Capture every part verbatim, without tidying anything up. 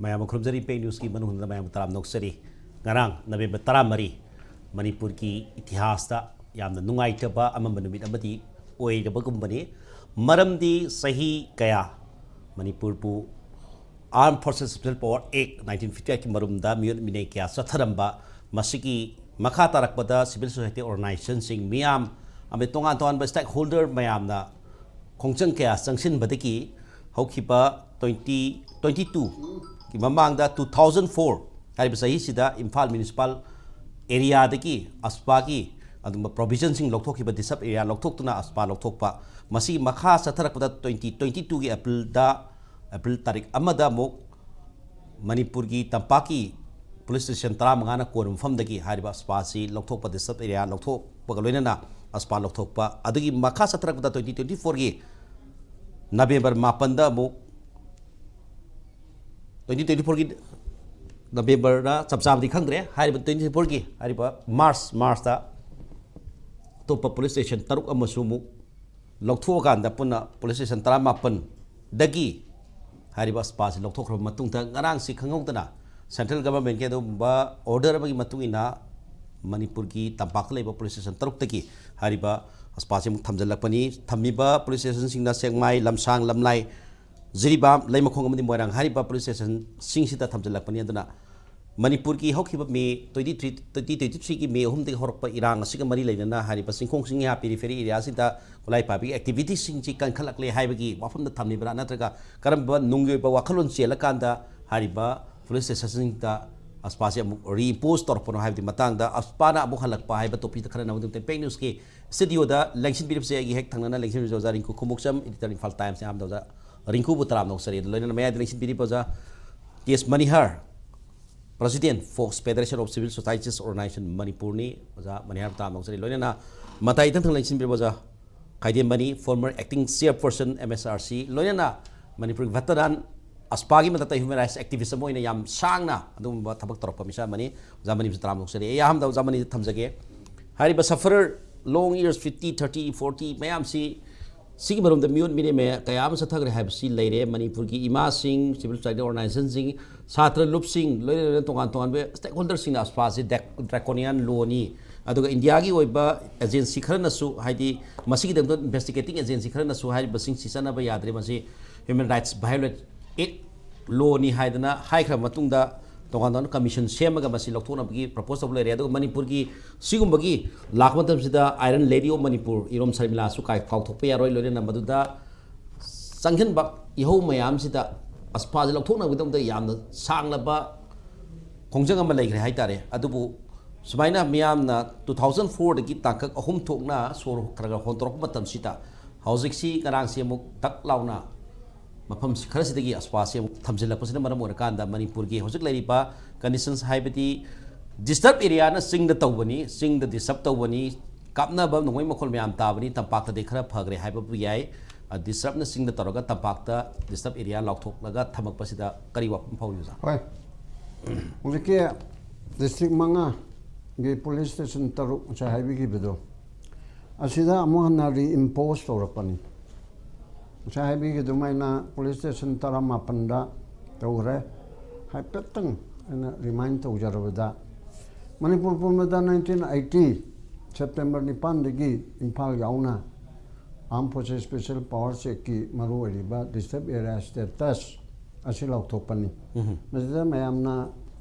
ꯃꯌꯥꯝꯕꯨ ꯈꯨꯔꯨꯝꯖꯔꯤ, ꯄꯦꯛ ꯅ꯭ꯌꯨꯁꯀꯤ ꯃꯅꯨꯡꯗ ꯃꯌꯥꯝꯕꯨ ꯇꯔꯥꯝꯅ ꯑꯣꯛꯆꯔꯤ꯫ ꯉꯔꯥꯡ ꯅꯕꯦꯝꯕꯔ ꯇꯔꯥꯃꯔꯤ, ꯃꯅꯤꯄꯨꯔꯒꯤ ꯏꯇꯤꯍꯥꯁꯇ ꯌꯥꯝꯅ ꯅꯨꯡꯉꯥꯏꯇꯕ ꯑꯃꯝꯕ ꯅꯨꯃꯤꯠ ꯑꯃꯗꯤ ꯑꯣꯏꯔꯕꯒꯨꯝꯕꯅꯤ꯫ ꯃꯔꯝꯗꯤ ꯆꯍꯤ ꯀꯌꯥ ꯃꯅꯤꯄꯨꯔꯕꯨ Armed Forces Special Power Act nineteen fifty eight ꯀꯤ ꯃꯔꯨꯝꯗ ꯃꯤꯑꯣꯠ ꯃꯤꯅꯩ ꯀꯌꯥ ꯆꯠꯊꯔꯝꯕ, ꯃꯁꯤꯒꯤ ꯃꯈꯥ ꯇꯥꯔꯛꯄꯗ civil society organization ꯁꯤꯡ ꯃꯤꯌꯥꯝ ꯑꯃꯗꯤ ꯇꯣꯉꯥꯟ ꯇꯣꯉꯥꯟꯕ stakeholder ꯃꯌꯥꯝꯅ ꯈꯣꯡꯖꯪ ꯀꯌꯥ ꯆꯪꯁꯤꯟꯕꯗꯒꯤ ꯍꯧꯈꯤꯕ twenty twenty two ꯀꯤ ꯃꯃꯥꯡꯗ two thousand four ꯍꯥꯏꯔꯤꯕ ꯆꯍꯤꯁꯤꯗ ꯏꯝꯐꯥꯜ municipal area ꯗꯒꯤ AFSPA ꯒꯤ ꯑꯗꯨꯒꯨꯝꯕ provision ꯁꯤꯡ ꯂꯧꯊꯣꯛꯈꯤꯕ, disturbed area ꯂꯧꯊꯣꯛꯇꯨꯅ AFSPA ꯂꯧꯊꯣꯛꯄ, ꯃꯁꯤꯒꯤ ꯃꯈꯥ ꯆꯠꯊꯔꯛꯄꯗ twenty twenty two ꯒꯤ April ꯗ, April ꯇꯥꯔꯤꯛ ꯑꯃꯗ ꯑꯃꯨꯛ ꯃꯅꯤꯄꯨꯔꯒꯤ ꯇꯝꯄꯥꯛꯀꯤ police station ꯇꯔꯥꯃꯉꯥꯅ ꯀꯣꯟꯕ ꯃꯐꯝꯗꯒꯤ ꯍꯥꯏꯔꯤꯕ AFSPA ꯁꯤ ꯂꯧꯊꯣꯛꯄ, disturbed area ꯂꯧꯊꯣꯛꯄꯒ ꯂꯣꯏꯅꯅ AFSPA ꯂꯧꯊꯣꯛꯄ, ꯑꯗꯨꯒꯤ ꯃꯈꯥ ꯆꯠꯊꯔꯛꯄꯗ twenty twenty four ꯒꯤ ꯅꯕꯦꯝꯕꯔ ꯃꯥꯄꯟꯗ ꯑꯃꯨꯛ, twenty twenty four ꯒꯤ ꯅꯕꯦꯝꯕꯔꯗ ꯆꯞ ꯆꯥꯕꯗꯤ ꯈꯪꯗ꯭ꯔꯦ, ꯍꯥꯏꯔꯤꯕ twenty twenty four ꯒꯤ ꯍꯥꯏꯔꯤꯕ March, March ꯇ ꯑꯇꯣꯞꯄ police station ꯇꯔꯨꯛ ꯑꯃꯁꯨ ꯑꯃꯨꯛ ꯂꯧꯊꯣꯛꯑꯀꯥꯟꯗ ꯄꯨꯟꯅ police station ꯇꯔꯥꯃꯥꯄꯟꯗꯒꯤ ꯍꯥꯏꯔꯤꯕ AFSPA ꯁꯤ ꯂꯧꯊꯣꯛꯈ꯭ꯔꯕ ꯃꯇꯨꯡꯗ, ꯉꯔꯥꯡꯁꯤ ꯈꯪꯍꯧꯗꯅ central government ꯀꯤ ꯑꯗꯨꯒꯨꯝꯕ order ꯑꯃꯒꯤ ꯃꯇꯨꯡ ꯏꯟꯅ ꯃꯅꯤꯄꯨꯔꯒꯤ ꯇꯝꯄꯥꯛꯇ ꯂꯩꯕ police station ꯇꯔꯨꯛꯇꯒꯤ ꯍꯥꯏꯔꯤꯕ AFSPA ꯁꯤ ꯑꯃꯨꯛ ꯊꯝꯖꯤꯜꯂꯛꯄꯅꯤ꯫ ꯊꯝꯃꯤꯕ police station ꯁꯤꯡꯅ ꯁꯦꯛꯃꯥꯏ, ꯂꯝꯁꯥꯡ, ꯂꯝꯂꯥꯏ, ꯖꯤꯔꯤꯕꯥꯝ, ꯂꯩꯃꯈꯣꯡ ꯑꯃꯗꯤ ꯃꯣꯏꯔꯥꯡ ꯍꯥꯏꯔꯤꯕ police station ꯁꯤꯡꯁꯤꯗ ꯊꯝꯖꯤꯜꯂꯛꯄꯅꯤ꯫ ꯑꯗꯨꯅ ꯃꯅꯤꯄꯨꯔꯒꯤ ꯍꯧꯈꯤꯕ May twenty three, twenty twenty three ꯒꯤ May ꯑꯍꯨꯝꯗꯒꯤ ꯍꯧꯔꯛꯄ ꯏꯔꯥꯡ ꯑꯁꯤꯒ ꯃꯔꯤ ꯂꯩꯅꯅ ꯍꯥꯏꯔꯤꯕ ꯆꯤꯡꯈꯣꯡ ꯆꯤꯡꯌꯥ periphery area ꯁꯤꯗ ꯈꯨꯠꯂꯥꯏ ꯄꯥꯏꯕꯒꯤ activity ꯁꯤꯡꯁꯤ ꯀꯟꯈꯠꯂꯛꯂꯦ ꯍꯥꯏꯕꯒꯤ ꯋꯥꯐꯝꯗ ꯊꯝꯂꯤꯕ꯭ꯔꯥ, ꯅꯠꯇ꯭ꯔꯒ ꯀꯔꯝꯕ ꯅꯨꯡꯒꯤ ꯑꯣꯏꯕ ꯋꯥꯈꯜꯂꯣꯟ ꯆꯦꯜꯂꯀꯥꯟꯗ ꯍꯥꯏꯔꯤꯕ police station ꯁꯤꯡꯗ AFSPA ꯁꯤ ꯑꯃꯨꯛ reimpose ꯇꯧꯔꯛꯄꯅꯣ ꯍꯥꯏꯕꯒꯤ ꯃꯇꯥꯡꯗ, AFSPA ꯅ ꯑꯃꯨꯛ ꯍꯜꯂꯛꯄ ꯍꯥꯏꯕ topic ꯇ ꯈꯟꯅꯅꯕꯒꯤꯗꯃꯛꯇ ꯄꯦꯛ ꯅ꯭ꯌꯨꯁꯀꯤ studio ꯗ ꯂꯦꯡꯁꯤꯟꯕꯤꯔꯤꯕꯁꯦ ꯑꯩꯒꯤ ꯍꯦꯛ ꯊꯪꯅꯅ ꯂꯦꯡꯁꯤꯟꯕꯤꯔꯤꯕ ꯑꯣꯖꯥ ꯔꯤꯡꯀꯨ ꯈꯨꯃꯨꯛꯆꯝ, editor, ꯏꯝꯐꯥꯜ ꯇꯥꯏꯝꯁ꯫ ꯑꯍꯥꯟꯕꯗ ꯑꯣꯖꯥ ꯔꯤꯡꯀꯨꯕꯨ ꯇꯔꯥꯝꯅ ꯑꯣꯛꯆꯔꯤ꯫ ꯑꯗꯨ ꯂꯣꯏꯅꯅ ꯃꯌꯥꯏꯗ ꯂꯦꯡꯁꯤꯟꯕꯤꯔꯤꯕ ꯑꯣꯖꯥ T S Manihar, President, Fox Federation of Civil Societies Organization ꯃꯅꯤꯄꯨꯔꯅꯤ꯫ ꯑꯣꯖꯥ ꯃꯅꯤꯍꯔ ꯇꯔꯥꯝꯅ ꯑꯣꯛꯆꯔꯤ꯫ ꯂꯣꯏꯅꯅ ꯃꯇꯥꯏ ꯏꯊꯪ ꯊꯪ ꯂꯦꯡꯁꯤꯟꯕꯤꯔꯤꯕ ꯑꯣꯖꯥ ꯈꯥꯏꯗꯦꯝ money, former acting chairperson M S R C, ꯂꯣꯏꯅꯅ ꯃꯅꯤꯄꯨꯔꯒꯤ veteran, AFSPA ꯒꯤ ꯃꯊꯛꯇ human rights activist ꯑꯃ ꯑꯣꯏꯅ ꯌꯥꯝ ꯁꯥꯡꯅ ꯑꯗꯨꯒꯨꯝꯕ ꯊꯕꯛ ꯇꯧꯔꯛꯄ ꯃꯤꯁꯛ ꯑꯃꯅꯤ꯫ ꯑꯣꯖꯥ ꯃꯅꯤꯕꯨꯁꯨ ꯇꯔꯥꯝꯅ ꯑꯣꯛꯆꯔꯤ꯫ ꯑꯩ ꯑꯍꯥꯟꯕꯗ ꯑꯣꯖꯥ ꯃꯅꯤꯗ ꯊꯝꯖꯒꯦ꯫ ꯍꯥꯏꯔꯤꯕ sufferer, long years, fifty, thirty, forty ꯃꯌꯥꯝꯁꯤ ꯁꯤꯒꯤ ꯃꯔꯨꯝꯗ ꯃꯤꯑꯣꯠ ꯃꯤꯅꯦꯝ ꯀꯌꯥ ꯑꯃ ꯆꯠꯊꯈ꯭ꯔꯦ ꯍꯥꯏꯕꯁꯤ ꯂꯩꯔꯦ꯫ ꯃꯅꯤꯄꯨꯔꯒꯤ ꯏꯃꯥꯁꯤꯡ, civil society organizationꯁꯤꯡ, ꯁꯥꯇ꯭ꯔ ꯂꯨꯞꯁꯤꯡ, ꯂꯣꯏꯅ ꯂꯣꯏꯅ ꯇꯣꯉꯥꯟ ꯇꯣꯉꯥꯟꯕ stakeholderꯁꯤꯡꯅ ꯑꯁꯄꯥꯁꯤ draconian lawꯅꯤ, ꯑꯗꯨꯒ ꯏꯟꯗꯤꯌꯥꯒꯤ ꯑꯣꯏꯕ agency ꯈꯔꯅꯁꯨ, ꯍꯥꯏꯗꯤ ꯃꯁꯤꯒꯤꯗꯃꯛꯇ investigating agency ꯈꯔꯅꯁꯨ ꯍꯥꯏꯔꯤꯕꯁꯤꯡꯁꯤ ꯆꯠꯅꯕ ꯌꯥꯗ꯭ꯔꯦ, ꯃꯁꯤ human rights violate act lawꯅꯤ ꯍꯥꯏꯗꯅ ꯍꯥꯏꯈ꯭ꯔꯕ ꯃꯇꯨꯡꯗ, ꯇꯣꯉꯥꯟ ꯇꯣꯉꯥꯟꯕ commission ꯁꯦꯝꯃꯒ ꯃꯁꯤ ꯂꯧꯊꯣꯛꯅꯕꯒꯤ propose ꯇꯧꯕ ꯂꯩꯔꯦ꯫ ꯑꯗꯨꯒ ꯃꯅꯤꯄꯨꯔꯒꯤ ꯁꯤꯒꯨꯝꯕꯒꯤ ꯂꯥꯛꯄ ꯃꯇꯝꯁꯤꯗ Iron Lady of Manipur, ꯏꯔꯣꯝ ꯁꯔꯃꯤꯂꯥꯁꯨ ꯀꯥꯏ-, ꯀꯥꯎꯊꯣꯛꯄ ꯌꯥꯔꯣꯏ꯫ ꯂꯣꯏꯅꯅ ꯃꯗꯨꯗ ꯆꯪꯁꯤꯟꯕ ꯏꯍꯧ ꯃꯌꯥꯝꯁꯤꯗ ꯑꯁꯄꯥꯁꯤ ꯂꯧꯊꯣꯛꯅꯕꯒꯤꯗꯃꯛꯇ ꯌꯥꯝꯅ ꯁꯥꯡꯂꯕ ꯈꯣꯡꯖꯪ ꯑꯃ ꯂꯩꯈ꯭ꯔꯦ ꯍꯥꯏꯇꯥꯔꯦ꯫ ꯑꯗꯨꯕꯨ ꯁꯨꯃꯥꯏꯅ ꯃꯤꯌꯥꯝꯅ two thousand fourꯗꯒꯤ ꯇꯥꯡꯀꯛ ꯑꯍꯨꯝ ꯊꯣꯛꯅ ꯁꯣꯔ ꯈꯔ ꯈꯔ ꯍꯣꯟꯗꯣꯔꯛꯄ ꯃꯇꯝꯁꯤꯗ, ꯍꯧꯖꯤꯛꯁꯤ ꯉꯔꯥꯡꯁꯤ ꯑꯃꯨꯛ ꯗꯛ ꯂꯥꯎꯅ ꯃꯐꯝ ꯈꯔꯁꯤꯗꯒꯤ ꯑꯁꯄꯥꯁꯤ ꯑꯃꯨꯛ ꯊꯝꯖꯤꯜꯂꯛꯄꯁꯤꯅ ꯃꯔꯝ ꯑꯣꯏꯔꯀꯥꯟꯗ, ꯃꯅꯤꯄꯨꯔꯒꯤ ꯍꯧꯖꯤꯛ ꯂꯩꯔꯤꯕ conditions, ꯍꯥꯏꯕꯗꯤ disturb areaꯅ ꯆꯤꯡꯗ ꯇꯧꯕꯅꯤ, ꯆꯤꯡꯗ disturb ꯇꯧꯕꯅꯤ, ꯀꯥꯞꯅꯕ ꯅꯣꯡꯃꯩ ꯃꯈꯣꯜ ꯃꯌꯥꯝ ꯇꯥꯕꯅꯤ, ꯇꯝꯄꯥꯛꯇꯗꯤ ꯈꯔ ꯐꯈ꯭ꯔꯦ ꯍꯥꯏꯕꯕꯨ ꯌꯥꯏ꯫ ꯑ, disturbꯅ ꯆꯤꯡꯗ ꯇꯧꯔꯒ ꯇꯝꯄꯥꯛꯇ disturb area ꯂꯥꯎꯊꯣꯛꯂꯒ ꯊꯝꯃꯛꯄꯁꯤꯗ ꯀꯔꯤ ꯋꯥꯐꯝ ꯐꯥꯎꯏ, ꯑꯣꯖꯥ? ꯍꯣꯏ, ꯍꯧꯖꯤꯛꯀꯤ district ꯃꯉꯥꯒꯤ police station ꯇꯔꯨꯛ ꯉꯁꯥꯏ ꯍꯥꯏꯕꯤꯈꯤꯕꯗꯣ, ꯑꯁꯤꯗ ꯑꯃꯨꯛ ꯍꯟꯅ reimpose ꯇꯧꯔꯛꯄꯅꯤ꯫ ꯉꯁꯥꯏ ꯍꯥꯏꯕꯤꯈꯤꯕ ꯑꯗꯨꯃꯥꯏꯅ police station ꯇꯔꯥꯃꯥꯄꯟꯗ ꯇꯧꯈ꯭ꯔꯦ꯫ ꯍꯥꯏꯐꯦꯠꯇꯪ ꯑꯩꯅ remind ꯇꯧꯖꯔꯕꯗ, ꯃꯅꯤꯄꯨꯔ ꯄꯨꯝꯕꯗ nineteen eighty September ꯅꯤꯄꯥꯟꯗꯒꯤ ꯏꯝꯐꯥꯜ ꯌꯥꯎꯅ Armed Forces Special Powers Actꯀꯤ ꯃꯔꯨ ꯑꯣꯏꯔꯤꯕ disturb area status ꯑꯁꯤ ꯂꯥꯎꯊꯣꯛꯄꯅꯤ꯫ ꯃꯁꯤꯗ ꯃꯌꯥꯝꯅ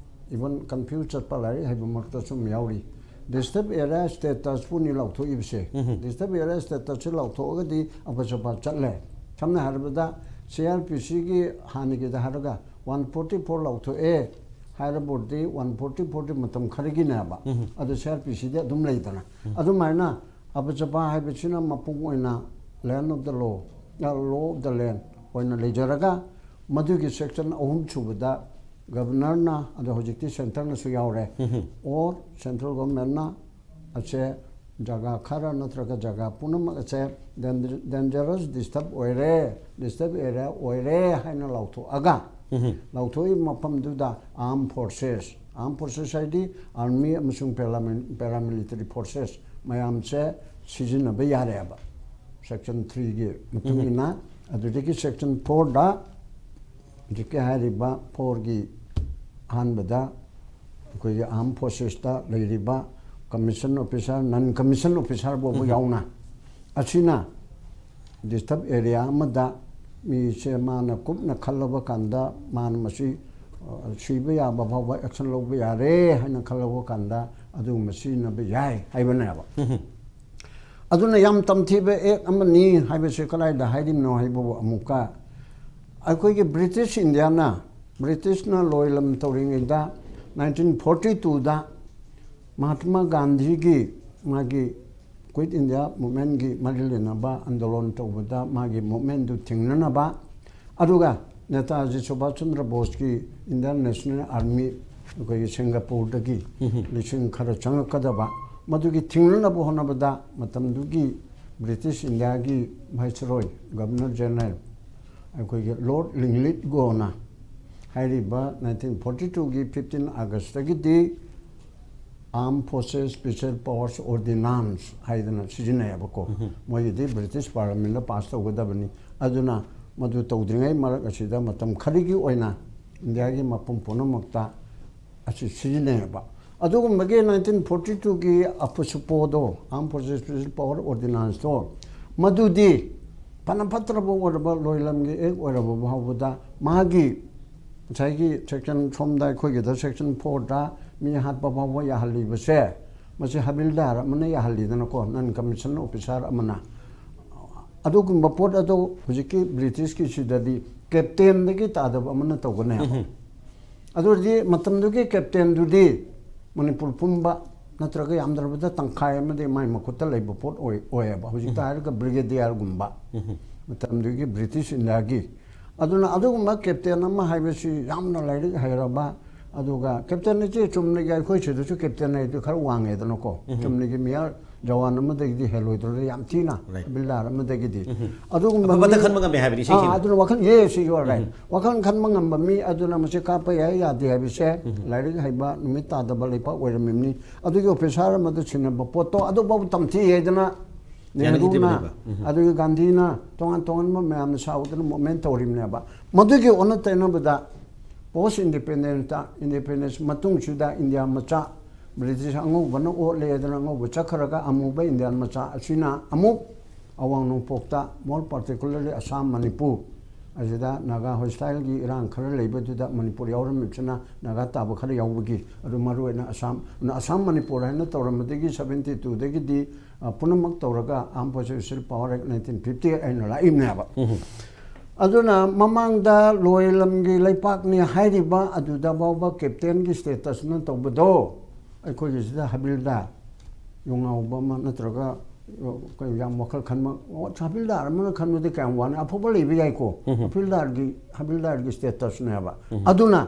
even confuse ꯆꯠꯄ ꯂꯥꯏꯔꯤꯛ ꯍꯩꯕ ꯃꯔꯛꯇ ꯁꯨꯝ ꯌꯥꯎꯔꯤ꯫ Disturb area status ꯄꯨꯅꯤ ꯂꯥꯎꯊꯣꯛꯏꯕꯁꯦ꯫ Disturb area statusꯁꯦ ꯂꯥꯎꯊꯣꯛꯑꯒꯗꯤ ꯑꯐ ꯆꯄꯥ ꯆꯠꯂꯦ꯫ ꯁꯝꯅ ꯍꯥꯏꯔꯕꯗ, CrPCꯒꯤ ꯍꯥꯟꯅꯒꯤꯗ ꯍꯥꯏꯔꯒ one forty four ꯂꯥꯎꯊꯣꯛꯑꯦ ꯍꯥꯏꯔꯕꯗꯤ, one forty fourꯗꯤ ꯃꯇꯝ ꯈꯔꯒꯤꯅꯦꯕ꯫ ꯑꯗꯨ CrPCꯗꯤ ꯑꯗꯨꯝ ꯂꯩꯗꯅ꯫ ꯑꯗꯨꯃꯥꯏꯅ ꯑꯐ ꯆꯄꯥ ꯍꯥꯏꯕꯁꯤꯅ ꯃꯄꯨꯡ ꯑꯣꯏꯅ land of the law, law of the land ꯑꯣꯏꯅ ꯂꯩꯖꯔꯒ, ꯃꯗꯨꯒꯤ section ꯑꯍꯨꯝ ꯁꯨꯕꯗ governorꯅ, ꯑꯗꯣ ꯍꯧꯖꯤꯛꯇꯤ centreꯅꯁꯨ ꯌꯥꯎꯔꯦ, or central governmentꯅ ꯑꯁꯦ ꯖꯒꯥ ꯈꯔ ꯅꯠꯇ꯭ꯔꯒ ꯖꯒꯥ ꯄꯨꯝꯅꯃꯛ ꯑꯁꯦ danger-, dangerous disturb ꯑꯣꯏꯔꯦ, disturb area ꯑꯣꯏꯔꯦ ꯍꯥꯏꯅ ꯂꯥꯎꯊꯣꯛꯑꯒ, ꯂꯥꯎꯊꯣꯛꯏꯕ ꯃꯐꯝꯗꯨꯗ armed forces, armed forces ꯍꯥꯏꯗꯤ army ꯑꯃꯁꯨꯡ parami-, paramilitary forces ꯃꯌꯥꯝꯁꯦ ꯁꯤꯖꯤꯟꯅꯕ ꯌꯥꯔꯦꯕ꯫ ꯁꯦꯛꯁꯟ ꯊ꯭ꯔꯤꯒꯤ ꯃꯇꯨꯡ ꯏꯟꯅ꯫ ꯑꯗꯨꯗꯒꯤ ꯁꯦꯛꯁꯟ ꯐꯣꯔꯗ ꯍꯧꯖꯤꯛꯀꯤ ꯍꯥꯏꯔꯤꯕ ꯐꯣꯔꯒꯤ ꯑꯍꯥꯟꯕꯗ ꯑꯩꯈꯣꯏꯒꯤ ꯑꯥꯔꯝ ꯐꯣꯔꯁꯦꯁꯇ ꯂꯩꯔꯤꯕ ꯀꯃꯤꯁꯟ ꯑꯣꯐꯤꯁꯥꯔ, ꯅꯟ ꯀꯃꯤꯁꯟ ꯑꯣꯐꯤꯁꯥꯔ ꯐꯥꯎꯕ ꯌꯥꯎꯅ ꯑꯁꯤꯅ ꯗꯤꯁꯇꯔꯕ ꯑꯦꯔꯤꯌꯥ ꯑꯃꯗ ꯃꯤꯁꯦ ꯃꯥꯅ ꯀꯨꯞꯅ ꯈꯜꯂꯕ ꯀꯥꯟꯗ ꯃꯥꯅ ꯃꯁꯤ, ꯑ, ꯁꯤꯕ ꯌꯥꯕ ꯐꯥꯎꯕ ꯑꯦꯛꯁꯟ ꯂꯧꯕ ꯌꯥꯔꯦ ꯍꯥꯏꯅ ꯈꯜꯂꯕ ꯀꯥꯟꯗ ꯑꯗꯨꯒꯨꯝꯕ ꯁꯤꯖꯤꯟꯅꯕ ꯌꯥꯏ ꯍꯥꯏꯕꯅꯦꯕ꯫ ꯑꯗꯨꯅ ꯌꯥꯝ ꯇꯝꯊꯤꯕ ꯑꯦꯛ ꯑꯃꯅꯤ ꯍꯥꯏꯕꯁꯤ ꯀꯗꯥꯏꯗ ꯍꯥꯏꯔꯤꯕꯅꯣ ꯍꯥꯏꯕꯕꯨ ꯑꯃꯨꯛꯀ ꯑꯩꯈꯣꯏꯒꯤ ꯕ꯭ꯔꯤꯇꯤꯁ ꯏꯟꯗꯤꯌꯥꯅ, ꯕ꯭ꯔꯤꯇꯤꯁꯅ ꯂꯣꯏꯂꯝ ꯇꯧꯔꯤꯉꯩꯗ ꯅꯥꯏꯟꯇꯤꯟ ꯐꯣꯔꯇꯤ ꯇꯨꯗ ꯃꯍꯥꯇꯃꯥ ꯒꯥꯟꯙꯤꯒꯤ ꯃꯥꯒꯤ ꯀ꯭ꯋꯤꯠ ꯏꯟꯗꯤꯌꯥ ꯃꯨꯞꯃꯦꯟꯒꯤ ꯃꯔꯤ ꯂꯩꯅꯕ ꯑꯟꯗꯣꯂꯟ ꯇꯧꯕꯗ ꯃꯥꯒꯤ ꯃꯨꯞꯃꯦꯟꯗꯨ ꯊꯤꯡꯅꯅꯕ, ꯑꯗꯨꯒ ꯅꯦꯇꯥꯖꯤ ꯁꯨꯚꯥꯁ ꯆꯟꯗ꯭ꯔ ꯕꯣꯁꯀꯤ ꯏꯟꯗꯤꯌꯟ ꯅꯦꯁꯅꯦꯜ ꯑꯥꯔꯃꯤ ꯑꯩꯈꯣꯏꯒꯤ ꯁꯤꯡꯒꯥꯄꯨꯔꯗꯒꯤ ꯂꯤꯁꯤꯡ ꯈꯔ ꯆꯪꯉꯛꯀꯗꯕ, ꯃꯗꯨꯒꯤ ꯊꯤꯡꯅꯅꯕ ꯍꯣꯠꯅꯕꯗ ꯃꯇꯝꯗꯨꯒꯤ ꯕ꯭ꯔꯤꯇꯤꯁ ꯏꯟꯗꯤꯌꯥꯒꯤ ꯚꯥꯏꯁꯔꯣꯏ, ꯒꯕꯔꯅꯔ ꯖꯦꯅꯔꯦꯜ, ꯑꯩꯈꯣꯏꯒꯤ ꯂꯣꯔꯗ ꯂꯤꯡꯂꯤꯠꯒꯣꯅ ꯍꯥꯏꯔꯤꯕ ꯅꯥꯏꯟꯇꯤꯟ ꯐꯣꯔꯇꯤ ꯇꯨꯒꯤ fifteen ꯑꯥꯒꯁꯇꯒꯤꯗꯤ ꯑꯥꯔꯝ forces special powers ordinance ꯍꯥꯏꯗꯅ ꯁꯤꯖꯤꯟꯅꯩꯌꯦꯕꯀꯣ꯫ ꯃꯣꯏꯒꯤꯗꯤ ꯕ꯭ꯔꯤꯇꯤꯁ ꯄꯥꯔꯂꯤꯌꯥꯃꯦꯟꯗ ꯄꯥꯁ ꯇꯧꯒꯗꯕꯅꯤ꯫ ꯑꯗꯨꯅ ꯃꯗꯨ ꯇꯧꯗ꯭ꯔꯤꯉꯩ ꯃꯔꯛ ꯑꯁꯤꯗ ꯃꯇꯝ ꯈꯔꯒꯤ ꯑꯣꯏꯅ ꯏꯟꯗꯤꯌꯥꯒꯤ ꯃꯐꯝ ꯄꯨꯝꯅꯃꯛꯇ ꯑꯁꯤ ꯁꯤꯖꯤꯟꯅꯩꯌꯦꯕ꯫ ꯑꯗꯨꯒꯨꯝꯕꯒꯤ ꯅꯥꯏꯟꯇꯤꯟ ꯐꯣꯔꯇꯤ ꯇꯨꯒꯤ ꯑꯐꯨꯁꯨꯄꯣꯗꯣ, ꯑꯥꯔꯝ ꯐꯣꯔꯁꯦꯁ ꯁ꯭ꯄꯦꯁꯦꯜ ꯄꯥꯋꯔ ꯑꯣꯔꯗꯤꯅꯥꯟꯁꯇꯣ, ꯃꯗꯨꯗꯤ ꯐꯅ ꯐꯠꯇ꯭ꯔꯕ ꯑꯣꯏꯔꯕ ꯂꯣꯏꯂꯝꯒꯤ ꯑꯦꯛ ꯑꯣꯏꯔꯕ ꯐꯥꯎꯕꯗ ꯃꯥꯒꯤ ꯉꯁꯥꯏꯒꯤ ꯁꯦꯛꯁꯟ ꯁꯣꯝꯗ ꯑꯩꯈꯣꯏꯒꯤꯗ ꯁꯦꯛꯁꯟ ꯐꯣꯔꯗ ꯃꯤ ꯍꯥꯠꯄ ꯐꯥꯎꯕ ꯌꯥꯍꯜꯂꯤꯕꯁꯦ, ꯃꯁꯤ ꯍꯕꯤꯜꯗꯥꯔ ꯑꯃꯅ ꯌꯥꯍꯜꯂꯤꯗꯅꯀꯣ, ꯅꯟ ꯀꯃꯤꯁꯟ ꯑꯣꯐꯤꯁꯥꯔ ꯑꯃꯅ꯫ ꯑꯗꯨꯒꯨꯝꯕ ꯄꯣꯠ ꯑꯗꯨ ꯍꯧꯖꯤꯛꯀꯤ ꯕ꯭ꯔꯤꯇꯤꯁꯀꯤꯁꯤꯗꯗꯤ ꯀꯦꯞꯇꯦꯟꯗꯒꯤ ꯇꯥꯗꯕ ꯑꯃꯅ ꯇꯧꯒꯅꯦꯕ꯫ ꯑꯗꯨ ꯑꯣꯏꯔꯗꯤ ꯃꯇꯝꯗꯨꯒꯤ ꯀꯦꯞꯇꯦꯟꯗꯨꯗꯤ ꯃꯅꯤꯄꯨꯔ ꯄꯨꯝꯕ ꯅꯠꯇ꯭ꯔꯒ ꯌꯥꯝꯗ꯭ꯔꯕꯗ ꯇꯪꯈꯥꯏ ꯑꯃꯗꯤ ꯃꯥꯏ ꯃꯈꯨꯠꯇ ꯂꯩꯕ ꯄꯣꯠ ꯑꯣꯏ-, ꯑꯣꯏꯌꯦꯕ꯫ ꯍꯧꯖꯤꯛꯇ ꯍꯥꯏꯔꯒ ꯕ꯭ꯔꯤꯒꯦꯗꯤꯌꯔꯒꯨꯝꯕ, ꯃꯇꯝꯗꯨꯒꯤ ꯕ꯭ꯔꯤꯇꯤꯁ ꯏꯟꯗꯤꯌꯥꯒꯤ꯫ ꯑꯗꯨꯅ ꯑꯗꯨꯒꯨꯝꯕ ꯀꯦꯞꯇꯦꯟ ꯑꯃ ꯍꯥꯏꯕꯁꯤ ꯌꯥꯝꯅ ꯂꯥꯏꯔꯤꯛ ꯍꯩꯔꯕ, ꯑꯗꯨꯒ ꯀꯦꯞꯇꯦꯟ ꯍꯥꯏꯁꯦ ꯆꯨꯝꯅꯒꯤ ꯑꯩꯈꯣꯏ ꯁꯤꯗꯁꯨ ꯀꯦꯞꯇꯦꯟ ꯍꯥꯏꯗꯨ ꯈꯔ ꯋꯥꯡꯉꯦꯗꯅꯀꯣ꯫ ꯆꯨꯝꯅꯒꯤ ꯃꯤꯌꯥꯔ ꯖꯋꯥꯟ ꯑꯃꯗꯒꯤꯗꯤ ꯍꯦꯜꯂꯣꯏꯗ꯭ꯔꯣ, ꯌꯥꯝ ꯊꯤꯅ ꯍꯕꯤꯜꯗꯥꯔ ꯑꯃꯗꯒꯤꯗꯤ꯫ ꯑꯗꯨꯒꯨꯝꯕ ꯑꯐꯕꯇ ꯃꯤ-, ꯈꯟꯕ ꯉꯝꯃꯦ ꯍꯥꯏꯕꯅꯤ, ꯑꯥ, ꯁꯤꯁꯤꯅ꯫ ꯑꯗꯨꯅ ꯋꯥꯈꯜ, yes, you are right. ꯋꯥꯈꯜ ꯈꯟꯕ ꯉꯝꯕ ꯃꯤ ꯑꯗꯨꯅ ꯃꯁꯤ ꯀꯥꯞꯄ ꯌꯥꯏ ꯌꯥꯗꯦ ꯍꯥꯏꯕꯁꯦ ꯂꯥꯏꯔꯤꯛ ꯍꯩꯕ ꯅꯨꯃꯤꯠ ꯇꯥꯗꯕ ꯂꯩꯄꯥꯛ ꯑꯣꯏꯔꯝꯃꯤꯕꯅꯤ꯫ ꯑꯗꯨꯒꯤ ꯑꯣꯐꯤꯁꯥꯔ ꯑꯃꯗ ꯁꯤꯟꯅꯕ ꯄꯣꯠꯇꯣ ꯑꯗꯨꯐꯥꯎ ꯇꯝꯊꯤ ꯍꯥꯏꯗꯅ ꯌꯥꯅꯈꯤꯗꯦꯕ ꯅꯦꯍꯔꯨꯅ ꯂꯩꯕ꯫ ꯎꯝ꯫ ꯑꯗꯨꯒ ꯒꯥꯟꯙꯤꯅ, ꯇꯣꯉꯥꯟ ꯇꯣꯉꯥꯟꯕ ꯃꯌꯥꯝꯅ ꯁꯥꯎꯗꯅ movement ꯇꯧꯔꯤꯕꯅꯦꯕ꯫ ꯃꯗꯨꯒꯤ ꯑꯣꯟꯅ ꯇꯩꯅꯕꯗ post independence, independence ꯃꯇꯨꯡꯁꯤꯗ ꯏꯟꯗꯤꯌꯥ ꯃꯆꯥ, ꯕ꯭ꯔꯤꯇꯤꯁ ꯑꯉꯧꯕꯅ ꯑꯣꯠꯂꯦ ꯑꯗꯨꯅ ꯑꯉꯧꯕ ꯆꯠꯈ꯭ꯔꯒ ꯑꯃꯨꯕ ꯏꯟꯗꯤꯌꯥꯟ ꯃꯆꯥ ꯑꯁꯤꯅ ꯑꯃꯨꯛ ꯑꯋꯥꯡ ꯅꯣꯡꯄꯣꯛꯇ, more particularly ꯑꯁꯥꯝ, ꯃꯅꯤꯄꯨꯔ ꯑꯁꯤꯗ ꯅꯥꯒꯥ hostile ꯒꯤ ꯏꯔꯥꯡ ꯈꯔ ꯂꯩꯕꯗꯨꯗ ꯃꯅꯤꯄꯨꯔ ꯌꯥꯎꯔꯝꯃꯤꯕꯁꯤꯅ ꯅꯥꯒꯥ ꯇꯥꯕ ꯈꯔ ꯌꯥꯎꯕꯒꯤ, ꯑꯗꯨ ꯃꯔꯨꯑꯣꯏꯅ ꯑꯁꯥꯝ, ꯑꯁꯥꯝ ꯃꯅꯤꯄꯨꯔ ꯍꯥꯏꯅ ꯇꯧꯔꯝꯕꯗꯒꯤ seventy two ꯗꯒꯤꯗꯤ, ꯑ, ꯄꯨꯝꯅꯃꯛ ꯇꯧꯔꯒ Armed Forces Special Power Act nineteen fifty eight ꯍꯥꯏꯅ ꯂꯥꯛꯏꯕꯅꯦꯕ꯫ ꯑꯗꯨꯅ ꯃꯃꯥꯡꯗ ꯂꯣꯏ ꯂꯝꯒꯤ ꯂꯩꯄꯥꯛꯅꯤ ꯍꯥꯏꯔꯤꯕ ꯑꯗꯨꯗ ꯐꯥꯎꯕ captain ꯒꯤ status ꯅ ꯇꯧꯕꯗꯣ ꯑꯩꯈꯣꯏꯒꯤꯁꯤꯗ ꯍꯕꯤꯜꯗꯥꯔ, ꯌꯨꯉꯥꯎꯕ ꯑꯃ ꯅꯠꯇ꯭ꯔꯒ, ꯑ, ꯀꯩ ꯌꯥꯝ ꯋꯥꯈꯜ ꯈꯟꯕ, ꯑꯣ, ꯍꯕꯤꯜꯗꯥꯔ ꯑꯃꯅ ꯈꯟꯕꯗꯤ ꯀꯌꯥꯝ ꯋꯥꯅꯤ, ꯑꯐꯕ ꯂꯩꯕ ꯌꯥꯏꯀꯣ꯫ ꯍꯕꯤꯜꯗꯥꯔꯒꯤ, ꯍꯕꯤꯜꯗꯥꯔꯒꯤ status ꯅꯦꯕ꯫ ꯑꯗꯨꯅ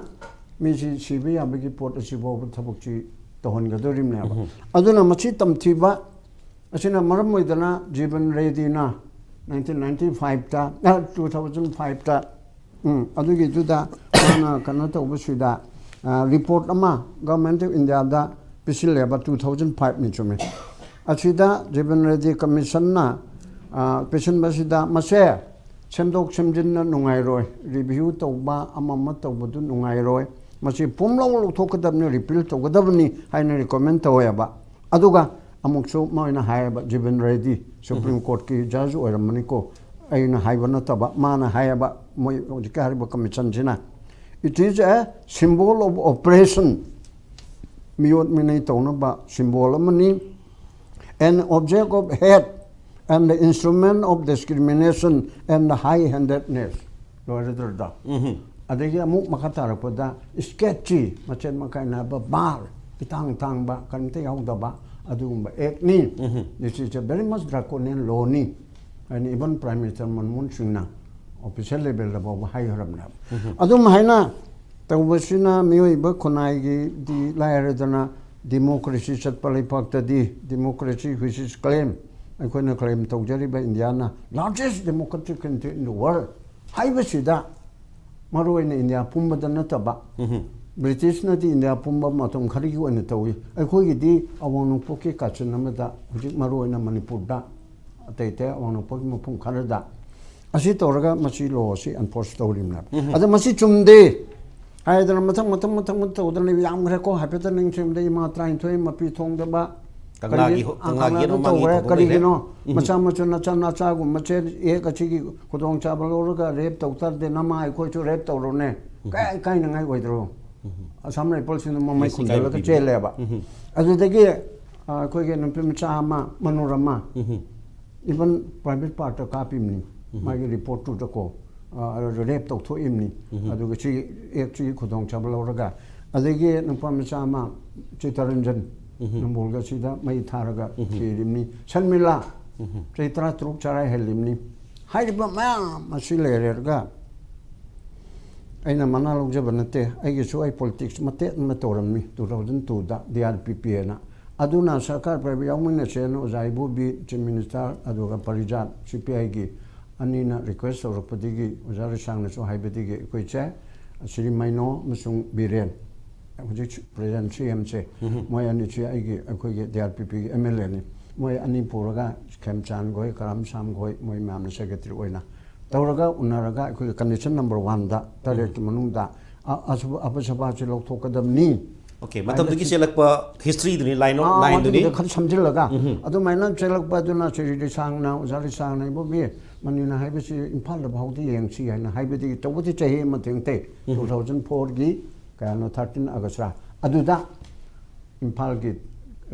ꯃꯤꯁꯤ ꯁꯤꯕ ꯌꯥꯕꯒꯤ ꯄꯣꯠ ꯑꯁꯤꯐꯥꯎꯕ ꯊꯕꯛꯁꯤ ꯇꯧꯍꯟꯒꯗꯧꯔꯤꯕꯅꯦꯕ꯫ ꯑꯗꯨꯅ ꯃꯁꯤ ꯇꯝꯊꯤꯕ ꯑꯁꯤꯅ ꯃꯔꯝ ꯑꯣꯏꯗꯅ ꯖꯤꯕꯟ ꯔꯦꯗꯤꯅ nineteen ninety five ꯇ, ꯑ, two thousand five ꯇ, ꯎꯝ, ꯑꯗꯨꯒꯤꯗꯨꯗ ꯃꯥꯅ ꯀꯩꯅꯣ ꯇꯧꯕꯁꯤꯗ, ꯑ, report ꯑꯃ Government of India the ꯄꯤꯁꯤꯜꯂꯦꯕ, two thousand five ꯅꯤ, ꯆꯨꯝꯃꯦ꯫ ꯑꯁꯤꯗ ꯖꯤꯕꯟ ꯔꯦꯗꯤ commission ꯅ, ꯑ, ꯄꯤꯁꯤꯟꯕꯁꯤꯗ ꯃꯁꯦ ꯁꯦꯝꯗꯣꯛ ꯁꯦꯝꯖꯤꯟꯅ ꯅꯨꯡꯉꯥꯏꯔꯣꯏ, review ꯇꯧꯕ ꯑꯃ ꯑꯃ ꯇꯧꯕꯗꯨ ꯅꯨꯡꯉꯥꯏꯔꯣꯏ, ꯃꯁꯤ ꯄꯨꯝꯂꯧ ꯂꯧꯊꯣꯛꯀꯗꯕꯅꯤ, repeal ꯇꯧꯒꯗꯕꯅꯤ ꯍꯥꯏꯅ recommend ꯇꯧꯋꯦꯕ꯫ ꯑꯗꯨꯒ ꯑꯃꯨꯛꯁꯨ ꯃꯣꯏꯅ ꯍꯥꯏꯌꯦꯕ, ꯖꯤꯕꯟ ꯔꯦꯗꯤ, Supreme Court ꯀꯤ judge ꯑꯣꯏꯔꯝꯕꯅꯤꯀꯣ, ꯑꯩꯅ ꯍꯥꯏꯕ ꯅꯠꯇꯕ, ꯃꯥꯅ ꯍꯥꯏꯌꯦꯕ, ꯃꯣꯏ ꯍꯧꯖꯤꯛꯀꯤ ꯍꯥꯏꯔꯤꯕ commission ꯁꯤꯅ, "It is a symbol of oppression, ꯃꯤꯑꯣꯠ ꯃꯤꯅꯩ ꯇꯧꯅꯕ symbol ꯑꯃꯅꯤ, an object of hate and the instrument of discrimination and high handedness." ꯂꯣꯏꯔꯗ꯭ꯔꯗ? ꯑꯗꯒꯤ ꯑꯃꯨꯛ ꯃꯈꯥ ꯇꯥꯔꯛꯄꯗ sketchy, ꯃꯆꯦꯠ ꯃꯀꯥꯏ ꯅꯥꯏꯕ, bar, ꯏꯇꯥꯡ ꯇꯥꯡꯕ, ꯀꯔꯤꯝꯇ ꯌꯥꯎꯗꯕ ꯑꯗꯨꯒꯨꯝꯕ act ꯅꯤ꯫ This is a very much draconian law ꯅꯤ ꯍꯥꯏꯅ even Prime Minister ꯃꯟꯃꯣꯍꯟ ꯁꯤꯡꯅ official level ꯗ ꯐꯥꯎꯕ ꯍꯥꯏꯈ꯭ꯔꯕꯅꯦꯕ꯫ ꯑꯗꯨꯝ ꯍꯥꯏꯅ ꯇꯧꯕꯁꯤꯅ ꯃꯤꯑꯣꯏꯕ ꯈꯨꯟꯅꯥꯏꯒꯤꯗꯤ ꯂꯥꯏꯔꯗꯅ, democracy ꯆꯠꯄ ꯂꯩꯄꯥꯛꯇꯗꯤ, democracy which is claim, ꯑꯩꯈꯣꯏꯅ claim ꯇꯧꯖꯔꯤꯕ ꯏꯟꯗꯤꯌꯥꯅ largest democratic country in the world ꯍꯥꯏꯕꯁꯤꯗ, ꯃꯔꯨꯑꯣꯏꯅ ꯏꯟꯗꯤꯌꯥ ꯄꯨꯝꯕꯗ ꯅꯠꯇꯕ, ꯕ꯭ꯔꯤꯇꯤꯁꯅꯗꯤ ꯏꯟꯗꯤꯌꯥ ꯄꯨꯝꯕ ꯃꯇꯝ ꯈꯔꯒꯤ ꯑꯣꯏꯅ ꯇꯧꯏ, ꯑꯩꯈꯣꯏꯒꯤꯗꯤ ꯑꯋꯥꯡ ꯅꯣꯡꯄꯣꯛꯀꯤ ꯀꯥꯆꯤꯟ ꯑꯃꯗ, ꯍꯧꯖꯤꯛ ꯃꯔꯨꯑꯣꯏꯅ ꯃꯅꯤꯄꯨꯔꯗ ꯑꯇꯩ ꯑꯇꯩ ꯑꯋꯥꯡ ꯅꯣꯡꯄꯣꯛꯀꯤ ꯃꯐꯝ ꯈꯔꯗ꯫ ꯑꯁꯤ ꯇꯧꯔꯒ ꯃꯁꯤ ꯂꯣ ꯑꯁꯤ ꯑꯦꯟꯐꯣꯔꯁ ꯇꯧꯔꯤꯕꯅꯦꯕ꯫ ꯑꯗ ꯃꯁꯤ ꯆꯨꯝꯗꯦ ꯍꯥꯏꯗꯅ ꯃꯊꯪ ꯃꯊꯪ ꯃꯊꯪ ꯃꯊꯪ ꯇꯧꯗꯅ ꯂꯩꯕ ꯌꯥꯝꯈ꯭ꯔꯦꯀꯣ꯫ ꯍꯥꯏꯐꯦꯠꯇ ꯅꯤꯡꯁꯤꯡꯕꯗ ꯏꯃꯥ ꯇꯔꯥꯅꯤꯊꯣꯏ ꯃꯄꯤ ꯊꯣꯡꯗꯕ, ꯀꯪꯂꯥꯒꯤ ꯀꯔꯤꯒꯤ-, ꯍꯣ-, ꯀꯪꯂꯥꯒꯤ ꯀꯪꯂꯥꯗ ꯍꯣ-, ꯃꯥꯒꯤ ꯇꯧꯈ꯭ꯔꯦ꯫ ꯊꯧꯕ ꯂꯩꯔꯦ꯫ ꯀꯔꯤꯒꯤꯅꯣ? ꯃꯆꯥ ꯃꯆꯥ ꯅꯆꯥ ꯅꯆꯥꯒꯨꯝꯕꯁꯦ ꯑꯦꯛ ꯑꯁꯤꯒꯤ ꯈꯨꯗꯣꯡꯆꯥꯕ ꯂꯧꯔꯒ ꯔꯦꯞ ꯇꯧ ꯇꯥꯔꯗꯤ ꯅꯃꯥ ꯑꯩꯈꯣꯏꯁꯨ ꯔꯦꯞ ꯇꯧꯔꯣꯅꯦ꯫ ꯀꯥꯏ ꯀꯥꯏꯅꯉꯥꯏ ꯑꯣꯏꯗ꯭ꯔꯣ? ꯑꯁꯥꯝ ꯔꯥꯏꯐꯜꯁꯤꯡꯅ ꯃꯃꯩ ꯃꯁꯤ ꯈꯨꯝꯖꯤꯜꯂꯒ ꯀꯥꯏꯕꯤꯕ꯫ ꯆꯦꯜꯂꯦꯕ꯫ ꯑꯗꯨꯗꯒꯤ, ꯑ, ꯑꯩꯈꯣꯏꯒꯤ ꯅꯨꯄꯤ ꯃꯆꯥ ꯑꯃ, ꯃꯅꯨꯔ ꯑꯃ, ꯏꯚꯟ ꯄ꯭ꯔꯥꯏꯚꯦꯠ ꯄꯥꯔꯠꯇ ꯀꯥꯞꯄꯤꯕꯅꯤ꯫ ꯃꯥꯒꯤ ꯔꯤꯄꯣꯔꯠꯇꯨꯗꯀꯣ, ꯑ, ꯔꯦꯞ ꯇꯧꯊꯣꯛꯏꯕꯅꯤ꯫ ꯑꯗꯨꯒ ꯁꯤ ꯑꯦꯛꯁꯤꯒꯤ ꯈꯨꯗꯣꯡꯆꯥꯕ ꯂꯧꯔꯒ, ꯑꯗꯒꯤ ꯅꯨꯄꯥ ꯃꯆꯥ ꯑꯃ ꯆꯤꯇꯔꯟꯖꯟ ꯅꯝꯕꯣꯜꯒ ꯁꯤꯗ ꯃꯩ ꯊꯥꯔꯒ ꯊꯤꯔꯤꯕꯅꯤ꯫ ꯁꯟꯃꯤꯂꯥ ꯆꯍꯤ ꯇꯔꯥꯇꯔꯨꯛ ꯆꯔꯥ ꯍꯦꯜꯂꯤꯕꯅꯤ꯫ ꯍꯥꯏꯔꯤꯕ ꯃꯌꯥꯝ ꯑꯁꯤ ꯂꯩꯔꯦꯔꯒ ꯑꯩꯅ ꯃꯅꯥ ꯂꯧꯖꯕ ꯅꯠꯇꯦ꯫ ꯑꯩꯒꯤꯁꯨ ꯑꯩ ꯄꯣꯂꯤꯇꯤꯛꯁ ꯃꯇꯦꯛ ꯑꯃ ꯇꯧꯔꯝꯃꯤ ꯇꯨ ꯊꯥꯎꯖꯟ ꯇꯨꯗ ꯗꯤ ꯑꯥꯔ ꯄꯤ ꯄꯤ ꯑꯅ꯫ ꯑꯗꯨꯅ ꯁꯔꯀꯥꯔ ꯄꯥꯏꯕ ꯌꯥꯎꯃꯤꯟꯅꯁꯦꯅ ꯑꯣꯖꯥ ꯏꯕꯣꯕꯤ ꯆꯤꯐ ꯃꯤꯅꯤꯁꯇꯔ ꯑꯗꯨꯒ ꯄꯔꯤꯖꯥꯠ ꯁꯤ ꯄꯤ ꯑꯥꯏꯒꯤ ꯑꯅꯤꯅ ꯔꯤꯀ꯭ꯋꯦꯁ ꯇꯧꯔꯛꯄꯗꯒꯤ ꯑꯣꯖꯥ ꯔꯤꯁꯥꯡꯅꯁꯨ ꯍꯥꯏꯕꯗꯒꯤ ꯑꯩꯈꯣꯏꯁꯦ ꯁ꯭ꯔꯤ ꯃꯩꯅꯣ ꯑꯃꯁꯨꯡ ꯕꯤꯔꯦꯟ ꯍꯧꯖꯤꯛ ꯄ꯭ꯔꯦꯖꯦꯟ ꯁꯤ ꯑꯦꯝꯁꯦ ꯃꯣꯏ ꯑꯅꯤꯁꯤ ꯑꯩꯒꯤ ꯑꯩꯈꯣꯏꯒꯤ ꯗꯤ ꯑꯥꯔ ꯄꯤ ꯄꯤꯒꯤ ꯑꯦꯝ ꯑꯦꯜ ꯑꯦꯅꯤ꯫ ꯃꯣꯏ ꯑꯅꯤ ꯄꯨꯔꯒ ꯈꯦꯝꯆꯥꯟ ꯈꯣꯏ, ꯀꯔꯝꯁꯥꯝ ꯈꯣꯏ, ꯃꯣꯏ ꯃꯌꯥꯝꯅ ꯁꯦꯀ꯭ꯔꯦꯇꯔꯤ ꯑꯣꯏꯅ ꯇꯧꯔꯒ ꯎꯅꯔꯒ ꯑꯩꯈꯣꯏꯒꯤ ꯀꯟꯗꯤꯁꯟ ꯅꯝꯕꯔ ꯋꯥꯟꯗ ꯇꯔꯦꯠꯀꯤ ꯃꯅꯨꯡꯗ ꯑ-, ꯑꯁꯨ-, ꯑꯄꯁꯕꯥꯁꯤ ꯂꯧꯊꯣꯛꯀꯗꯕꯅꯤ꯫ ꯑꯣꯀꯦ, ꯃꯇꯝꯗꯨꯒꯤ ꯍꯥꯏꯅ ꯆꯦꯜꯂꯛꯄ ꯍꯤꯁꯇ꯭ꯔꯤꯗꯨꯅꯤ, ꯂꯥꯏꯟ ꯑꯣꯐ ꯑꯥ, ꯂꯥꯏꯟꯗꯨꯅꯤ꯫ ꯃꯗꯨꯒꯤꯗ ꯈꯔ ꯁꯝꯖꯤꯜꯂꯒ ꯑꯗꯨꯃꯥꯏꯅ ꯆꯦꯜꯂꯛꯄ ꯑꯗꯨꯅ ꯁ꯭ꯔꯤ ꯔꯤꯁꯥꯡꯅ, ꯑꯣꯖꯥ ꯔꯤꯁꯥꯡꯅ ꯏꯕꯣꯕꯤ ꯃꯅꯤꯅ ꯍꯥꯏꯕꯁꯤ ꯏꯝꯐꯥꯜꯗ ꯐꯥꯎꯗꯤ ꯌꯦꯡꯁꯤ ꯍꯥꯏꯅ ꯍꯥꯏꯕꯗꯒꯤ ꯇꯧꯕꯗꯤ ꯆꯍꯤ ꯑꯃ ꯊꯦꯡꯊꯩ꯫ ꯇꯨ ꯊꯥꯎꯖꯟ ꯐꯣꯔꯒꯤ ꯀꯌꯥꯅꯣ, ꯊꯥꯔꯇꯤꯟ ꯑꯒꯁ꯭ꯠꯔꯥ ꯑꯗꯨꯗ ꯏꯝꯐꯥꯜꯒꯤ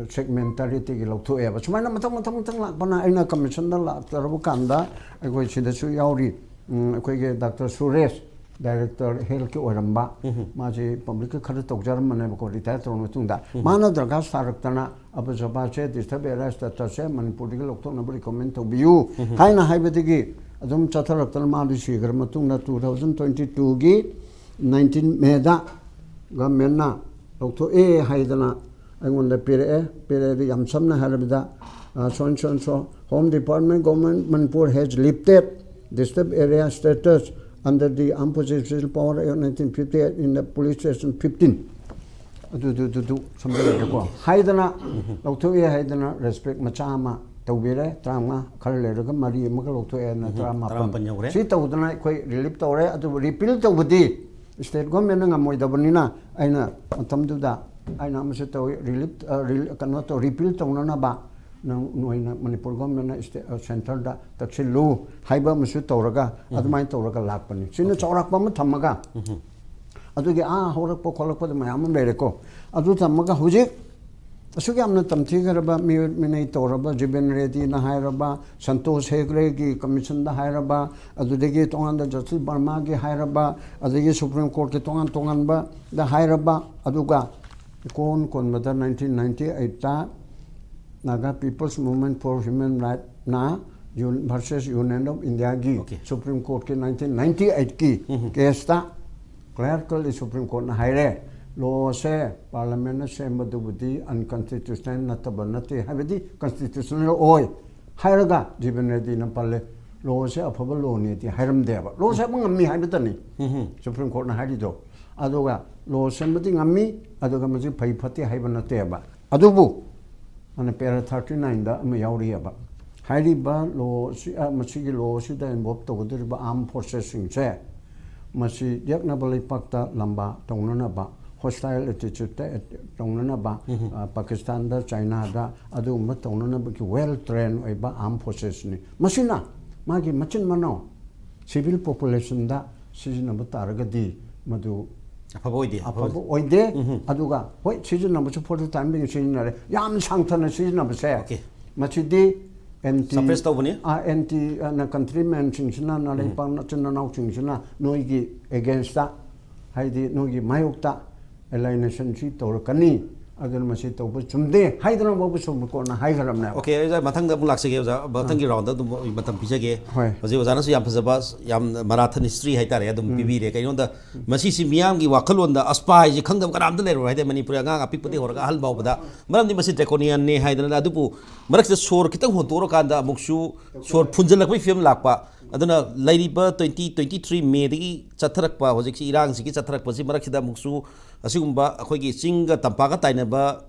ꯁꯦꯒꯃꯦꯟ ꯇꯔꯦꯠꯇꯒꯤ ꯂꯧꯊꯣꯛꯑꯦꯕ꯫ ꯁꯨꯃꯥꯏꯅ ꯃꯊꯪ ꯃꯊꯪ ꯃꯊꯪ ꯂꯥꯛꯄꯅ ꯑꯩꯅ ꯀꯃꯤꯁꯟꯗ ꯂꯥꯛꯇꯔꯕ ꯀꯥꯟꯗ ꯑꯩꯈꯣꯏ ꯁꯤꯗꯁꯨ ꯌꯥꯎꯔꯤ꯫ ꯎꯝ, ꯑꯩꯈꯣꯏꯒꯤ ꯗꯥꯛꯇꯔ ꯁꯨꯔꯦꯁ, ꯗꯥꯏꯔꯦꯛꯇꯔ ꯍꯦꯜꯊꯀꯤ ꯑꯣꯏꯔꯝꯕ, ꯃꯥꯁꯦ ꯄꯕ꯭ꯂꯤꯛꯀꯤ ꯈꯔ ꯇꯧꯖꯔꯝꯕꯅꯦꯕꯀꯣ, ꯔꯤꯇꯥꯌꯔ ꯇꯧꯔꯕ ꯃꯇꯨꯡꯗ꯫ ꯃꯥꯅ ꯗꯔꯈꯥꯁ ꯊꯥꯔꯛꯇꯅ ꯑꯄꯁꯕꯥꯁꯦ, ꯗꯤꯁꯇꯔꯕ ꯑꯦꯔꯤꯌꯥ ꯁ꯭ꯇꯦꯇꯁꯁꯦ ꯃꯅꯤꯄꯨꯔꯗꯒꯤ ꯂꯧꯊꯣꯛꯅꯕ ꯔꯤꯀꯃꯦꯟ ꯇꯧꯕꯤꯌꯨ ꯍꯥꯏꯅ ꯍꯥꯏꯕꯗꯒꯤ ꯑꯗꯨꯝ ꯆꯠꯊꯔꯛꯇꯅ ꯃꯥꯗꯤ ꯁꯤꯈ꯭ꯔ ꯃꯇꯨꯡꯗ ꯇꯨ ꯊꯥꯎꯖꯟ ꯇ꯭ꯋꯦꯟꯇꯤ ꯇꯨꯒꯤ ꯅꯥꯏꯟꯇꯤꯟ ꯃꯦꯗ ꯒꯚꯔꯟꯃꯦꯟꯠꯅ ꯂꯧꯊꯣꯛꯑꯦ ꯍꯥꯏꯗꯅ ꯑꯩꯉꯣꯟꯗ ꯄꯤꯔꯛꯑꯦ꯫ ꯄꯤꯔꯛꯑꯦ, ꯌꯥꯝ ꯁꯝꯅ ꯍꯥꯏꯔꯕꯗ, ꯑ, so and so and so, Home Department, Government Manipur has lifted disturbed area status under the Armed Forces Special Power Act nineteen fifty-eight in the police station fifteen꯫ ꯑꯗꯨꯗꯨꯗꯨꯗꯨ ꯁꯝꯖꯜꯂꯒꯦꯀꯣ꯫ ꯍꯥꯏꯗꯅ ꯂꯧꯊꯣꯛꯑꯦ ꯍꯥꯏꯗꯅ ꯔꯦꯁꯄꯦꯛ ꯃꯆꯥ ꯑꯃ ꯇꯧꯕꯤꯔꯦ, ꯇꯔꯥꯃꯉꯥ, ꯈꯔ ꯂꯩꯔꯒ ꯃꯔꯤ ꯑꯃꯒ ꯂꯧꯊꯣꯛꯑꯦꯅ ꯇꯔꯥꯃꯥꯄꯟ꯫ ꯇꯔꯥꯃꯥꯄꯟ ꯌꯧꯔꯦ꯫ ꯁꯤ ꯇꯧꯗꯅ ꯑꯩꯈꯣꯏ ꯔꯤꯂꯤꯞ ꯇꯧꯔꯦ꯫ ꯑꯗꯨꯕꯨ ꯔꯤꯄꯤꯜ ꯇꯧꯕꯗꯤ ꯁ꯭ꯇꯦꯠ ꯒꯣꯔꯃꯦꯟꯅ ꯉꯝꯃꯣꯏꯗꯕꯅꯤꯅ, ꯑꯩꯅ ꯃꯇꯝꯗꯨꯗ ꯑꯩꯅ ꯑꯃꯁꯨ ꯇꯧꯏ, ꯔꯤꯂꯤꯞ, ꯑ, ꯔꯤꯂꯤ-, ꯀꯩꯅꯣ ꯇꯧ, ꯔꯤꯄꯤꯜ ꯇꯧꯅꯅꯕ ꯅꯪ, ꯅꯣꯏꯅ ꯃꯅꯤꯄꯨꯔ ꯒꯣꯔꯃꯦꯟꯅ ꯁ꯭ꯇꯦ-, ꯑ, ꯁꯦꯟꯇꯔꯗ ꯇꯛꯁꯤꯜꯂꯨ ꯍꯥꯏꯕ ꯑꯃꯁꯨ ꯇꯧꯔꯒ, ꯑꯗꯨꯃꯥꯏꯅ ꯇꯧꯔꯒ ꯂꯥꯛꯄꯅꯤ꯫ ꯁꯤꯅ ꯆꯥꯎꯔꯥꯛꯄ ꯑꯃ ꯊꯝꯃꯒ, ꯑꯗꯨꯒꯤ ꯑꯥ ꯍꯧꯔꯛꯄ ꯈꯣꯠꯂꯛꯄꯗ ꯃꯌꯥꯝ ꯑꯃ ꯂꯩꯔꯦꯀꯣ꯫ ꯑꯗꯨ ꯊꯝꯃꯒ ꯍꯧꯖꯤꯛ ꯑꯁꯨꯛ ꯌꯥꯝꯅ ꯇꯝꯊꯤꯈ꯭ꯔꯕ, ꯃꯤꯑꯣꯠ ꯃꯤꯅꯩ ꯇꯧꯔꯕ ꯖꯤꯕꯦꯟ ꯔꯦꯗꯤꯅ ꯍꯥꯏꯔꯕ, ꯁꯟꯇꯣꯁ ꯍꯦꯒ꯭ꯔꯦꯒꯤ ꯀꯃꯤꯁꯟꯗ ꯍꯥꯏꯔꯕ, ꯑꯗꯨꯗꯒꯤ ꯇꯣꯉꯥꯟꯗ ꯖꯁꯇꯤꯁ ꯕꯔꯃꯥꯒꯤ ꯍꯥꯏꯔꯕ, ꯑꯗꯒꯤ ꯁꯨꯄ꯭ꯔꯤꯝ ꯀꯣꯔꯠꯀꯤ ꯇꯣꯉꯥꯟ ꯇꯣꯉꯥꯟꯕꯗ ꯍꯥꯏꯔꯕ, ꯑꯗꯨꯒ ꯏꯀꯣꯟ ꯀꯣꯟꯕꯗ nineteen ninety eight ꯇ Naga People's Movement for Human Right ꯅ union-, versus Union of India ꯒꯤ Okay. ꯁꯨꯄ꯭ꯔꯤꯝ ꯀꯣꯔꯠꯀꯤ nineteen ninety eight ꯀꯤ ꯀꯦꯁꯇ ꯀ꯭ꯂꯥꯔꯛꯀꯜꯂꯤ ꯁꯨꯄ꯭ꯔꯤꯝ ꯀꯣꯔꯠꯅ ꯍꯥꯏꯔꯦ, ꯂꯣꯁꯦ ꯄꯥꯔꯂꯤꯌꯥꯃꯦꯟꯅ ꯁꯦꯝꯕꯗꯨꯕꯨꯗꯤ ꯑꯟꯀꯟꯁꯇꯤꯇ꯭ꯌꯨꯁꯅꯦꯜ ꯅꯠꯇꯕ ꯅꯠꯇꯦ, ꯍꯥꯏꯕꯗꯤ ꯀꯟꯁꯇꯤꯇ꯭ꯌꯨꯁꯅꯦꯜ ꯑꯣꯏ ꯍꯥꯏꯔꯒ ꯖꯤꯕꯦꯟ ꯔꯦꯗꯤꯅ ꯄꯜꯂꯦ꯫ ꯂꯣꯁꯦ ꯑꯐꯕ ꯂꯣꯅꯦꯗꯤ ꯍꯥꯏꯔꯝꯗꯦꯕ꯫ ꯂꯣ ꯁꯦꯝꯕ ꯉꯝꯃꯤ ꯍꯥꯏꯕꯇꯅꯤ ꯁꯨꯄ꯭ꯔꯤꯝ ꯀꯣꯔꯠꯅ ꯍꯥꯏꯔꯤꯗꯣ꯫ ꯑꯗꯨꯒ ꯂꯣ ꯁꯦꯝꯕꯗꯤ ꯉꯝꯃꯤ, ꯑꯗꯨꯒ ꯃꯁꯤ ꯐꯩ ꯐꯠꯇꯦ ꯍꯥꯏꯕ ꯅꯠꯇꯦꯕ꯫ ꯑꯗꯨꯕꯨ ꯑꯅ ꯄꯦꯔꯥ ꯊꯥꯔꯇꯤ ꯅꯥꯏꯟꯗ ꯑꯃ ꯌꯥꯎꯔꯤꯑꯕ꯫ ꯍꯥꯏꯔꯤꯕ ꯂꯣ ꯑꯁꯤ, ꯑ, ꯃꯁꯤꯒꯤ ꯂꯣ ꯑꯁꯤꯗ ꯏꯟꯚꯣꯜꯕ ꯇꯧꯒꯗꯧꯔꯤꯕ ꯑꯥꯔꯝ ꯐꯣꯔꯁꯦꯁꯁꯤꯡꯁꯦ, ꯃꯁꯤ ꯌꯦꯛꯅꯕ ꯂꯩꯄꯥꯛꯇ ꯂꯝꯕꯥ ꯇꯧꯅꯅꯕ, ꯍꯣꯁꯇꯥꯏꯜ ꯑꯦꯇꯤꯆꯨꯠꯇ ꯇꯧꯅꯅꯕ, ꯑ, ꯄꯥꯀꯤꯁꯇꯥꯟꯗ, ꯆꯥꯏꯅꯥꯗ ꯑꯗꯨꯒꯨꯝꯕ ꯇꯧꯅꯅꯕꯒꯤ ꯋꯦꯜ ꯇ꯭ꯔꯦꯟ ꯑꯣꯏꯕ ꯑꯥꯔꯝ ꯐꯣꯔꯁꯦꯁꯅꯤ꯫ ꯃꯁꯤꯅ ꯃꯥꯒꯤ ꯃꯆꯤꯟ ꯃꯅꯥꯎ ꯁꯤꯚꯤꯜ ꯄꯣꯄꯨꯂꯦꯁꯟꯗ ꯁꯤꯖꯤꯟꯅꯕ ꯇꯥꯔꯒꯗꯤ ꯃꯗꯨ ꯑꯐꯕ ꯑꯣꯏꯗꯦ꯫ ꯑꯐꯕ ꯑꯣꯏꯗꯦ꯫ ꯑꯗꯨꯒ ꯍꯣꯏ, ꯁꯤꯖꯤꯟꯅꯕꯁꯨ ꯐꯣꯔ ꯇꯥꯏꯝꯗꯒꯤ ꯁꯤꯖꯤꯟꯅꯔꯦ꯫ ꯌꯥꯝ ꯁꯥꯡꯊꯅ ꯁꯤꯖꯤꯟꯅꯕꯁꯦ, Okay. ꯃꯁꯤꯗꯤ ꯑꯦꯟꯇꯤ Suppress ꯇꯧꯕꯅꯤ꯫ ꯑꯦꯟꯇꯤ ꯀꯟꯇ꯭ꯔꯤꯃꯦꯟꯁꯤꯡꯁꯤꯅ, ꯅꯥꯂꯩꯄꯥꯛ ꯏꯆꯤꯟ ꯏꯅꯥꯎꯁꯤꯡꯁꯤꯅ ꯅꯣꯏꯒꯤ ꯑꯦꯒꯦꯟꯁꯇ, ꯍꯥꯏꯗꯤ ꯅꯣꯏꯒꯤ ꯃꯥꯌꯣꯛꯇ ꯑꯦꯂꯥꯏꯅꯦꯁꯟꯁꯤ ꯇꯧꯔꯛꯀꯅꯤ, ꯑꯗꯨꯅ ꯃꯁꯤ ꯇꯧꯕ ꯆꯨꯝꯗꯦ ꯍꯥꯏꯗꯅ ꯐꯥꯎꯕ ꯁꯨꯄ꯭ꯔꯤꯝ ꯀꯣꯔꯠꯅ ꯍꯥꯏꯈ꯭ꯔꯕꯅꯦꯕ꯫ Okay, ꯑꯣꯖꯥ, ꯃꯊꯪꯗ ꯑꯃꯨꯛ ꯂꯥꯛꯆꯒꯦ ꯑꯣꯖꯥ, ꯃꯊꯪꯒꯤ ꯔꯥꯎꯟꯗ ꯑꯗꯨꯝ ꯑꯩ ꯃꯇꯝ ꯄꯤꯖꯒꯦ꯫ ꯍꯣꯏ꯫ ꯍꯧꯖꯤꯛ ꯑꯣꯖꯥꯅꯁꯨ ꯌꯥꯝ ꯐꯖꯕ, ꯌꯥꯝ ꯃꯔꯥꯊꯟ ꯍꯤꯁꯇ꯭ꯔꯤ ꯍꯥꯏꯇꯥꯔꯦ ꯑꯗꯨꯝ ꯄꯤꯕꯤꯔꯦ꯫ ꯀꯩꯅꯣꯗ ꯃꯁꯤꯁꯤ ꯃꯤꯌꯥꯝꯒꯤ ꯋꯥꯈꯜꯂꯣꯟꯗ ꯑꯁꯄꯥ ꯍꯥꯏꯁꯤ ꯈꯪꯗꯕ ꯀꯅꯥꯝꯇ ꯂꯩꯔꯣꯏ ꯍꯥꯏꯇꯥꯔꯦ, ꯃꯅꯤꯄꯨꯔꯤ ꯑꯉꯥꯡ ꯑꯄꯤꯛꯄꯗꯒꯤ ꯍꯧꯔꯒ ꯑꯍꯜ ꯐꯥꯎꯕꯗ꯫ ꯃꯔꯝꯗꯤ ꯃꯁꯤ ꯗ꯭ꯔꯦꯀꯣꯅꯤꯌꯟꯅꯤ ꯍꯥꯏꯗꯅ, ꯑꯗꯨꯕꯨ ꯃꯔꯛꯁꯤꯗ ꯁꯣꯔ ꯈꯤꯇꯪ ꯍꯣꯟꯇꯣꯛꯑꯀꯥꯟꯗ ꯑꯃꯨꯛꯁꯨ ꯁꯣꯔ ꯐꯨꯟꯖꯜꯂꯛꯄꯒꯤ ꯐꯤꯕꯝ ꯂꯥꯛꯄ, ꯑꯗꯨꯅ ꯂꯩꯔꯤꯕ twenty twenty three ꯃꯦꯗꯒꯤ ꯆꯠꯊꯔꯛꯄ, ꯍꯧꯖꯤꯛꯁꯤ ꯏꯔꯥꯡꯁꯤꯒꯤ ꯆꯠꯊꯔꯛꯄꯁꯤ ꯃꯔꯛꯁꯤꯗ ꯑꯃꯨꯛꯁꯨ ꯑꯁꯤꯒꯨꯝꯕ ꯑꯩꯈꯣꯏꯒꯤ ꯆꯤꯡꯒ ꯇꯝꯄꯥꯛꯀ ꯇꯥꯏꯅꯕ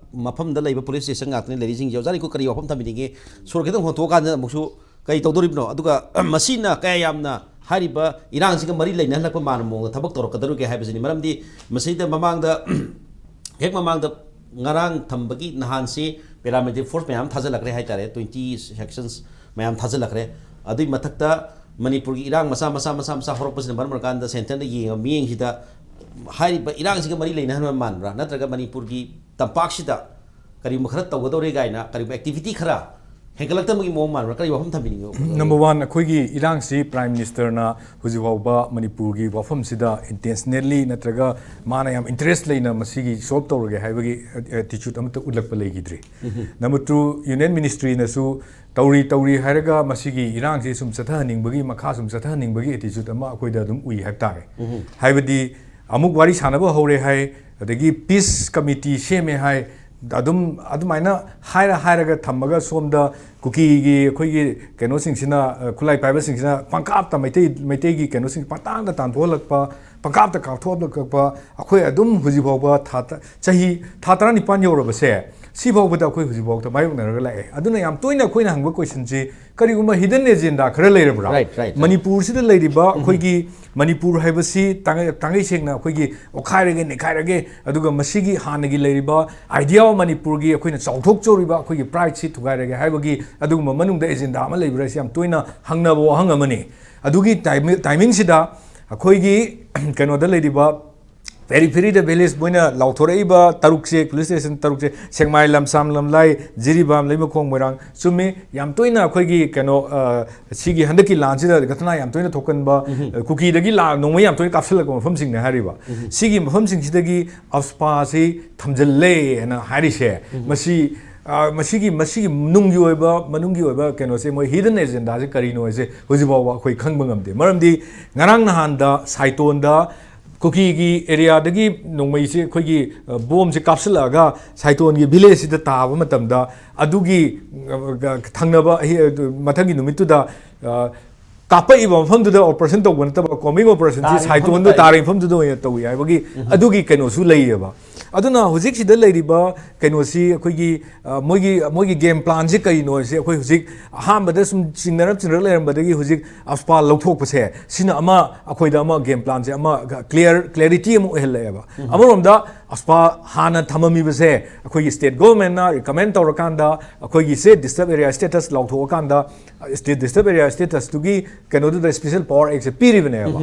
ꯃꯐꯝꯗ ꯂꯩꯕ ꯄꯨꯂꯤꯁ ꯁ꯭ꯇꯦꯁꯟ ꯉꯥꯛꯇꯅꯤ ꯂꯩꯔꯤꯁꯤꯡꯁꯦ꯫ ꯑꯣꯖꯥ ꯔꯤꯡꯀꯨ, ꯀꯔꯤ ꯋꯥꯐꯝ ꯊꯝꯕꯤꯅꯤꯡꯉꯤ? ꯁꯣꯔ ꯈꯤꯇꯪ ꯍꯣꯟꯊꯣꯛꯑꯀꯥꯟꯗ ꯑꯃꯨꯛꯁꯨ ꯀꯔꯤ ꯇꯧꯗꯣꯔꯤꯕꯅꯣ? ꯑꯗꯨꯒ ꯃꯁꯤꯅ ꯀꯌꯥ ꯌꯥꯝꯅ ꯍꯥꯏꯔꯤꯕ ꯏꯔꯥꯡꯁꯤꯒ ꯃꯔꯤ ꯂꯩꯅꯍꯜꯂꯛꯄ ꯃꯥꯟꯕ ꯃꯑꯣꯡꯗ ꯊꯕꯛ ꯇꯧꯔꯛꯀꯗꯧꯔꯤꯒꯦ ꯍꯥꯏꯕꯁꯤꯅꯤ꯫ ꯃꯔꯝꯗꯤ ꯃꯁꯤꯗ ꯃꯃꯥꯡꯗ ꯍꯦꯛ ꯃꯃꯥꯡꯗ ꯉꯔꯥꯡ ꯊꯝꯕꯒꯤ ꯅꯍꯥꯟꯁꯤ paramilitary force ꯃꯌꯥꯝ ꯊꯥꯖꯤꯜꯂꯛꯈ꯭ꯔꯦ ꯍꯥꯏꯇꯥꯔꯦ, twenty sections ꯃꯌꯥꯝ ꯊꯥꯖꯤꯜꯂꯛꯈ꯭ꯔꯦ꯫ ꯑꯗꯨꯒꯤ ꯃꯊꯛꯇ ꯃꯅꯤꯄꯨꯔꯒꯤ ꯏꯔꯥꯡ ꯃꯆꯥ ꯃꯆꯥ ꯃꯆꯥ ꯃꯆꯥ ꯍꯧꯔꯛꯄꯁꯤꯅ ꯃꯔꯝ ꯑꯣꯏꯔꯀꯥꯟꯗ centreꯗ ꯌꯦꯡꯕ ꯃꯤꯠꯌꯦꯡꯁꯤꯗ ꯍꯥꯏꯔꯤꯕ ꯏꯔꯥꯡꯁꯤꯒ ꯃꯔꯤ ꯂꯩꯅꯍꯟꯕ ꯃꯥꯟꯕ꯭ꯔꯥ, ꯅꯠꯇ꯭ꯔꯒ ꯃꯅꯤꯄꯨꯔꯒꯤ ꯇꯝꯄꯥꯛꯁꯤꯗ ꯀꯔꯤꯒꯨꯝꯕ ꯈꯔ ꯇꯧꯒꯗꯧꯔꯦ ꯀꯥꯏꯅ ꯀꯔꯤꯒꯨꯝꯕ activity ꯈꯔ ꯍꯦꯟꯒꯠꯂꯛꯇꯕꯒꯤ ꯃꯑꯣꯡ ꯃꯥꯟꯕ꯭ꯔꯥ? ꯀꯔꯤ ꯋꯥꯐꯝ ꯊꯝꯕꯤꯅꯤꯡꯉꯤ? Number one, ꯑꯩꯈꯣꯏꯒꯤ ꯏꯔꯥꯡꯁꯤ Prime Ministerꯅ ꯍꯧꯖꯤꯛ ꯐꯥꯎꯕ ꯃꯅꯤꯄꯨꯔꯒꯤ ꯋꯥꯐꯝꯁꯤꯗ intentionally ꯅꯠꯇ꯭ꯔꯒ ꯃꯥꯅ ꯌꯥꯝ interest ꯂꯩꯅ ꯃꯁꯤꯒꯤ solve ꯇꯧꯔꯒꯦ ꯍꯥꯏꯕꯒꯤ attitude ꯑꯃꯠꯇ ꯎꯠꯂꯛꯄ ꯂꯩꯈꯤꯗ꯭ꯔꯤ꯫ Number two, Union Ministryꯅꯁꯨ ꯇꯧꯔꯤ ꯇꯧꯔꯤ ꯍꯥꯏꯔꯒ ꯃꯁꯤꯒꯤ ꯏꯔꯥꯡꯁꯤ ꯁꯨꯝ ꯆꯠꯊꯍꯟꯅꯤꯡꯕꯒꯤ, ꯃꯈꯥ ꯁꯨꯝ ꯆꯠꯊꯍꯟꯅꯤꯡꯕꯒꯤ attitude ꯑꯃ ꯑꯩꯈꯣꯏꯗ ꯑꯗꯨꯝ ꯎꯏ ꯍꯥꯏꯕ ꯇꯥꯔꯦ꯫ ꯍꯥꯏꯕꯗꯤ ꯑꯃꯨꯛ ꯋꯥꯔꯤ ꯁꯥꯟꯅꯕ ꯍꯧꯔꯦ ꯍꯥꯏ, ꯑꯗꯒꯤ peace committee ꯁꯦꯝꯃꯦ ꯍꯥꯏ, ꯑꯗꯨꯝ ꯑꯗꯨꯃꯥꯏꯅ ꯍꯥꯏꯔ ꯍꯥꯏꯔꯒ ꯊꯝꯃꯒ ꯁꯣꯝꯗ ꯀꯨꯀꯤꯒꯤ ꯑꯩꯈꯣꯏꯒꯤ ꯀꯩꯅꯣꯁꯤꯡꯁꯤꯅ, ꯑ, ꯈꯨꯠꯂꯥꯏ ꯄꯥꯏꯕꯁꯤꯡꯁꯤꯅ ꯄꯪꯀꯥꯞꯇ ꯃꯩꯇꯩ, ꯃꯩꯇꯩꯒꯤ ꯀꯩꯅꯣꯁꯤꯡ ꯄꯪꯇꯥꯡꯗ ꯇꯥꯟꯊꯣꯛꯍꯜꯂꯛꯄ, ꯄꯪꯀꯥꯞꯇ ꯀꯥꯞꯊꯣꯛꯍꯜꯂꯛꯄ, ꯑꯩꯈꯣꯏ ꯑꯗꯨꯝ ꯍꯧꯖꯤꯛ ꯐꯥꯎꯕ ꯊꯥ ꯇ-, ꯆꯍꯤ ꯊꯥ ꯇꯔꯥꯅꯤꯄꯥꯟ ꯌꯧꯔꯕꯁꯦ, ꯁꯤ ꯐꯥꯎꯕꯗ ꯑꯩꯈꯣꯏ ꯍꯧꯖꯤꯛ ꯐꯥꯎꯗ ꯃꯥꯌꯣꯛꯅꯔꯒ ꯂꯥꯛꯑꯦ꯫ ꯑꯗꯨꯅ ꯌꯥꯝ ꯇꯣꯏꯅ ꯑꯩꯈꯣꯏꯅ ꯍꯪꯕ questionꯁꯤ, ꯀꯔꯤꯒꯨꯝꯕ hidden agenda ꯈꯔ ꯂꯩꯔꯕ꯭ꯔꯥ? Right, right, right. ꯃꯅꯤꯄꯨꯔꯁꯤꯗ ꯂꯩꯔꯤꯕ ꯑꯩꯈꯣꯏꯒꯤ ꯃꯅꯤꯄꯨꯔ ꯍꯥꯏꯕꯁꯤ ꯇꯥꯡ-, ꯇꯥꯡꯒꯩ ꯁꯦꯡꯅ ꯑꯩꯈꯣꯏꯒꯤ ꯑꯣꯈꯥꯏꯔꯒꯦ, ꯅꯩꯈꯥꯏꯔꯒꯦ, ꯑꯗꯨꯒ ꯃꯁꯤꯒꯤ ꯍꯥꯟꯅꯒꯤ ꯂꯩꯔꯤꯕ idea of ꯃꯅꯤꯄꯨꯔꯒꯤ ꯑꯩꯈꯣꯏꯅ ꯆꯥꯎꯊꯣꯛꯆꯔꯤꯕ ꯑꯩꯈꯣꯏꯒꯤ prideꯁꯤ ꯊꯨꯒꯥꯏꯔꯒꯦ ꯍꯥꯏꯕꯒꯤ ꯑꯗꯨꯒꯨꯝꯕ ꯃꯅꯨꯡꯗ agenda ꯑꯃ ꯂꯩꯕ꯭ꯔꯥ ꯍꯥꯏꯁꯤ ꯌꯥꯝ ꯇꯣꯏꯅ ꯍꯪꯅꯕ ꯋꯥꯍꯪ ꯑꯃꯅꯤ꯫ ꯑꯗꯨꯒꯤ time-, timingꯁꯤꯗ ꯑꯩꯈꯣꯏꯒꯤ ꯀꯩꯅꯣꯗ ꯂꯩꯔꯤꯕ peripheryꯗ village ꯃꯣꯏꯅ ꯂꯥꯎꯊꯣꯔꯛꯏꯕ ꯇꯔꯨꯛꯁꯦ, police station ꯇꯔꯨꯛꯁꯦ, ꯁꯦꯛꯃꯥꯏ, ꯂꯝꯁꯥꯝ, ꯂꯝꯂꯥꯏ, ꯖꯤꯔꯤꯕꯥꯝ, ꯂꯩꯃꯈꯣꯡ, ꯃꯣꯏꯔꯥꯡ, ꯆꯨꯝꯃꯤ꯫ ꯌꯥꯝ ꯇꯣꯏꯅ ꯑꯩꯈꯣꯏꯒꯤ ꯀꯩꯅꯣ, ꯑ, ꯁꯤꯒꯤ ꯍꯟꯗꯛꯀꯤ ꯂꯥꯟꯁꯤꯗ ꯘꯇꯅꯥ ꯌꯥꯝ ꯇꯣꯏꯅ ꯊꯣꯛꯀꯟꯕ, ꯑ, ꯀꯨꯀꯤꯗꯒꯤ ꯂꯥꯟ ꯅꯣꯡꯃꯩ ꯌꯥꯝ ꯇꯣꯏꯅ ꯀꯥꯞꯁꯤꯜꯂꯛꯄ ꯃꯐꯝꯁꯤꯡꯅꯦ ꯍꯥꯏꯔꯤꯕ꯫ ꯁꯤꯒꯤ ꯃꯐꯝꯁꯤꯡꯁꯤꯗꯒꯤ AFSPAꯁꯤ ꯊꯝꯖꯤꯜꯂꯦ ꯍꯥꯏꯅ ꯍꯥꯏꯔꯤꯁꯦ, ꯃꯁꯤ, ꯑ, ꯃꯁꯤꯒꯤ, ꯃꯁꯤꯒꯤ ꯅꯨꯡꯒꯤ ꯑꯣꯏꯕ, ꯃꯅꯨꯡꯒꯤ ꯑꯣꯏꯕ ꯀꯩꯅꯣꯁꯦ, ꯃꯣꯏ hidden agendaꯁꯦ ꯀꯔꯤꯅꯣ ꯍꯥꯏꯁꯦ ꯍꯧꯖꯤꯛ ꯐꯥꯎꯕ ꯑꯩꯈꯣꯏ ꯈꯪꯕ ꯉꯝꯗꯦ꯫ ꯃꯔꯝꯗꯤ ꯉꯔꯥꯡ ꯅꯍꯥꯟꯗ ꯁꯥꯏꯇꯣꯟꯗ ꯀꯨꯀꯤꯒꯤ areaꯗꯒꯤ ꯅꯣꯡꯃꯩꯁꯦ ꯑꯩꯈꯣꯏꯒꯤ, ꯑ, ꯕꯣꯝꯁꯦ ꯀꯥꯞꯁꯤꯜꯂꯛꯑꯒ ꯁꯥꯏꯇꯣꯟꯒꯤ villageꯁꯤꯗ ꯇꯥꯕ ꯃꯇꯝꯗ ꯑꯗꯨꯒꯤ, ꯑ, ꯊꯪꯅꯕ ꯑꯍꯤ-, ꯃꯊꯪꯒꯤ ꯅꯨꯃꯤꯠꯇꯨꯗ, ꯑ, ꯇꯥꯞꯄꯛꯏꯕ ꯃꯐꯝꯗꯨꯗ ꯑꯣꯄꯔꯦꯁꯟ ꯇꯧꯕ ꯅꯠꯇꯕ, ꯀꯣꯝꯕꯤꯡ ꯑꯣꯄꯔꯦꯁꯟꯁꯤ ꯇꯥꯔꯤꯕ ꯁꯥꯏꯇꯣꯟꯗꯨ ꯃꯐꯝꯗꯨꯗ ꯇꯥꯔꯤꯕ ꯃꯐꯝꯗꯨꯗ ꯑꯣꯏꯅ ꯇꯧꯏ ꯍꯥꯏꯕꯒꯤ ꯑꯗꯨꯒꯤ ꯀꯩꯅꯣꯁꯨ ꯂꯩꯌꯦꯕ꯫ ꯑꯗꯨꯅ ꯍꯧꯖꯤꯛꯁꯤꯗ ꯂꯩꯔꯤꯕ ꯀꯩꯅꯣꯁꯤ ꯑꯩꯈꯣꯏꯒꯤ, ꯑ, ꯃꯣꯏꯒꯤ ꯃꯣꯏꯒꯤ ꯒꯦꯝ ꯄ꯭ꯂꯥꯟꯁꯤ ꯀꯩꯅꯣ ꯍꯥꯏꯁꯦ ꯑꯩꯈꯣꯏ ꯍꯧꯖꯤꯛ ꯑꯍꯥꯟꯕꯗ ꯁꯨꯝ ꯆꯤꯡꯅꯔ ꯆꯤꯡꯅꯔ ꯂꯩꯔꯝꯕꯗꯒꯤ ꯍꯧꯖꯤꯛ ꯑꯐꯄꯥ ꯂꯧꯊꯣꯛꯄꯁꯦ, ꯁꯤꯅ ꯑꯃ ꯑꯩꯈꯣꯏꯗ ꯑꯃ ꯒꯦꯝ ꯄ꯭ꯂꯥꯟꯁꯦ ꯑꯃ ꯀ꯭ꯂꯤꯌꯥꯔ ꯀ꯭ꯂꯦꯔꯤꯇꯤ ꯑꯃ ꯑꯣꯏꯍꯜꯂꯛꯑꯦꯕ꯫ ꯑꯃꯔꯣꯝꯗ ꯑꯐꯄꯥ ꯍꯥꯟꯅ ꯊꯝꯃꯝꯃꯤꯕꯁꯦ ꯑꯩꯈꯣꯏꯒꯤ ꯁ꯭ꯇꯦꯠ ꯒꯣꯚꯔꯟꯃꯦꯟꯠꯅ ꯔꯤꯀꯃꯦꯟ ꯇꯧꯔꯀꯥꯟꯗ ꯑꯩꯈꯣꯏꯒꯤ ꯁꯦ ꯗꯤꯁꯇꯔꯕ ꯑꯦꯔꯤꯌꯥ ꯁ꯭ꯇꯦꯇꯁ ꯂꯥꯎꯊꯣꯛꯑꯀꯥꯟꯗ, ꯁ꯭ꯇꯦꯠ ꯗꯤꯁꯇꯔꯕ ꯑꯦꯔꯤꯌꯥ ꯁ꯭ꯇꯦꯇꯁꯇꯨꯒꯤ ꯀꯩꯅꯣꯗꯨꯗ ꯁ꯭ꯄꯦꯁꯦꯜ ꯄꯋꯥꯔ ꯑꯦꯛꯁꯦ ꯄꯤꯔꯤꯕꯅꯦꯕ꯫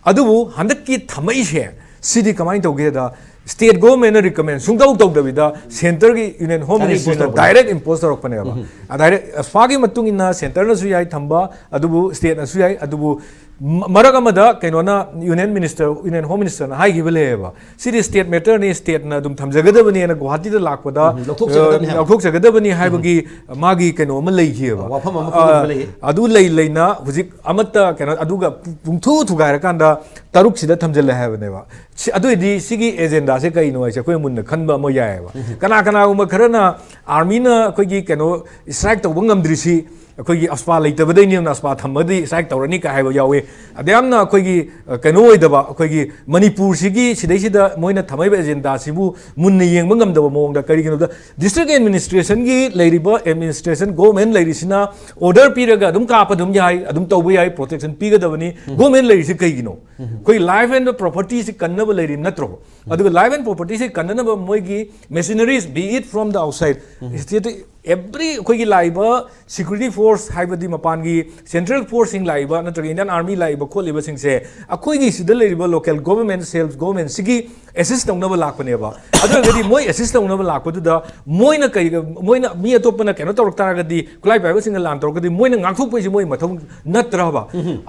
ꯑꯗꯨꯕꯨ ꯍꯟꯗꯛꯀꯤ ꯊꯝꯃꯛꯏꯁꯦ ꯁꯤꯗꯤ ꯀꯃꯥꯏꯅ ꯇꯧꯒꯦꯗ, ꯁ꯭ꯇꯦꯠ ꯒꯣꯚꯔꯟꯃꯦꯟꯠꯅ ꯔꯤꯀꯃꯦꯟ ꯁꯨꯡꯇꯧ ꯇꯧꯗꯕꯤꯗ ꯁꯦꯟꯇꯔꯒꯤ ꯌꯨꯅꯤꯌꯟ ꯍꯣꯝ Direct impose ꯃꯤꯅꯤꯁꯇꯔꯅ ꯇꯧꯕꯅꯦ꯫ ꯗꯥꯏꯔꯦꯛ ꯏꯝꯄꯣꯁ ꯇꯧꯔꯛꯄꯅꯦꯕ꯫ ꯗꯥꯏꯔꯦꯛ ꯑꯐꯄꯥꯒꯤ ꯃꯇꯨꯡ ꯏꯟꯅ ꯁꯦꯟꯇꯔꯅꯁꯨ ꯌꯥꯏ ꯊꯝꯕ, ꯑꯗꯨꯕꯨ ꯁ꯭ꯇꯦꯠꯅꯁꯨ ꯌꯥꯏ꯫ ꯑꯗꯨꯕꯨ ꯃ-, ꯃꯔꯛ ꯑꯃꯗ ꯀꯩꯅꯣꯅ, ꯌꯨꯅꯤꯌꯟ ꯃꯤꯅꯤꯁꯇꯔ, ꯌꯨꯅꯤꯌꯟ ꯍꯣꯝ ꯃꯤꯅꯤꯁꯇꯔꯅ ꯍꯥꯏꯈꯤꯕ ꯂꯩꯌꯦꯕ, ꯁꯤꯗꯤ ꯁ꯭ꯇꯦꯠ ꯃꯦꯇꯔꯅꯤ, ꯁ꯭ꯇꯦꯠꯅ ꯑꯗꯨꯝ ꯊꯝꯖꯒꯗꯕꯅꯦꯅ ꯒꯨꯋꯥꯍꯥꯇꯤꯗ ꯂꯥꯛꯄꯗ, ꯎꯝ, ꯂꯧꯊꯣꯛꯆꯒꯗꯕꯅꯤ ꯑ, ꯍꯥꯏꯕ꯫ ꯂꯧꯊꯣꯛꯆꯒꯗꯕꯅꯤ ꯍꯥꯏꯕꯒꯤ ꯃꯥꯒꯤ ꯀꯩꯅꯣ ꯑꯃ ꯂꯩꯈꯤꯑꯕ꯫ ꯋꯥꯐꯝ ꯑꯃ ꯐꯣꯡꯗꯣꯛꯄ ꯑ, ꯂꯩꯌꯦ꯫ ꯑꯗꯨ ꯂꯩ ꯂꯩꯅ ꯍꯧꯖꯤꯛ ꯑꯃꯠꯇ ꯀꯩꯅꯣ, ꯑꯗꯨꯒ ꯄꯨꯡꯊꯨ ꯊꯨꯒꯥꯏꯔꯀꯥꯟꯗ ꯇꯔꯨꯛꯁꯤꯗ ꯊꯝꯖꯤꯜꯂꯦ ꯍꯥꯏꯕꯅꯦꯕ꯫ ꯁꯤ, ꯑꯗꯨ ꯑꯣꯏꯗꯤ ꯁꯤꯒꯤ ꯑꯦꯖꯦꯟꯗꯥꯁꯦ ꯀꯩꯅꯣ ꯍꯥꯏꯁꯦ ꯑꯩꯈꯣꯏ ꯃꯨꯟꯅ ꯈꯟꯕ ꯑꯃ ꯌꯥꯏꯑꯕ꯫ ꯀꯅꯥ ꯀꯅꯥꯒꯨꯝꯕ ꯈꯔꯅ ꯑꯥꯔꯃꯤꯅ ꯑꯩꯈꯣꯏꯒꯤ ꯀꯩꯅꯣ ꯁ꯭ꯇ꯭ꯔꯥꯏꯛ ꯇꯧꯕ ꯉꯝꯗ꯭ꯔꯤꯁꯤ ꯑꯩꯈꯣꯏꯒꯤ ꯑꯐꯄꯥ ꯂꯩꯇꯕꯗꯩꯅꯦꯅ, ꯑꯐꯄꯥ ꯊꯝꯃꯗꯤ ꯁ꯭ꯇ꯭ꯔꯥꯏꯛ ꯇꯧꯔꯅꯤ ꯀꯥꯏ ꯍꯥꯏꯕ ꯌꯥꯎꯋꯤ꯫ ꯑꯗ ꯌꯥꯝꯅ ꯑꯩꯈꯣꯏꯒꯤ, ꯑ, ꯀꯩꯅꯣ ꯑꯣꯏꯗꯕ, ꯑꯩꯈꯣꯏꯒꯤ ꯃꯅꯤꯄꯨꯔꯁꯤꯒꯤ ꯁꯤꯗꯩꯁꯤꯗ ꯃꯣꯏꯅ ꯊꯝꯃꯛꯏꯕ ꯑꯦꯖꯦꯟꯗꯥꯁꯤꯕꯨ ꯃꯨꯟꯅ ꯌꯦꯡꯕ ꯉꯝꯗꯕ ꯃꯑꯣꯡꯗ, ꯀꯔꯤꯒꯤꯅꯣꯗ ꯗꯤꯁꯇ꯭ꯔꯤꯛ ꯑꯦꯗꯃꯤꯅꯤꯁꯇ꯭ꯔꯦꯁꯟꯒꯤ ꯂꯩꯔꯤꯕ ꯑꯦꯗꯃꯤꯅꯤꯁꯇ꯭ꯔꯦꯁꯟ ꯒꯣꯚꯔꯟꯃꯦꯟꯠ ꯂꯩꯔꯤꯁꯤꯅ ꯑꯣꯔꯗꯔ ꯄꯤꯔꯒ ꯑꯗꯨꯝ ꯀꯥꯞꯄ ꯑꯗꯨꯝ ꯌꯥꯏ, ꯑꯗꯨꯝ ꯇꯧꯕ ꯌꯥꯏ, ꯄ꯭ꯔꯣꯇꯦꯛꯁꯟ ꯄꯤꯒꯗꯕꯅꯤ꯫ ꯒꯣꯚꯔꯟꯃꯦꯟꯠ ꯂꯩꯔꯤꯁꯤ ꯀꯩꯒꯤꯅꯣ? ꯑꯩꯈꯣꯏ ꯂꯥꯏꯐ ꯑꯦꯟ ꯄ꯭ꯔꯣꯄꯔꯇꯤꯁꯤ ꯀꯟꯅꯕ ꯂꯩꯔꯤ ꯅꯠꯇ꯭ꯔꯣ? ꯑꯗꯨꯒ ꯂꯥꯏꯐ ꯑꯦꯟ ꯄ꯭ꯔꯣꯄꯔꯇꯤꯁꯤ ꯀꯟꯅꯅꯕ ꯃꯣꯏꯒꯤ machineries, be it from the outside, state, every, ꯑꯩꯈꯣꯏꯒꯤ ꯂꯥꯛꯏꯕ ꯁꯤꯀ꯭ꯌꯨꯔꯤꯇꯤ ꯐꯣꯔꯁ ꯍꯥꯏꯕꯗꯤ ꯃꯄꯥꯟꯒꯤ ꯁꯦꯟꯇ꯭ꯔꯦꯜ ꯐꯣꯔꯁꯁꯤꯡ ꯂꯥꯛꯏꯕ ꯅꯠꯇ꯭ꯔꯒ ꯏꯟꯗꯤꯌꯟ ꯑꯥꯔꯃꯤ ꯂꯥꯛꯏꯕ ꯈꯣꯠꯂꯤꯕꯁꯤꯡꯁꯦ ꯑꯩꯈꯣꯏꯒꯤ ꯁꯤꯗ ꯂꯩꯔꯤꯕ ꯂꯣꯀꯦꯜ ꯒꯣꯚꯔꯟꯃꯦꯟꯠ, ꯁꯦꯜꯐ ꯒꯣꯚꯔꯟꯃꯦꯟꯠꯁꯤꯒꯤ ꯑꯦꯁꯤꯁ ꯇꯧꯅꯕ ꯂꯥꯛꯄꯅꯦꯕ꯫ ꯑꯗꯨ ꯑꯣꯏꯔꯒꯗꯤ ꯃꯣꯏ ꯑꯦꯁꯤꯁ ꯇꯧꯅꯕ ꯂꯥꯛꯄꯗꯨꯗ ꯃꯣꯏꯅ ꯀꯩ, ꯃꯣꯏꯅ ꯃꯤ ꯑꯇꯣꯞꯄꯅ ꯀꯩꯅꯣ ꯇꯧꯔꯛ ꯇꯥꯔꯒꯗꯤ, ꯈꯨꯠꯂꯥꯏ ꯄꯥꯏꯕꯁꯤꯡꯅ ꯂꯥꯟ ꯇꯧꯔꯒꯗꯤ ꯃꯣꯏꯅ ꯉꯥꯛꯊꯣꯛꯄꯁꯤ ꯃꯣꯏ ꯃꯊꯧ ꯅꯠꯇ꯭ꯔꯕ?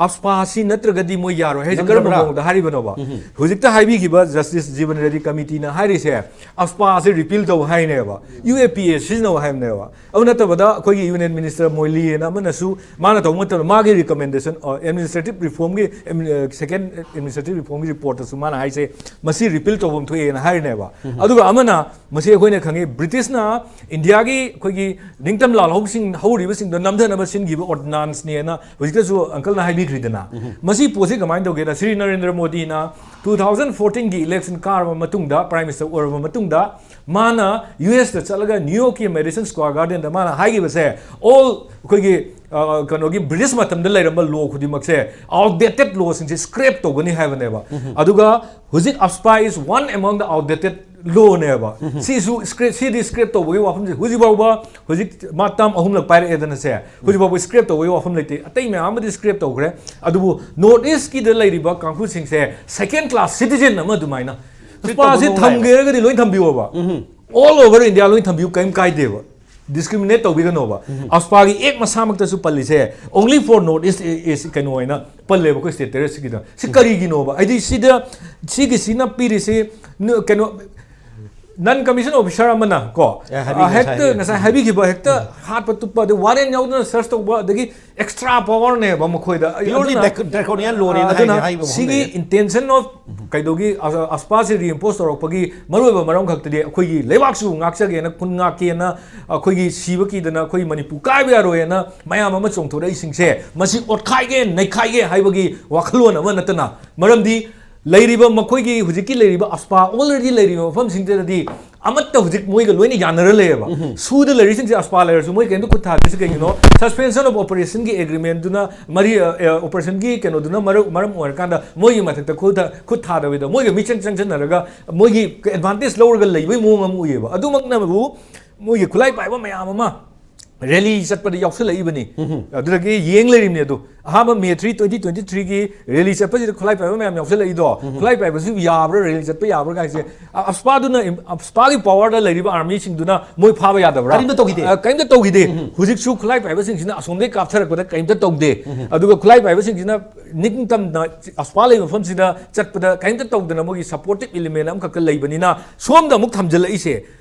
ꯑꯐꯄꯥꯁꯤ ꯅꯠꯇ꯭ꯔꯒꯗꯤ ꯃꯣꯏ ꯌꯥꯔꯣꯏ ꯍꯥꯏꯁꯦ꯫ ꯀꯔꯝꯕ ꯃꯑꯣꯡꯗ ꯍꯥꯏꯔꯤꯕꯅꯣꯕ? ꯍꯧꯖꯤꯛꯇ ꯍꯥꯏꯕꯤꯈꯤꯕ ꯖꯁꯇꯤꯁ ꯖꯤꯕꯟ ꯔꯦꯗꯤ ꯀꯃꯤꯇꯤꯅ ꯍꯥꯏꯔꯤꯁꯦ, ꯑꯐꯁꯄꯥꯁꯦ ꯔꯤꯄꯤꯜ ꯇꯧ ꯍꯥꯏꯅꯦꯕ, ꯌꯨ ꯑꯦ ꯄꯤ ꯑꯦ ꯁꯤꯖꯤꯟꯅꯧ ꯍꯥꯏꯕꯅꯦꯕ꯫ ꯑꯗꯨ ꯅꯠꯇꯕꯗ ꯑꯩꯈꯣꯏꯒꯤ ꯌꯨꯅꯤꯌꯟ ꯃꯤꯅꯤꯁꯇꯔ ꯃꯣꯏꯂꯤꯅ ꯑꯃꯅꯁꯨ ꯃꯥꯅ ꯇꯧꯕ ꯃꯇꯝꯗ ꯃꯥꯒꯤ ꯔꯤꯀꯃꯦꯟꯗꯦꯁꯟ, ꯑꯦꯗꯃꯤꯅꯤꯁꯇ꯭ꯔꯦꯇꯤꯚ ꯔꯤꯐꯣꯔꯝꯒꯤ, ꯁꯦꯀꯦꯟ ꯑꯦꯗꯃꯤꯅꯤꯁꯇ꯭ꯔꯦꯇꯤꯚ ꯔꯤꯐꯣꯔꯝꯒꯤ ꯔꯤꯄꯣꯔꯠꯇꯁꯨ ꯃꯥꯅ ꯍꯥꯏꯁꯦ ꯃꯁꯤ ꯔꯤꯄꯤꯜ ꯇꯧꯐꯝ ꯊꯣꯛꯑꯦꯅ ꯍꯥꯏꯔꯤꯅꯦꯕ꯫ ꯑꯗꯨꯒ ꯑꯃꯅ ꯃꯁꯤ ꯑꯩꯈꯣꯏꯅ ꯈꯪꯉꯤ, ꯕ꯭ꯔꯤꯇꯤꯁꯅ ꯏꯟꯗꯤꯌꯥꯒꯤ ꯑꯩꯈꯣꯏꯒꯤ ꯅꯤꯡꯇꯝ ꯂꯥꯜꯍꯧꯁꯤꯡ, ꯍꯧꯔꯤꯕꯁꯤꯡꯗꯣ ꯅꯝꯊꯅꯕ ꯁꯤꯟꯈꯤꯕ ꯑꯣꯔꯗꯤꯅꯥꯟꯁꯅꯦꯅ ꯍꯧꯖꯤꯛꯇꯁꯨ ꯑꯪꯀꯜꯅ ꯍꯥꯏꯕꯤꯈ꯭ꯔꯤꯗꯅ꯫ ꯃꯁꯤ ꯄꯣꯠꯁꯤ ꯀꯃꯥꯏꯅ ꯇꯧꯒꯦꯗ, ꯁ꯭ꯔꯤ ꯅꯔꯦꯟꯗ꯭ꯔ ꯃꯣꯗꯤꯅ ꯇꯨ ꯊꯥꯎꯖꯟ ꯐꯣꯔꯇꯤꯟꯒꯤ ꯏꯂꯦꯛꯁꯟ ꯀꯥꯔꯕ ꯃꯇꯨꯡꯗ, ꯄ꯭ꯔꯥꯏꯝ ꯃꯤꯅꯤꯁꯇꯔ ꯑꯣꯏꯔꯕ ꯃꯇꯨꯡꯗ, ꯃꯥꯅ ꯌꯨ ꯑꯦꯁꯇ ꯆꯠꯂꯒ ꯅ꯭ꯌꯨ ꯌꯣꯔꯛꯀꯤ ꯃꯦꯗꯤꯁꯟ ꯁ꯭ꯀ꯭ꯋꯥꯔ ꯒꯥꯔꯗꯦꯟꯗ ꯃꯥꯅ ꯍꯥꯏꯈꯤꯕꯁꯦ, ꯑꯣꯜ ꯑꯩꯈꯣꯏꯒꯤ, ꯑ, ꯀꯩꯅꯣꯒꯤ ꯕ꯭ꯔꯤꯇꯤꯁ ꯃꯇꯝꯗ ꯂꯩꯔꯝꯕ ꯂꯣ ꯈꯨꯗꯤꯡꯃꯛꯁꯦ, ꯑꯥꯎꯠꯗꯦꯇꯦꯠ ꯂꯣꯁꯤꯡꯁꯦ ꯁ꯭ꯀ꯭ꯔꯦꯞ ꯇꯧꯒꯅꯤ ꯍꯥꯏꯕꯅꯦꯕ꯫ ꯑꯗꯨꯒ ꯍꯧꯖꯤꯛ ꯑꯐꯁꯄꯥ is one among the outdated ꯂꯣꯅꯦꯕ꯫ ꯁꯤꯁꯨ ꯁ꯭ꯀ꯭ꯔꯦꯞ, ꯁꯤꯗꯤ ꯁ꯭ꯀ꯭ꯔꯦꯞ ꯇꯧꯕꯒꯤ ꯋꯥꯐꯝꯁꯦ ꯍꯧꯖꯤꯛ ꯐꯥꯎꯕ, ꯍꯧꯖꯤꯛ ꯃꯥ ꯇꯥꯝ ꯑꯍꯨꯝꯂꯛ ꯄꯥꯏꯔꯛꯑꯦꯗꯅ ꯁꯦ, ꯍꯧꯖꯤꯛ ꯐꯥꯎꯕ ꯁ꯭ꯀ꯭ꯔꯦꯞ ꯇꯧꯕꯒꯤ ꯋꯥꯐꯝ ꯂꯩꯇꯦ꯫ ꯑꯇꯩ ꯃꯌꯥꯝ ꯑꯃꯗꯤ ꯁ꯭ꯀ꯭ꯔꯦꯞ ꯇꯧꯈ꯭ꯔꯦ꯫ ꯑꯗꯨꯕꯨ ꯅꯣꯔꯠ ꯏꯁꯀꯤꯗ ꯂꯩꯔꯤꯕ ꯀꯥꯡꯕꯨꯁꯤꯡꯁꯦ ꯁꯦꯀꯦꯟ ꯀ꯭ꯂꯥꯁ ꯁꯤꯇꯤꯖꯦꯟ ꯑꯃ ꯑꯗꯨꯃꯥꯏꯅ꯫ ꯇ꯭ꯔꯤꯠ ꯇꯧꯕ ꯑꯐꯁꯄꯥꯁꯤ ꯅꯨꯡꯉꯥꯏꯕ꯫ ꯊꯝꯒꯦꯔꯒꯗꯤ ꯂꯣꯏ ꯊꯝꯕꯤꯌꯣꯕ꯫ ꯑꯣꯜ ꯑꯣꯚꯔ ꯏꯟꯗꯤꯌꯥ ꯂꯣꯏ ꯊꯝꯕꯤꯌꯨ, ꯀꯔꯤꯝ ꯀꯥꯏꯗꯦꯕ꯫ Discriminate ꯇꯧꯕꯤꯒꯅꯣꯕ꯫ ꯑꯐꯁꯄꯥꯒꯤ act ꯃꯁꯥꯃꯛꯇꯁꯨ ꯄꯜꯂꯤꯁꯦ only for North East is ꯀꯩꯅꯣ ꯑꯣꯏꯅ ꯄꯜꯂꯦꯕ ꯑꯩꯈꯣꯏ ꯁ꯭ꯇꯦꯠ ꯇꯔꯦꯠꯁꯤꯒꯤꯗ꯫ ꯁꯤ ꯀꯔꯤꯒꯤꯅꯣꯕ? ꯍꯥꯏꯗꯤ ꯁꯤꯗ, ꯁꯤꯒꯤꯁꯤꯅ ꯄꯤꯔꯤꯁꯤ ꯅ-, ꯀꯩꯅꯣ, ꯅꯟ ꯀꯃꯤꯁꯟ ꯑꯣꯐꯤꯁꯔ ꯑꯃꯅ ꯀꯣ, ꯑꯦ, ꯍꯥꯏꯕꯤꯌꯨ, ꯑ, ꯉꯁꯥꯏ ꯍꯦꯛꯇ ꯍꯥꯏꯕꯤꯌꯨ꯫ ꯉꯁꯥꯏ ꯍꯥꯏꯕꯤꯈꯤꯕ ꯍꯦꯛꯇ ꯍꯥꯠꯄ ꯇꯨꯞꯄ, ꯑꯗꯩ ꯋꯥꯔꯦꯟ ꯌꯥꯎꯗꯅ ꯁꯔꯆ ꯇꯧꯕ, ꯑꯗꯒꯤ ꯑꯦꯛꯁꯇ꯭ꯔꯥ ꯄꯋꯥꯔꯅꯦꯕ ꯃꯈꯣꯏꯗ꯫ Purely ꯑꯗꯨꯅ, draco-, draconian law ꯅꯦꯅ ꯑꯗꯨꯅ ꯍꯥꯏꯅ ꯍꯥꯏꯕ ꯃꯐꯝ ꯁꯤꯒꯤ ꯂꯩꯔꯦ꯫ Intention of ꯀꯩꯗꯧꯒꯤ ꯑ-, ꯑꯐꯁꯄꯥꯁꯤ ꯔꯤꯏꯝꯄꯣꯁ ꯇꯧꯔꯛꯄꯒꯤ ꯃꯔꯨꯑꯣꯏꯕ ꯃꯔꯝ ꯈꯛꯇꯗꯤ ꯑꯩꯈꯣꯏꯒꯤ ꯂꯩꯕꯥꯛꯁꯤꯕꯨ ꯉꯥꯛꯆꯒꯦꯅ, ꯈꯨꯟ ꯉꯥꯛꯀꯦꯅ, ꯑꯩꯈꯣꯏꯒꯤ ꯁꯤꯕ ꯀꯤꯗꯅ ꯑꯩꯈꯣꯏꯒꯤ ꯃꯅꯤꯄꯨꯔ ꯀꯥꯏꯕ ꯌꯥꯔꯣꯏꯅ ꯃꯌꯥꯝ ꯑꯃ ꯆꯣꯡꯊꯣꯔꯛꯏꯁꯤꯡꯁꯦ, ꯃꯁꯤ ꯑꯣꯠꯈꯥꯏꯒꯦ, ꯅꯩꯈꯥꯏꯒꯦ ꯍꯥꯏꯕꯒꯤ ꯋꯥꯈꯜꯂꯣꯟ ꯑꯃ ꯅꯠꯇꯅ, ꯃꯔꯝꯗꯤ ꯂꯩꯔꯤꯕ ꯃꯈꯣꯏꯒꯤ ꯍꯧꯖꯤꯛꯀꯤ ꯂꯩꯔꯤꯕ ꯑꯐꯁꯄꯥ already ꯂꯩꯔꯤꯕ ꯃꯐꯝꯁꯤꯡꯁꯤꯗꯗꯤ ꯑꯃꯠꯇ ꯍꯧꯖꯤꯛ ꯃꯣꯏꯒ ꯂꯣꯏꯅ ꯌꯥꯅꯔ ꯂꯩꯌꯦꯕ꯫ ꯁꯨꯗ ꯂꯩꯔꯤꯁꯤꯡꯁꯦ ꯑꯐꯁꯄꯥ ꯂꯩꯔꯁꯨ ꯃꯣꯏ ꯀꯩꯝꯇ ꯈꯨꯠ ꯊꯥꯗ꯭ꯔꯤꯁꯦ ꯀꯩꯒꯤꯅꯣ? Suspension of Operation ꯒꯤ ꯑꯦꯒ꯭ꯔꯤꯃꯦꯟꯗꯨꯅ ꯃꯔꯤ, ꯑ, ꯑ, operation ꯒꯤ ꯀꯩꯅꯣꯗꯨꯅ ꯃꯔꯨ-, ꯃꯔꯝ ꯑꯣꯏꯔꯀꯥꯟꯗ ꯃꯣꯏꯒꯤ ꯃꯊꯛꯇ ꯈꯨꯠ ꯊꯥ-, ꯈꯨꯠ ꯊꯥꯗꯕꯤꯗ ꯃꯣꯏꯒ ꯃꯤꯆꯪ ꯆꯪꯁꯤꯟꯅꯔꯒ ꯃꯣꯏꯒꯤ ꯑꯦꯗꯚꯥꯟꯇꯦꯖ ꯂꯧꯔꯒ ꯂꯩꯕꯒꯤ ꯃꯑꯣꯡ ꯑꯃ ꯎꯏꯌꯦꯕ꯫ ꯑꯗꯨꯃꯛꯅꯕꯨ ꯃꯣꯏꯒꯤ ꯈꯨꯠꯂꯥꯏ ꯄꯥꯏꯕ ꯃꯌꯥꯝ ꯑꯃ ꯔꯦꯂꯤ ꯆꯠꯄꯗ ꯌꯥꯎꯁꯜꯂꯛꯏꯕꯅꯤ꯫ ꯑꯗꯨꯗꯒꯤ ꯌꯦꯡ ꯂꯩꯔꯤꯕꯅꯤ꯫ ꯑꯗꯨ ꯑꯍꯥꯟꯕ ꯃꯦ ꯊ꯭ꯔꯤ ꯇ꯭ꯋꯦꯟꯇꯤ ꯇ꯭ꯋꯦꯟꯇꯤ ꯊ꯭ꯔꯤꯒꯤ ꯔꯦꯂꯤ ꯆꯠꯄꯁꯤꯗ ꯈꯨꯠꯂꯥꯏ ꯄꯥꯏꯕ ꯃꯌꯥꯝ ꯌꯥꯎꯁꯜꯂꯛꯏꯗꯣ, ꯈꯨꯠꯂꯥꯏ ꯄꯥꯏꯕꯁꯨ ꯌꯥꯕ꯭ꯔꯥ, ꯔꯦꯂꯤ ꯆꯠꯄ ꯌꯥꯕ꯭ꯔꯥ ꯀꯥꯏꯁꯦ? ꯑ-, ꯑꯞꯁꯄꯥꯗꯨꯅ, ꯑꯞꯁꯄꯥꯒꯤ ꯄꯋꯥꯔꯗ ꯂꯩꯔꯤꯕ ꯑꯥꯔꯃꯤꯁꯤꯡꯗꯨꯅ ꯃꯣꯏ ꯐꯥꯕ ꯌꯥꯗꯕ꯭ꯔꯥ? ꯀꯔꯤꯝꯇ ꯇꯧꯈꯤꯗꯦ꯫ ꯑ, ꯀꯔꯤꯝꯇ ꯇꯧꯈꯤꯗꯦ꯫ ꯍꯧꯖꯤꯛꯁꯨ ꯈꯨꯠꯂꯥꯏ ꯄꯥꯏꯕꯁꯤꯡꯁꯤꯅ ꯑꯁꯣꯝꯗꯒꯤ ꯀꯥꯞꯊꯔꯛꯄꯗ ꯀꯔꯤꯝꯇ ꯇꯧꯗꯦ꯫ ꯑꯗꯨꯒ ꯈꯨꯠꯂꯥꯏ ꯄꯥꯏꯕꯁꯤꯡꯁꯤꯅ ꯅꯤꯡꯇꯝꯅ ꯑꯞꯁꯄꯥ ꯂꯩꯕ ꯃꯐꯝꯁꯤꯗ ꯆꯠꯄꯗ ꯀꯔꯤꯝꯇ ꯇꯧꯗꯅ ꯃꯣꯏꯒꯤ ꯁꯄꯣꯔꯇꯤꯞ ꯏꯂꯤꯃꯦꯟ ꯑꯃꯈꯛꯇ ꯂꯩꯕꯅꯤꯅ ꯁꯣꯝꯗ ꯑꯃꯨꯛ ꯊꯝꯖꯤꯜꯂꯛꯏꯁꯦ꯫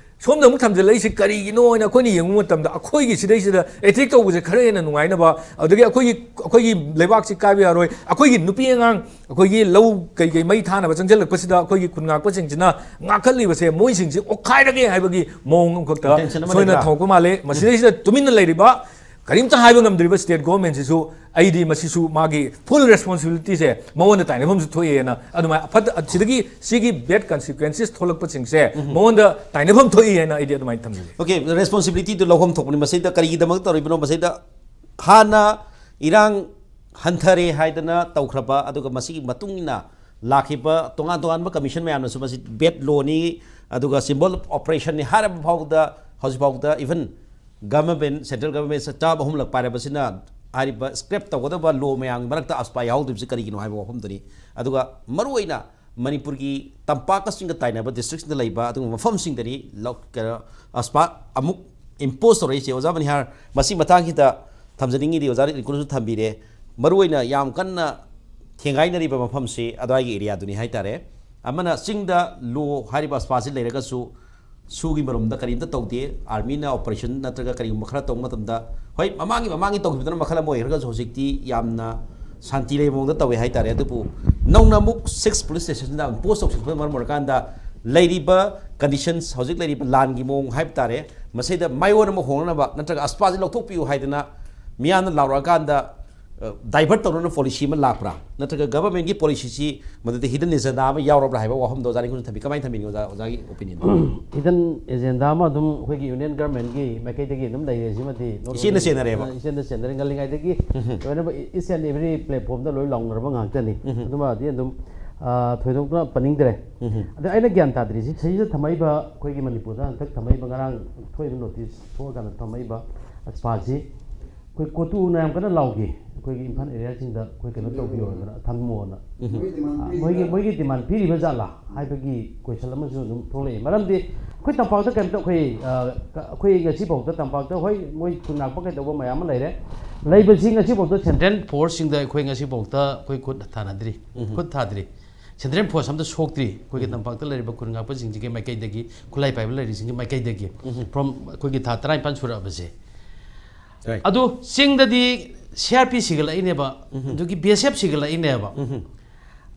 ꯁꯣꯝꯗ ꯑꯃꯨꯛ ꯊꯝꯖꯤꯜꯂꯛꯏꯁꯤ ꯀꯔꯤꯒꯤꯅꯣ ꯍꯥꯏꯅ ꯑꯩꯈꯣꯏꯅ ꯌꯦꯡꯕ ꯃꯇꯝꯗ, ꯑꯩꯈꯣꯏꯒꯤ ꯁꯤꯗꯩꯁꯤꯗ ꯑꯦꯇꯦꯛ ꯇꯧꯕꯁꯦ ꯈꯔ ꯍꯦꯟꯅ ꯅꯨꯡꯉꯥꯏꯅꯕ, ꯑꯗꯨꯗꯒꯤ ꯑꯩꯈꯣꯏꯒꯤ, ꯑꯩꯈꯣꯏꯒꯤ ꯂꯩꯕꯥꯛꯁꯤ ꯀꯥꯏꯕ ꯌꯥꯔꯣꯏ, ꯑꯩꯈꯣꯏꯒꯤ ꯅꯨꯄꯤ ꯑꯉꯥꯡ, ꯑꯩꯈꯣꯏꯒꯤ ꯂꯧ ꯀꯩꯀꯩ ꯃꯩ ꯊꯥꯅꯕ ꯆꯪꯁꯤꯜꯂꯛꯄꯁꯤꯗ ꯑꯩꯈꯣꯏꯒꯤ ꯈꯨꯟ ꯉꯥꯛꯄꯁꯤꯡꯁꯤꯅ ꯉꯥꯛꯈꯠꯂꯤꯕꯁꯦ ꯃꯣꯏꯁꯤꯡꯁꯤ ꯑꯣꯠꯈꯥꯏꯔꯒꯦ ꯍꯥꯏꯕꯒꯤ ꯃꯑꯣꯡ ꯑꯃꯈꯛꯇ ꯁꯣꯏꯅ ꯊꯝꯃꯛꯄ ꯃꯥꯜꯂꯦ꯫ ꯃꯁꯤꯗꯩꯁꯤꯗ ꯇꯨꯃꯤꯟꯅ ꯂꯩꯔꯤꯕ, ꯀꯔꯤꯝꯇ ꯍꯥꯏꯕ ꯉꯝꯗ꯭ꯔꯤꯕ ꯁ꯭ꯇꯦꯠ ꯒꯣꯚꯔꯟꯃꯦꯟꯠꯁꯤꯁꯨ ꯑꯩꯗꯤ ꯃꯁꯤꯁꯨ ꯃꯥꯒꯤ ꯐꯨꯜ ꯔꯦꯁꯄꯣꯟꯁꯤꯕꯤꯂꯤꯇꯤꯁꯦ ꯃꯉꯣꯟꯗ ꯇꯥꯏꯅꯐꯝꯁꯨ ꯊꯣꯛꯑꯦꯅ, ꯑꯗꯨꯃꯥꯏꯅ ꯑꯐꯠꯇ, ꯁꯤꯗꯒꯤ ꯁꯤꯒꯤ ꯕꯦꯗ ꯀꯟꯁꯤꯀ꯭ꯋꯦꯟꯁꯦꯁ ꯊꯣꯛꯂꯛꯄꯁꯤꯡꯁꯦ ꯃꯉꯣꯟꯗ ꯇꯥꯏꯅꯐꯝ ꯊꯣꯛꯏ ꯍꯥꯏꯅ ꯑꯩꯗꯤ ꯑꯗꯨꯃꯥꯏꯅ ꯊꯝꯖꯒꯦ꯫ ꯑꯣꯀꯦ, ꯔꯦꯁꯄꯣꯟꯁꯤꯕꯤꯂꯤꯇꯤꯗꯨ ꯂꯧꯐꯝ ꯊꯣꯛꯄꯅꯤ꯫ ꯃꯁꯤꯗ ꯀꯔꯤꯒꯤꯗꯃꯛ ꯇꯧꯔꯤꯕꯅꯣ? ꯃꯁꯤꯗ ꯍꯥꯟꯅ ꯏꯔꯥꯡ ꯍꯟꯊꯔꯦ ꯍꯥꯏꯗꯅ ꯇꯧꯈ꯭ꯔꯕ, ꯑꯗꯨꯒ ꯃꯁꯤꯒꯤ ꯃꯇꯨꯡ ꯏꯟꯅ ꯂꯥꯛꯈꯤꯕ ꯇꯣꯉꯥꯟ ꯇꯣꯉꯥꯟꯕ ꯀꯃꯤꯁꯟ ꯃꯌꯥꯝꯅꯁꯨ ꯃꯁꯤ ꯕꯦꯗ ꯂꯣꯅꯤ, ꯑꯗꯨꯒ ꯁꯤꯝꯕꯣꯜ ꯑꯣꯐ ꯑꯣꯄ꯭ꯔꯦꯁꯟꯅꯤ ꯍꯥꯏꯔꯕ ꯐꯥꯎꯕꯗ, ꯍꯧꯖꯤꯛ ꯐꯥꯎꯕꯗ ꯏꯚꯟ ꯒꯚꯔꯟꯃꯦꯟꯠ, ꯁꯦꯟꯇ꯭ꯔꯦꯜ ꯒꯚꯔꯟꯃꯦꯟꯠ ꯇꯔꯥ ꯑꯍꯨꯝꯂꯛ ꯄꯥꯏꯔꯕꯁꯤꯅ ꯍꯥꯏꯔꯤꯕ ꯁ꯭ꯀ꯭ꯔꯦꯞ ꯇꯧꯒꯗꯕ ꯂꯣ ꯃꯌꯥꯝꯒꯤ ꯃꯔꯛꯇ ꯑꯞꯁꯄꯥ ꯌꯥꯎꯍꯧꯗ꯭ꯔꯤꯕꯁꯤ ꯀꯔꯤꯒꯤꯅꯣ ꯍꯥꯏꯕ ꯋꯥꯐꯝꯗꯨꯅꯤ꯫ ꯑꯗꯨꯒ ꯃꯔꯨꯑꯣꯏꯅ ꯃꯅꯤꯄꯨꯔꯒꯤ ꯇꯝꯄꯥꯛꯀ ꯆꯤꯡꯒ ꯇꯥꯏꯅꯕ ꯗꯤꯁꯇ꯭ꯔꯤꯛꯁꯤꯡꯗ ꯂꯩꯕ ꯑꯗꯨꯒꯨꯝꯕ ꯃꯐꯝꯁꯤꯡꯗꯅꯤ ꯂꯧ-, ꯀꯩꯅꯣ, ꯑꯞꯁꯄꯥ ꯑꯃꯨꯛ ꯏꯝꯄꯣꯁ ꯇꯧꯔꯛꯏꯁꯦ꯫ ꯑꯣꯖꯥ ꯃꯅꯤꯍꯥꯔ, ꯃꯁꯤ ꯃꯇꯥꯡꯁꯤꯗ ꯊꯝꯖꯅꯤꯡꯉꯤꯗꯤ ꯑꯣꯖꯥ ꯔꯤꯡꯀꯨꯅꯁꯨ ꯊꯝꯕꯤꯔꯦ, ꯃꯔꯨꯑꯣꯏꯅ ꯌꯥꯝ ꯀꯟꯅ ꯊꯦꯡꯒꯥꯏꯅꯔꯤꯕ ꯃꯐꯝꯁꯤ ꯑꯗꯨꯋꯥꯏꯒꯤ ꯑꯦꯔꯤꯌꯥꯗꯨꯅꯤ ꯍꯥꯏꯇꯥꯔꯦ꯫ ꯑꯃꯅ ꯆꯤꯡꯗ ꯂꯣ ꯍꯥꯏꯔꯤꯕ ꯑꯞꯁꯄꯥꯁꯤ ꯂꯩꯔꯒꯁꯨ ꯁꯨꯒꯤ ꯃꯔꯨꯝꯗ ꯀꯔꯤꯝꯇ ꯇꯧꯗꯦ꯫ ꯑꯥꯔꯃꯤꯅ ꯑꯣꯄꯔꯦꯁꯟ ꯅꯠꯇ꯭ꯔꯒ ꯀꯔꯤꯒꯨꯝꯕ ꯈꯔ ꯇꯧꯕ ꯃꯇꯝꯗ, ꯍꯣꯏ, ꯃꯃꯥꯡꯒꯤ, ꯃꯃꯥꯡꯒꯤ ꯇꯧꯈꯤꯕꯗꯨꯅ ꯃꯈꯜ ꯑꯃ ꯑꯣꯏꯈ꯭ꯔꯒꯁꯨ ꯍꯧꯖꯤꯛꯇꯤ ꯌꯥꯝꯅ ꯁꯥꯟꯇꯤ ꯂꯩꯕ ꯃꯑꯣꯡꯗ ꯇꯧꯋꯦ ꯍꯥꯏꯇꯥꯔꯦ꯫ ꯑꯗꯨꯕꯨ ꯅꯧꯅ ꯑꯃꯨꯛ ꯁꯤꯛꯁ ꯄꯨꯂꯤꯁ ꯁ꯭ꯇꯦꯁꯟꯗ ꯑꯃꯨꯛ ꯄꯣꯁ ꯇꯧꯁꯤꯟꯕꯅ ꯃꯔꯝ ꯑꯣꯏꯔꯀꯥꯟꯗ ꯂꯩꯔꯤꯕ ꯀꯟꯗꯤꯁꯟꯁ, ꯍꯧꯖꯤꯛ ꯂꯩꯔꯤꯕ ꯂꯥꯟꯒꯤ ꯃꯑꯣꯡ ꯍꯥꯏꯕ ꯇꯥꯔꯦ, ꯃꯁꯤꯗ ꯃꯥꯏꯑꯣꯟ ꯑꯃ ꯍꯣꯡꯅꯅꯕ ꯅꯠꯇ꯭ꯔꯒ ꯑꯞꯁꯄꯥꯁꯤ ꯂꯧꯊꯣꯛꯄꯤꯌꯨ ꯍꯥꯏꯗꯅ ꯃꯤꯌꯥꯝꯅ ꯂꯥꯎꯔꯛꯑꯀꯥꯟꯗ, ꯑ, ꯗꯥꯏꯚꯔꯠ ꯇꯧꯅꯅ ꯄꯣꯂꯤꯁꯤ ꯑꯃ ꯂꯥꯛꯄ꯭ꯔꯥ? ꯅꯠꯇ꯭ꯔꯒ ꯒꯚꯔꯟꯃꯦꯟꯠꯀꯤ ꯄꯣꯂꯤꯁꯤꯁꯤ ꯃꯗꯨꯗ ꯍꯤꯗꯟ ꯑꯦꯖꯦꯟꯗꯥ ꯑꯃ ꯌꯥꯎꯔꯕ꯭ꯔꯥ ꯍꯥꯏꯕ ꯋꯥꯐꯝꯗꯣ ꯑꯣꯖꯥ ꯔꯤꯡꯀꯨꯅ ꯊꯝꯕꯤ꯫ ꯀꯃꯥꯏꯅ ꯊꯝꯕꯤꯅꯤ ꯑꯣꯖꯥ, ꯑꯣꯖꯥꯒꯤ ꯑꯣꯄꯤꯅꯤꯌꯟ? ꯍꯤꯗꯟ ꯑꯦꯖꯦꯟꯗꯥ ꯑꯃ ꯑꯗꯨꯝ ꯑꯩꯈꯣꯏꯒꯤ ꯌꯨꯅꯤꯌꯟ ꯒꯚꯔꯟꯃꯦꯟꯠꯀꯤ ꯃꯥꯏꯀꯩꯗꯒꯤ ꯑꯗꯨꯝ ꯂꯩꯔꯦ꯫ ꯁꯤꯃꯗꯤ ꯏꯆꯦꯟꯗ ꯆꯦꯟꯅꯔꯦꯕ꯫ ꯑ, ꯏꯆꯦꯟꯗ ꯆꯦꯟꯅꯔꯦ꯫ ꯉꯜꯂꯤꯉꯩꯗꯒꯤ ꯂꯣꯏꯅꯃꯛ ꯏ-, each and every platformꯗ ꯂꯣꯏ ꯂꯥꯎꯅꯔꯕ ꯉꯥꯛꯇꯅꯤ꯫ ꯑꯗꯨꯃꯗꯤ ꯑꯗꯨꯝ, ꯑ, ꯊꯣꯏꯗꯣꯛꯅ ꯄꯟꯅꯤꯡꯗ꯭ꯔꯦ꯫ ꯑꯗ ꯑꯩꯅ ꯒ꯭ꯌꯥꯟ ꯇꯥꯗ꯭ꯔꯤꯁꯤ, ꯁꯤꯗ ꯊꯝꯃꯛꯏꯕ, ꯑꯩꯈꯣꯏꯒꯤ ꯃꯅꯤꯄꯨꯔꯗ ꯍꯟꯗꯛ ꯊꯝꯃꯛꯏꯕ, ꯉꯔꯥꯡ ꯊꯣꯛꯏꯕ ꯅꯣꯇꯤꯁ ꯊꯣꯛꯑꯀꯥꯟꯗ ꯊꯝꯃꯛꯏꯕ ꯑꯁꯄꯥꯁꯤ ꯑꯩꯈꯣꯏ ꯀꯣꯇꯨꯅ ꯌꯥꯝ ꯀꯟꯅ ꯂꯥꯎꯈꯤ, ꯑꯩꯈꯣꯏꯒꯤ ꯏꯝꯐꯥꯜ ꯑꯦꯔꯤꯌꯥꯁꯤꯡꯗ ꯑꯩꯈꯣꯏ ꯀꯩꯅꯣ ꯇꯧꯕꯤꯌꯣꯅ, ꯊꯝꯃꯣꯅ꯫ ꯎꯝ. ꯑ, ꯃꯣꯏꯒꯤ ꯃꯣꯏꯒꯤ ꯗꯤꯃꯥꯟ ꯄꯤꯔꯤꯕ ꯖꯥꯠꯂꯥ ꯍꯥꯏꯕꯒꯤ ꯀꯣꯏꯁꯟ ꯑꯃꯁꯨ ꯑꯗꯨꯝ ꯊꯣꯛꯂꯛꯏ꯫ ꯃꯔꯝꯗꯤ ꯑꯩꯈꯣꯏ ꯇꯝꯄꯥꯛꯇ ꯀꯩꯝꯇ ꯑꯩꯈꯣꯏ ꯑ, ꯀ- ꯑꯩꯈꯣꯏ ꯉꯁꯤꯐꯥꯎꯗ ꯇꯝꯄꯥꯛꯇ, ꯍꯣꯏ, ꯃꯣꯏ ꯈꯨꯟ ꯉꯥꯛꯄ ꯀꯩꯗꯧꯕ ꯃꯌꯥꯝ ꯑꯃ ꯂꯩꯔꯦ, ꯂꯩꯕꯁꯤ ꯉꯁꯤꯐꯥꯎꯗ ꯁꯦꯟꯇ꯭ꯔꯦꯜ ꯐꯣꯔꯁꯁꯤꯡꯗ ꯑꯩꯈꯣꯏ ꯉꯁꯤꯐꯥꯎꯗ ꯑꯩꯈꯣꯏ ꯈꯨꯠ ꯊꯥꯅꯗ꯭ꯔꯤ, ꯈꯨꯠ ꯊꯥꯗ꯭ꯔꯤ꯫ ꯁꯦꯟꯇ꯭ꯔꯦꯜ ꯐꯣꯔꯁ ꯑꯝꯇ ꯁꯣꯛꯇ꯭ꯔꯤ ꯑꯩꯈꯣꯏꯒꯤ ꯇꯝꯄꯥꯛꯇ ꯂꯩꯔꯤꯕ ꯈꯨꯟ ꯉꯥꯛꯄꯁꯤꯡꯁꯤꯒꯤ ꯃꯥꯏꯀꯩꯗꯒꯤ, ꯈꯨꯠꯂꯥꯏ ꯄꯥꯏꯕ ꯂꯩꯔꯤꯁꯤꯡꯒꯤ ꯃꯥꯏꯀꯩꯗꯒꯤ꯫ ꯐ꯭ꯔꯣꯝ ꯑꯩꯈꯣꯏꯒꯤ ꯊꯥ ꯇꯔꯥꯅꯤꯄꯥꯟ ꯁꯨꯔꯛꯑꯕꯁꯦ꯫ Right. ꯑꯗꯨ ꯆꯤꯡꯗꯗꯤ ꯁꯤ ꯑꯥꯔ ꯄꯤ ꯁꯤꯒꯠꯂꯛꯏꯅꯦꯕ, ꯑꯗꯨꯒꯤ ꯕꯤ ꯑꯦꯁ ꯑꯦꯐ ꯁꯤꯒꯠꯂꯛꯏꯅꯦꯕ꯫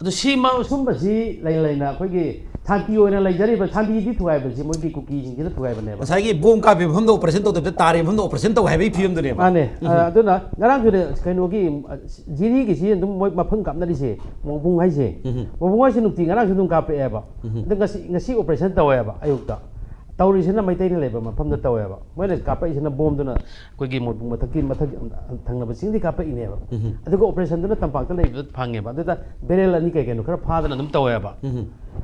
ꯑꯗꯨ ꯁꯤꯃ ꯁꯨꯝꯕꯁꯤ ꯂꯩ ꯂꯩꯅ ꯑꯩꯈꯣꯏꯒꯤ ꯁꯥꯟꯇꯤ ꯑꯣꯏꯅ ꯂꯩꯖꯔꯤꯕ, ꯁꯥꯟꯇꯤꯗꯤ ꯊꯨꯒꯥꯏꯕꯁꯤ ꯃꯣꯏꯒꯤ ꯀꯨꯀꯤꯁꯤꯡꯁꯤꯅ ꯊꯨꯒꯥꯏꯕꯅꯦꯕ꯫ ꯉꯁꯥꯏꯒꯤ ꯕꯣꯝ ꯀꯥꯞꯄꯤ ꯃꯐꯝꯗ ꯑꯣꯄꯔꯦꯁꯟ ꯇꯧꯗꯕꯤꯗ ꯇꯥꯔꯤ ꯃꯐꯝꯗ ꯑꯣꯄꯔꯦꯁꯟ ꯇꯧ ꯍꯥꯏꯕꯒꯤ ꯐꯤꯕꯝꯗꯨꯅꯦꯕ꯫ ꯃꯥꯅꯦ꯫ ꯑ, ꯑꯗꯨꯅ ꯉꯔꯥꯡꯁꯨꯅꯦ, ꯀꯩꯅꯣꯒꯤ, ꯑ, ꯖꯤꯔꯤꯒꯤꯁꯤ ꯑꯗꯨꯝ ꯃꯣꯏ ꯃꯐꯝ ꯀꯥꯞꯅꯔꯤꯁꯦ, ꯃꯣꯡꯕꯨꯡ ꯍꯥꯏꯁꯦ꯫ ꯃꯣꯡꯕꯨꯡ ꯍꯥꯏꯁꯦ ꯅꯨꯡꯇꯤ ꯉꯔꯥꯡꯁꯨ ꯑꯗꯨꯝ ꯀꯥꯞꯄꯛꯑꯦꯕ꯫ ꯑꯗꯣ ꯉꯁꯤ, ꯉꯁꯤ ꯑꯣꯄꯔꯦꯁꯟ ꯇꯧꯋꯦꯕ ꯑꯌꯨꯛꯇ꯫ ꯇꯧꯔꯤꯁꯤꯅ ꯃꯩꯇꯩꯅ ꯂꯩꯕ ꯃꯐꯝꯗ ꯇꯧꯋꯦꯕ꯫ ꯃꯣꯏꯅ ꯀꯥꯞꯄꯛꯏꯁꯤꯅ ꯕꯣꯝꯗꯨꯅ ꯑꯩꯈꯣꯏꯒꯤ ꯃꯣꯡꯕꯨꯡ ꯃꯊꯛꯀꯤ, ꯃꯊꯛ ꯊꯪꯅꯕ ꯆꯤꯡꯗꯤ ꯀꯥꯞꯄꯛꯏꯅꯦꯕ꯫ ꯑꯗꯨꯒ ꯑꯣꯄꯔꯦꯁꯟꯗꯨꯅ ꯇꯝꯄꯥꯛꯇ ꯂꯩꯕꯗ ꯐꯪꯉꯦꯕ꯫ ꯑꯗꯨꯗ ꯕꯦꯔꯦꯜ ꯑꯅꯤ ꯀꯩ ꯀꯩꯅꯣ ꯈꯔ ꯐꯥꯗꯅ ꯑꯗꯨꯝ ꯇꯧꯋꯦꯕ꯫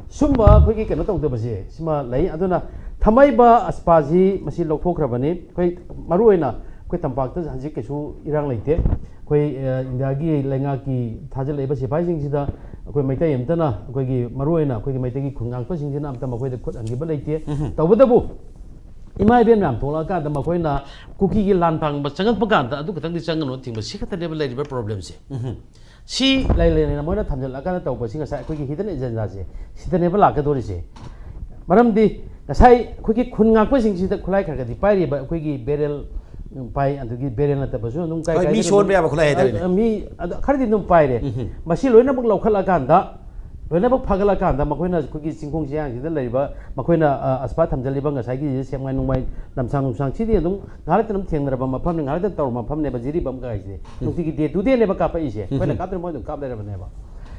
ꯁꯨꯝꯕ ꯑꯩꯈꯣꯏꯒꯤ ꯀꯩꯅꯣ ꯇꯧꯗꯕꯁꯦ ꯁꯤꯃ ꯂꯩ꯫ ꯑꯗꯨꯅ ꯊꯥꯃꯩꯕ ꯑꯁꯄꯥꯁꯤ ꯃꯁꯤ ꯂꯧꯊꯣꯛꯈ꯭ꯔꯕꯅꯤ꯫ ꯑꯩꯈꯣꯏ ꯃꯔꯨꯑꯣꯏꯅ ꯑꯩꯈꯣꯏ ꯇꯝꯄꯥꯛꯇ ꯍꯧꯖꯤꯛ ꯀꯩꯁꯨ ꯏꯔꯥꯡ ꯂꯩꯇꯦ꯫ ꯑꯩꯈꯣꯏ, ꯑ, ꯏꯟꯗꯤꯌꯥꯒꯤ ꯂꯩꯉꯥꯛꯀꯤ ꯊꯥꯖꯤꯜꯂꯛꯏꯕ ꯁꯤꯐꯥꯏꯁꯤꯡꯁꯤꯗ ꯑꯩꯈꯣꯏ ꯃꯩꯇꯩ ꯑꯃꯠꯇꯅ, ꯑꯩꯈꯣꯏꯒꯤ ꯃꯔꯨꯑꯣꯏꯅ ꯑꯩꯈꯣꯏꯒꯤ ꯃꯩꯇꯩꯒꯤ ꯈꯨꯟ ꯉꯥꯛꯄꯁꯤꯡꯁꯤꯅ ꯑꯝꯇ ꯃꯈꯣꯏꯗ ꯈꯨꯠ ꯍꯟꯈꯤꯕ ꯂꯩꯇꯦ꯫ ꯇꯧꯕꯇꯕꯨ ꯏꯃꯥ ꯏꯕꯦꯟ ꯃꯌꯥꯝ ꯊꯣꯛꯂꯛꯑꯀꯥꯟꯗ ꯃꯈꯣꯏꯅ ꯀꯨꯀꯤꯒꯤ ꯂꯥꯟ ꯄꯥꯡꯕ ꯆꯪꯉꯛꯄ ꯀꯥꯟꯗ ꯑꯗꯨ ꯈꯛꯇꯪꯗꯤ ꯆꯪꯒꯅꯨ ꯊꯤꯡꯕ, ꯁꯤ ꯈꯛꯇꯅꯦꯕ ꯂꯩꯔꯤꯕ ꯄ꯭ꯔꯣꯕ꯭ꯂꯦꯝꯁꯦ꯫ ꯁꯤ ꯂꯩ ꯂꯩꯅ ꯃꯣꯏꯅ ꯊꯝꯖꯤꯜꯂꯛꯑꯀꯥꯟꯗ ꯇꯧꯕꯁꯤ ꯉꯁꯥꯏ ꯑꯩꯈꯣꯏꯒꯤ ꯍꯤꯗꯟ ꯑꯦꯖꯦꯟꯗꯥꯁꯦ ꯁꯤꯗꯅꯦꯕ ꯂꯥꯛꯀꯗꯧꯔꯤꯁꯦ꯫ ꯃꯔꯝꯗꯤ ꯉꯁꯥꯏ ꯑꯩꯈꯣꯏꯒꯤ ꯈꯨꯟ ꯉꯥꯛꯄꯁꯤꯡꯁꯤꯗ ꯈꯨꯠꯂꯥꯏ ꯈꯔ ꯈꯔꯗꯤ ꯄꯥꯏꯔꯤꯕ, ꯑꯩꯈꯣꯏꯒꯤ ꯕꯦꯔꯦꯜ ꯄꯥꯏ, ꯑꯗꯨꯒꯤ ꯕꯦꯔꯦꯜ ꯅꯠꯇꯕꯁꯨ ꯑꯗꯨꯝ ꯀꯥꯏ ꯍꯣꯏ, ꯃꯤ ꯀꯥꯏꯗꯅ ꯁꯣꯟꯕ ꯑꯗꯨꯝ ꯌꯥꯕ ꯈꯨꯠꯂꯥꯏ ꯍꯥꯏꯇꯥꯔꯦꯅꯦ꯫ ꯑ, ꯃꯤ ꯑꯗꯨ ꯈꯔꯗꯤ ꯑꯗꯨꯝ ꯄꯥꯏꯔꯦ꯫ ꯃꯁꯤ ꯂꯣꯏꯅꯃꯛ ꯂꯧꯈꯠꯂꯀꯥꯟꯗ, ꯂꯣꯏꯅꯃꯛ ꯐꯒꯠꯂꯀꯥꯟꯗ ꯃꯈꯣꯏꯅ ꯑꯩꯈꯣꯏꯒꯤ ꯆꯤꯡꯈꯣꯡ ꯆꯤꯌꯥꯡꯁꯤꯗ ꯂꯩꯔꯤꯕ ꯃꯈꯣꯏꯅ, ꯑ, ꯑꯁꯄꯥ ꯊꯝꯖꯜꯂꯤꯕ ꯉꯁꯥꯏꯒꯤ ꯁꯦꯛꯃꯥꯏ ꯅꯨꯡꯃꯥꯏ ꯂꯝꯁꯥꯡ ꯅꯨꯡꯁꯥꯡ ꯁꯤꯗꯤ ꯑꯗꯨꯝ ꯉꯥꯏꯍꯥꯛ ꯂꯩꯇꯅ ꯑꯗꯨꯝ ꯊꯦꯡꯅꯔꯕ ꯃꯐꯝꯅꯤ, ꯉꯥꯏꯍꯥꯛ ꯂꯩꯇꯅ ꯇꯧꯔꯕ ꯃꯐꯝꯅꯦꯕ ꯖꯤꯔꯤꯕꯝ ꯀꯥꯏꯁꯦ꯫ ꯅꯨꯡꯇꯤꯒꯤ ꯗꯦ ꯇꯨ ꯗꯦꯅꯦꯕ ꯀꯥꯞꯄꯛꯏꯁꯦ꯫ ꯑꯩꯈꯣꯏꯅ ꯀꯥꯞꯇ꯭ꯔꯤ ꯃꯣꯏ ꯑꯗꯨꯝ ꯀꯥꯞ ꯂꯩꯔꯕꯅꯦꯕ꯫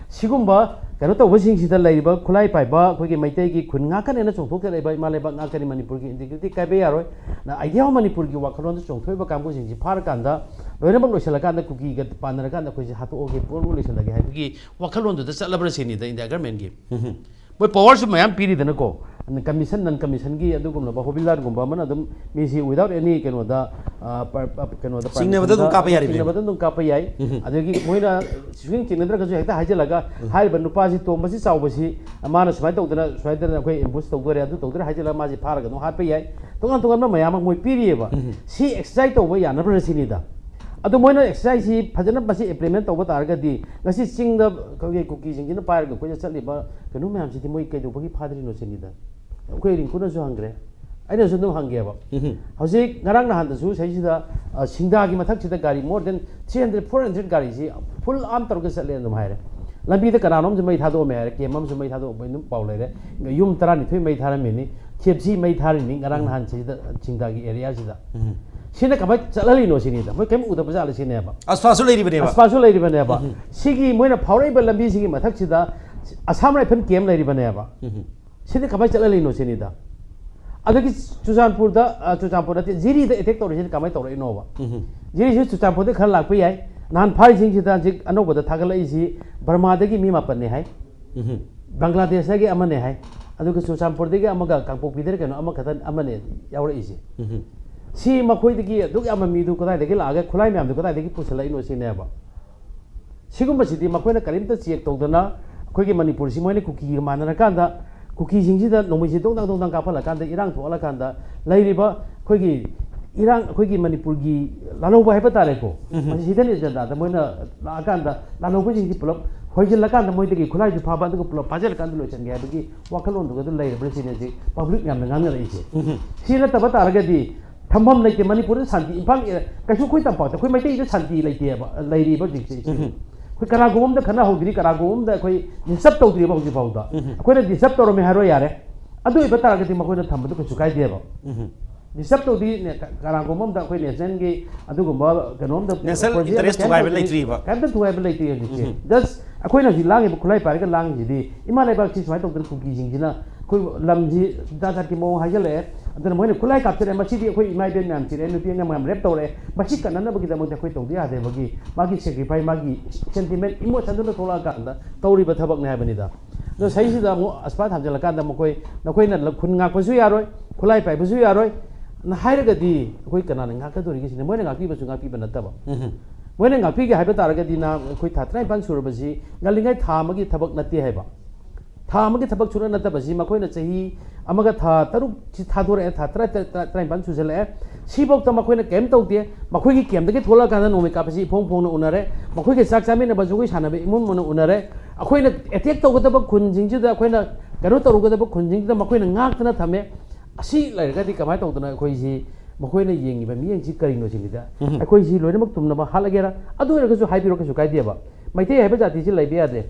ꯁꯤꯒꯨꯝꯕ ꯀꯩꯅꯣ ꯇꯧꯕꯁꯤꯡꯁꯤꯗ ꯂꯩꯔꯤꯕ ꯈꯨꯠꯂꯥꯏ ꯄꯥꯏꯕ ꯑꯩꯈꯣꯏꯒꯤ ꯃꯩꯇꯩꯒꯤ ꯈꯨꯟ ꯉꯥꯛꯀꯅꯦꯅ ꯆꯣꯡꯊꯣꯛꯆꯔꯛꯏꯕ ꯏꯃꯥ ꯂꯩꯕꯥꯛ ꯉꯥꯛꯀꯅꯤ, ꯃꯅꯤꯄꯨꯔꯒꯤ ꯏꯟꯇꯤꯒ꯭ꯔꯤꯇꯤ ꯀꯥꯏꯕ ꯌꯥꯔꯣꯏ꯫ ꯅ ꯑꯥꯏꯗꯤꯌꯥ ꯑꯣꯐ ꯃꯅꯤꯄꯨꯔꯒꯤ ꯋꯥꯈꯜꯂꯣꯟꯗ ꯆꯣꯡꯊꯣꯛꯏꯕ ꯀꯥꯡꯕꯨꯁꯤꯡꯁꯤ ꯐꯥꯔꯀꯥꯟꯗ, ꯂꯣꯏꯅꯃꯛ ꯂꯣꯏꯁꯤꯜꯂꯀꯥꯟꯗ ꯀꯨꯀꯤꯒ ꯄꯥꯟꯅꯔꯀꯥꯟꯗ ꯑꯩꯈꯣꯏꯁꯦ ꯍꯥꯠꯇꯣꯛꯑꯒꯦ, ꯄꯨꯝꯅꯃꯛ ꯂꯣꯏꯁꯤꯜꯂꯒꯦ ꯍꯥꯏꯕꯒꯤ ꯋꯥꯈꯜꯂꯣꯟꯗꯨꯗ ꯆꯠꯂꯕ꯭ꯔꯥ ꯁꯤꯅꯤꯗ ꯏꯟꯗꯤꯌꯥ ꯒꯔꯃꯦꯟꯒꯤ꯫ ꯃꯣꯏ ꯄꯋꯥꯔꯁꯨ ꯃꯌꯥꯝ ꯄꯤꯔꯤꯗꯅꯀꯣ꯫ ꯀꯃꯤꯁꯟ, ꯅꯟ ꯀꯃꯤꯁꯟꯒꯤ ꯑꯗꯨꯒꯨꯝꯂꯕ ꯍꯣꯕꯤꯜꯗꯥꯔꯒꯨꯝꯕ ꯑꯃꯅ ꯑꯗꯨꯝ ꯃꯤꯁꯤ without any ꯀꯩꯅꯣꯗ, ꯑ, per-, ꯑ, ꯀꯩꯅꯣꯗ ꯆꯤꯡꯅꯕꯗ ꯑꯗꯨꯝ permission-ꯗ ꯀꯥꯞꯄ ꯌꯥꯔꯤꯕꯅꯦꯕ꯫ ꯆꯤꯡꯅꯕꯗ ꯑꯗꯨꯝ ꯀꯥꯞꯄ ꯌꯥꯏ꯫ ꯎꯝ꯫ ꯑꯗꯒꯤ ꯃꯣꯏꯅ ꯁꯨꯡꯆꯤꯡ ꯆꯤꯡꯅꯗ꯭ꯔꯒꯁꯨ ꯍꯦꯛꯇ ꯍꯥꯏꯖꯤꯜꯂꯒ, ꯍꯥꯏꯔꯤꯕ ꯅꯨꯄꯥꯁꯤ ꯇꯣꯝꯕꯁꯤ ꯆꯥꯎꯕꯁꯤ, ꯃꯥꯅ ꯁꯨꯃꯥꯏꯅ ꯇꯧꯗꯅ, ꯁꯨꯃꯥꯏꯅ ꯇꯧꯗꯅ ꯑꯩꯈꯣꯏ ambush ꯇꯧꯗꯣꯔꯦ, ꯑꯗꯨ ꯇꯧꯗꯣꯔꯦ ꯍꯥꯏꯖꯤꯜꯂꯒ ꯃꯥꯁꯤ ꯐꯥꯔꯒ ꯑꯗꯨꯝ ꯍꯥꯠꯄ ꯌꯥꯏ꯫ ꯇꯣꯉꯥꯟ ꯇꯣꯉꯥꯟꯕ ꯃꯌꯥꯝ ꯑꯃ ꯃꯣꯏ ꯄꯤꯔꯤꯑꯕ꯫ ꯎꯝ꯫ ꯁꯤ exercise ꯇꯧꯕ ꯌꯥꯅꯕ꯭ꯔꯥ ꯁꯤꯅꯤꯗ꯫ ꯑꯗꯣ ꯃꯣꯏꯅ exercise-ꯁꯤ ꯐꯖꯅ ꯃꯁꯤ implement ꯇꯧꯕ ꯇꯥꯔꯒꯗꯤ, ꯉꯁꯤ ꯆꯤꯡꯗ ꯑꯩꯈꯣꯏꯒꯤ ꯀꯨꯀꯤꯁꯤꯡꯁꯤꯅ ꯄꯥꯏꯔꯒ ꯑꯩꯈꯣꯏꯗ ꯆꯠꯂꯤꯕ ꯀꯩꯅꯣ ꯃꯌꯥꯝꯁꯤꯗꯤ ꯃꯣꯏ ꯀꯩꯗꯧꯕꯒꯤ ꯐꯥꯗ꯭ꯔꯤꯅꯣ ꯁꯤꯅꯤꯗ꯫ ꯑꯩꯈꯣꯏ ꯔꯤꯡꯀꯨꯅꯁꯨ ꯍꯪꯈ꯭ꯔꯦ, ꯑꯩꯅꯁꯨ ꯑꯗꯨꯝ ꯍꯪꯒꯦꯕ꯫ ꯎꯝ꯫ ꯍꯧꯖꯤꯛ ꯉꯔꯥꯡ ꯅꯍꯥꯟꯗꯁꯨ ꯁꯤꯗꯩꯁꯤꯗ, ꯑ, ꯁꯤꯡꯗꯥꯒꯤ ꯃꯊꯛꯁꯤꯗ ꯒꯥꯔꯤ more than three hundred, four hundred ꯒꯥꯔꯤꯁꯤ full arm ꯇꯧꯔꯒ ꯆꯠꯂꯦꯅ ꯑꯗꯨꯝ ꯍꯥꯏꯔꯦ꯫ ꯂꯝꯕꯤꯗ ꯀꯅꯥꯅꯣꯝꯁꯨ ꯃꯩ ꯊꯥꯗꯣꯛꯑꯝꯃꯦ ꯍꯥꯏꯔꯦ, camp ꯑꯃꯁꯨ ꯃꯩ ꯊꯥꯗꯣꯛꯑꯝꯃꯦ ꯑꯗꯨꯝ ꯄꯥꯎ ꯂꯩꯔꯦ꯫ ꯌꯨꯝ ꯇꯔꯥꯅꯤꯊꯣꯏ ꯃꯩ ꯊꯥꯔꯝꯃꯤꯅꯤ, ꯈꯦꯞꯁꯤ ꯃꯩ ꯊꯥꯔꯤꯅꯤ ꯉꯔꯥꯡ ꯅꯍꯥꯟ ꯁꯤꯗ ꯁꯤꯡꯗꯥꯒꯤ area-ꯁꯤꯗ꯫ ꯎꯝ꯫ ꯁꯤꯅ ꯀꯃꯥꯏꯅ ꯆꯠꯍꯜꯂꯤꯅꯣ ꯁꯤꯅꯤꯗ, ꯃꯣꯏ ꯀꯔꯤꯝ ꯎꯗꯕ ꯖꯥꯠꯂ ꯁꯤꯅꯦꯕ꯫ ꯑꯁꯐꯥꯁꯨ ꯂꯩꯔꯤꯕꯅꯦꯕ꯫ ꯑꯁꯐꯥꯁꯨ ꯂꯩꯔꯤꯕꯅꯦꯕ꯫ ꯎꯝ꯫ ꯁꯤꯒꯤ ꯃꯣꯏꯅ ꯐꯥꯎꯔꯛꯏꯕ ꯂꯝꯕꯤꯁꯤꯒꯤ ꯃꯊꯛꯁꯤꯗ Assam Rifle camp ꯂꯩꯔꯤꯕꯅꯦꯕ꯫ ꯎꯝ꯫ ꯁꯤꯗ ꯀꯃꯥꯏꯅ ꯆꯠꯍꯜꯂꯤꯅꯣ ꯁꯤꯅꯤꯗ꯫ ꯑꯗꯒꯤ ꯆꯨꯔꯆꯥꯟꯄꯨꯔꯗ, ꯑ, ꯆꯨꯔꯆꯥꯟꯄꯨꯔ ꯅꯠꯇꯦ, ꯖꯤꯔꯤꯗ attack ꯇꯧꯔꯤꯁꯤꯅ ꯀꯃꯥꯏꯅ ꯇꯧꯔꯛꯏꯅꯣꯕ? ꯎꯝ꯫ ꯖꯤꯔꯤꯁꯤ ꯆꯨꯔꯆꯥꯟꯄꯨꯔꯗ ꯈꯔ ꯂꯥꯛꯄ ꯌꯥꯏ꯫ ꯅꯍꯥꯟ ꯐꯥꯔꯤꯁꯤꯡꯁꯤꯗ ꯍꯧꯖꯤꯛ ꯑꯅꯧꯕꯗ ꯊꯥꯒꯠꯂꯛꯏꯁꯤ ꯕꯔꯃꯥꯗꯒꯤ ꯃꯤ ꯃꯥꯄꯟꯅꯦ ꯍꯥꯏ, ꯎꯝ꯫ ꯕꯪꯒ꯭ꯂꯥꯗꯦꯁꯇꯒꯤ ꯑꯃꯅꯦ ꯍꯥꯏ, ꯑꯗꯨꯒ ꯆꯨꯔꯆꯥꯟꯄꯨꯔꯗꯒꯤ ꯑꯃꯒ, ꯀꯥꯡꯄꯣꯛꯄꯤꯗꯔ ꯀꯩꯅꯣ ꯑꯃꯈꯛꯇ ꯑꯃꯅꯦ ꯌꯥꯎꯔꯛꯏꯁꯦ꯫ ꯎꯝ꯫ ꯁꯤ ꯃꯈꯣꯏꯗꯒꯤ ꯑꯗꯨꯛ ꯌꯥꯝꯕ ꯃꯤꯗꯨ ꯀꯗꯥꯏꯗꯒꯤ ꯂꯥꯛꯑꯒ ꯈꯨꯠꯂꯥꯏ ꯃꯌꯥꯝꯗꯨ ꯀꯗꯥꯏꯗꯒꯤ ꯄꯨꯁꯜꯂꯛꯏꯅꯣ ꯁꯤꯅꯦꯕ꯫ ꯁꯤꯒꯨꯝꯕꯁꯤꯗꯤ ꯃꯈꯣꯏꯅ ꯀꯔꯤꯝꯇ check ꯇꯧꯗꯅ ꯑꯩꯈꯣꯏꯒꯤ ꯃꯅꯤꯄꯨꯔꯁꯤ ꯃꯣꯏꯅ ꯀꯨꯀꯤꯒ ꯃꯥꯟꯅꯔꯀꯥꯟꯗ ꯀꯨꯀꯤꯁꯤꯡꯁꯤꯗ ꯅꯣꯡꯃꯩꯁꯤ ꯗꯣꯡ ꯗꯥꯡ ꯗꯣꯡ ꯗꯥꯡ ꯀꯥꯞꯍꯜꯂꯀꯥꯟꯗ ꯏꯔꯥꯡ ꯊꯣꯛꯍꯜꯂꯀꯥꯟꯗ ꯂꯩꯔꯤꯕ ꯑꯩꯈꯣꯏꯒꯤ ꯏꯔꯥꯡ, ꯑꯩꯈꯣꯏꯒꯤ ꯃꯅꯤꯄꯨꯔꯒꯤ ꯂꯥꯜꯍꯧꯕ ꯍꯥꯏꯕ ꯇꯥꯔꯦꯀꯣ꯫ ꯎꯝ꯫ ꯃꯁꯤ hidden agenda-ꯗ ꯃꯣꯏꯅ ꯂꯥꯛꯑꯀꯥꯟꯗ ꯂꯥꯜꯍꯧꯕꯁꯤꯡꯁꯤ ꯄꯨꯂꯞ ꯍꯣꯏꯖꯤꯜꯂꯀꯥꯟꯗ ꯃꯣꯏꯗꯒꯤ ꯈꯨꯠꯂꯥꯏꯁꯨ ꯐꯥꯕ ꯑꯗꯨꯒ ꯄꯨꯂꯞ ꯐꯥꯖꯤꯜꯂꯀꯥꯟꯗ ꯂꯣꯏꯁꯤꯟꯒꯦ ꯍꯥꯏꯕꯒꯤ ꯋꯥꯈꯜꯂꯣꯟꯗꯨꯒ ꯑꯗꯨꯝ ꯂꯩꯔꯕ꯭ꯔꯥ ꯁꯤꯅꯤ ꯍꯧꯖꯤꯛ public ꯃꯌꯥꯝꯅ ꯉꯥꯡꯅꯔꯛꯏꯁꯦ꯫ ꯎꯝ꯫ ꯁꯤ ꯅꯠꯇꯕ ꯇꯥꯔꯒꯗꯤ ꯊꯝꯐꯝ ꯂꯩꯇꯦ꯫ ꯃꯅꯤꯄꯨꯔꯗ ꯁꯥꯟꯇꯤ, ꯏꯝꯐꯥꯜ ꯑꯦ-, ꯀꯩꯁꯨ ꯑꯩꯈꯣꯏ ꯇꯝꯄꯥꯛꯇ ꯑꯩꯈꯣꯏ ꯃꯩꯇꯩꯗ ꯁꯥꯟꯇꯤ ꯂꯩꯇꯦꯕ, ꯂꯩꯔꯤꯕ ꯍꯧꯖꯤꯛꯁꯦ꯫ ꯎꯝ꯫ ꯑꯩꯈꯣꯏ ꯀꯅꯥꯒꯨꯝꯕ ꯑꯝꯗ ꯈꯠꯅꯍꯧꯗ꯭ꯔꯤ, ꯀꯅꯥꯒꯨꯝꯕ ꯑꯝꯗ ꯑꯩꯈꯣꯏ disturb ꯇꯧꯗ꯭ꯔꯤꯕ ꯍꯧꯖꯤꯛ ꯐꯥꯎꯗ꯫ ꯎꯝ꯫ ꯑꯩꯈꯣꯏꯅ disturb ꯇꯧꯔꯝꯃꯦ ꯍꯥꯏꯔꯣ ꯌꯥꯔꯦ, ꯑꯗꯨ ꯑꯣꯏꯕ ꯇꯥꯔꯒꯗꯤ ꯃꯈꯣꯏꯅ ꯊꯝꯕꯗꯨ ꯀꯩꯁꯨ ꯀꯥꯏꯗꯦꯕ꯫ ꯎꯝ꯫ Disturb ꯇꯧꯗꯤ ꯅꯦ-, ꯀ-, ꯀꯅꯥꯒꯨꯝꯕ ꯑꯝꯗ ꯑꯩꯈꯣꯏ national-ꯒꯤ ꯑꯗꯨꯒꯨꯝꯕ ꯀꯩꯅꯣꯝꯗ National project ꯑꯃ interest ꯀꯩꯝ ꯊꯨꯒꯥꯏꯕ ꯇꯧꯗ꯭ꯔꯤ, ꯂꯩꯇ꯭ꯔꯤꯕ꯫ ꯀꯩꯝꯇ ꯊꯨꯒꯥꯏꯕ ꯂꯩꯇ꯭ꯔꯤ ꯍꯧꯖꯤꯛꯁꯦ꯫ ꯎꯝ꯫ Just ꯑꯩꯈꯣꯏꯅ ꯍꯧꯖꯤꯛ ꯂꯥꯡꯉꯤꯕ ꯈꯨꯠꯂꯥꯏ ꯄꯥꯏꯔꯒ ꯂꯥꯡꯉꯤꯁꯤꯗꯤ ꯏꯃꯥ ꯂꯩꯕꯥꯛꯁꯤ ꯁꯨꯃꯥꯏꯅ ꯇꯧꯗꯅ ꯀꯨꯀꯤꯁꯤꯡꯁꯤꯅ ꯑꯩꯈꯣꯏ ꯂꯝꯁꯤ ꯖꯥꯠ ꯖꯥꯠꯀꯤ ꯃꯑꯣꯡ ꯍꯥꯏꯖꯜꯂꯛꯑꯦ꯫ ꯑꯗꯨꯅ ꯃꯣꯏꯅ ꯈꯨꯠꯂꯥꯏ ꯀꯥꯞꯁꯤꯜꯂꯛꯑꯦ, ꯃꯁꯤꯗꯤ ꯑꯩꯈꯣꯏ ꯏꯃꯥ ꯏꯕꯦꯟ ꯃꯌꯥꯝ ꯁꯤꯔꯦ, ꯅꯨꯄꯤ ꯑꯉꯥꯡ ꯃꯌꯥꯝ rape ꯇꯧꯔꯦ, ꯃꯁꯤ ꯀꯟꯅꯅꯕꯒꯤꯗꯃꯛꯇ ꯑꯩꯈꯣꯏ ꯇꯧꯗ ꯌꯥꯗꯦꯕꯒꯤ ꯃꯥꯒꯤ sacrifice, ꯃꯥꯒꯤ sentiment, emotion-ꯗꯨꯅ ꯊꯣꯛꯂꯛꯑꯀꯥꯟꯗ ꯇꯧꯔꯤꯕ ꯊꯕꯛꯅꯤ ꯍꯥꯏꯕꯅꯤꯗ꯫ ꯑꯗꯣ ꯁꯤꯗꯩꯁꯤꯗ ꯑꯃꯨꯛ ꯑꯁꯄꯥ ꯊꯝꯖꯤꯜꯂꯀꯥꯟꯗ ꯃꯈꯣꯏ, "ꯅꯈꯣꯏꯅ ꯂ-, ꯈꯨꯟ ꯉꯥꯛꯄꯁꯨ ꯌꯥꯔꯣꯏ, ꯈꯨꯠꯂꯥꯏ ꯄꯥꯏꯕꯁꯨ ꯌꯥꯔꯣꯏ" ꯅ ꯍꯥꯏꯔꯒꯗꯤ ꯑꯩꯈꯣꯏ ꯀꯅꯥꯅ ꯉꯥꯛꯀꯗꯧꯔꯤꯒꯦ ꯁꯤꯅꯤ꯫ ꯃꯣꯏꯅ ꯉꯥꯛꯄꯤꯕꯁꯨ ꯉꯥꯛꯄꯤꯕ ꯅꯠꯇꯕ, ꯎꯝ. ꯃꯣꯏꯅ ꯉꯥꯛꯄꯤꯒꯦ ꯍꯥꯏꯕ ꯇꯥꯔꯒꯗꯤ ꯅ-, ꯑꯩꯈꯣꯏ ꯊꯥ ꯇꯔꯥꯅꯤꯄꯥꯟ ꯁꯨꯔꯕꯁꯤ ꯉꯜꯂꯤꯉꯩ ꯊꯥ ꯑꯃꯒꯤ ꯊꯕꯛ ꯅꯠꯇꯦ ꯍꯥꯏꯕ꯫ ꯊꯥ ꯑꯃꯒꯤ ꯊꯕꯛ ꯁꯨꯅ ꯅꯠꯇꯕꯁꯤ ꯃꯈꯣꯏꯅ ꯆꯍꯤ ꯑꯃꯒ ꯊꯥ ꯇꯔꯨꯛꯁꯤ ꯊꯥꯗꯣꯔꯛꯑꯦ, ꯊꯥ ꯇꯔꯥ, ꯇꯔꯥ, ꯇꯔꯥꯅꯤꯄꯥꯟ ꯁꯨꯖꯜꯂꯛꯑꯦ꯫ ꯁꯤꯐꯥꯎꯗ ꯃꯈꯣꯏꯅ ꯀꯔꯤꯝ ꯇꯧꯗꯦ꯫ ꯃꯈꯣꯏꯒꯤ ꯀꯦꯝꯗꯒꯤ ꯊꯣꯛꯂꯛꯑꯀꯥꯟꯗ ꯅꯣꯡꯃꯩ ꯀꯥꯞꯄꯁꯤ ꯏꯐꯣꯡ ꯐꯣꯡꯅ ꯎꯅꯔꯦ꯫ ꯃꯈꯣꯏꯒꯤ ꯆꯥꯛ ꯆꯥꯃꯤꯟꯅꯕ ꯖꯒꯣꯏ ꯁꯥꯟꯅꯕ ꯏꯃꯨꯟ ꯃꯨꯟꯅ ꯎꯅꯔꯦ꯫ ꯑꯩꯈꯣꯏꯅ ꯑꯦꯇꯦꯛ ꯇꯧꯒꯗꯕ ꯈꯨꯟꯁꯤꯡꯁꯤꯗ, ꯑꯩꯈꯣꯏꯅ ꯀꯩꯅꯣ ꯇꯧꯔꯨꯒꯗꯕ ꯈꯨꯟꯁꯤꯡꯁꯤꯗ ꯃꯈꯣꯏꯅ ꯉꯥꯛꯇꯅ ꯊꯝꯃꯦ꯫ ꯑꯁꯤ ꯂꯩꯔꯒꯗꯤ ꯀꯃꯥꯏꯅ ꯇꯧꯗꯅ ꯑꯩꯈꯣꯏꯁꯤ, ꯃꯈꯣꯏꯅ ꯌꯦꯡꯉꯤꯕ ꯃꯤꯠꯌꯦꯡꯁꯤ ꯀꯔꯤꯅꯣ ꯁꯤꯅꯤꯗ꯫ ꯎꯝ. ꯑꯩꯈꯣꯏꯁꯤ ꯂꯣꯏꯅꯃꯛ ꯇꯨꯝꯅꯕ ꯍꯥꯠꯂꯒꯦꯔꯥ, ꯑꯗꯨ ꯑꯣꯏꯔꯒꯁꯨ ꯍꯥꯏꯕꯤꯔꯣ, ꯀꯩꯁꯨ ꯀꯥꯏꯗꯦꯕ꯫ ꯃꯩꯇꯩ ꯍꯥꯏꯕ ꯖꯥꯇꯤꯁꯤ ꯂꯩꯕ ꯌꯥꯗꯦ꯫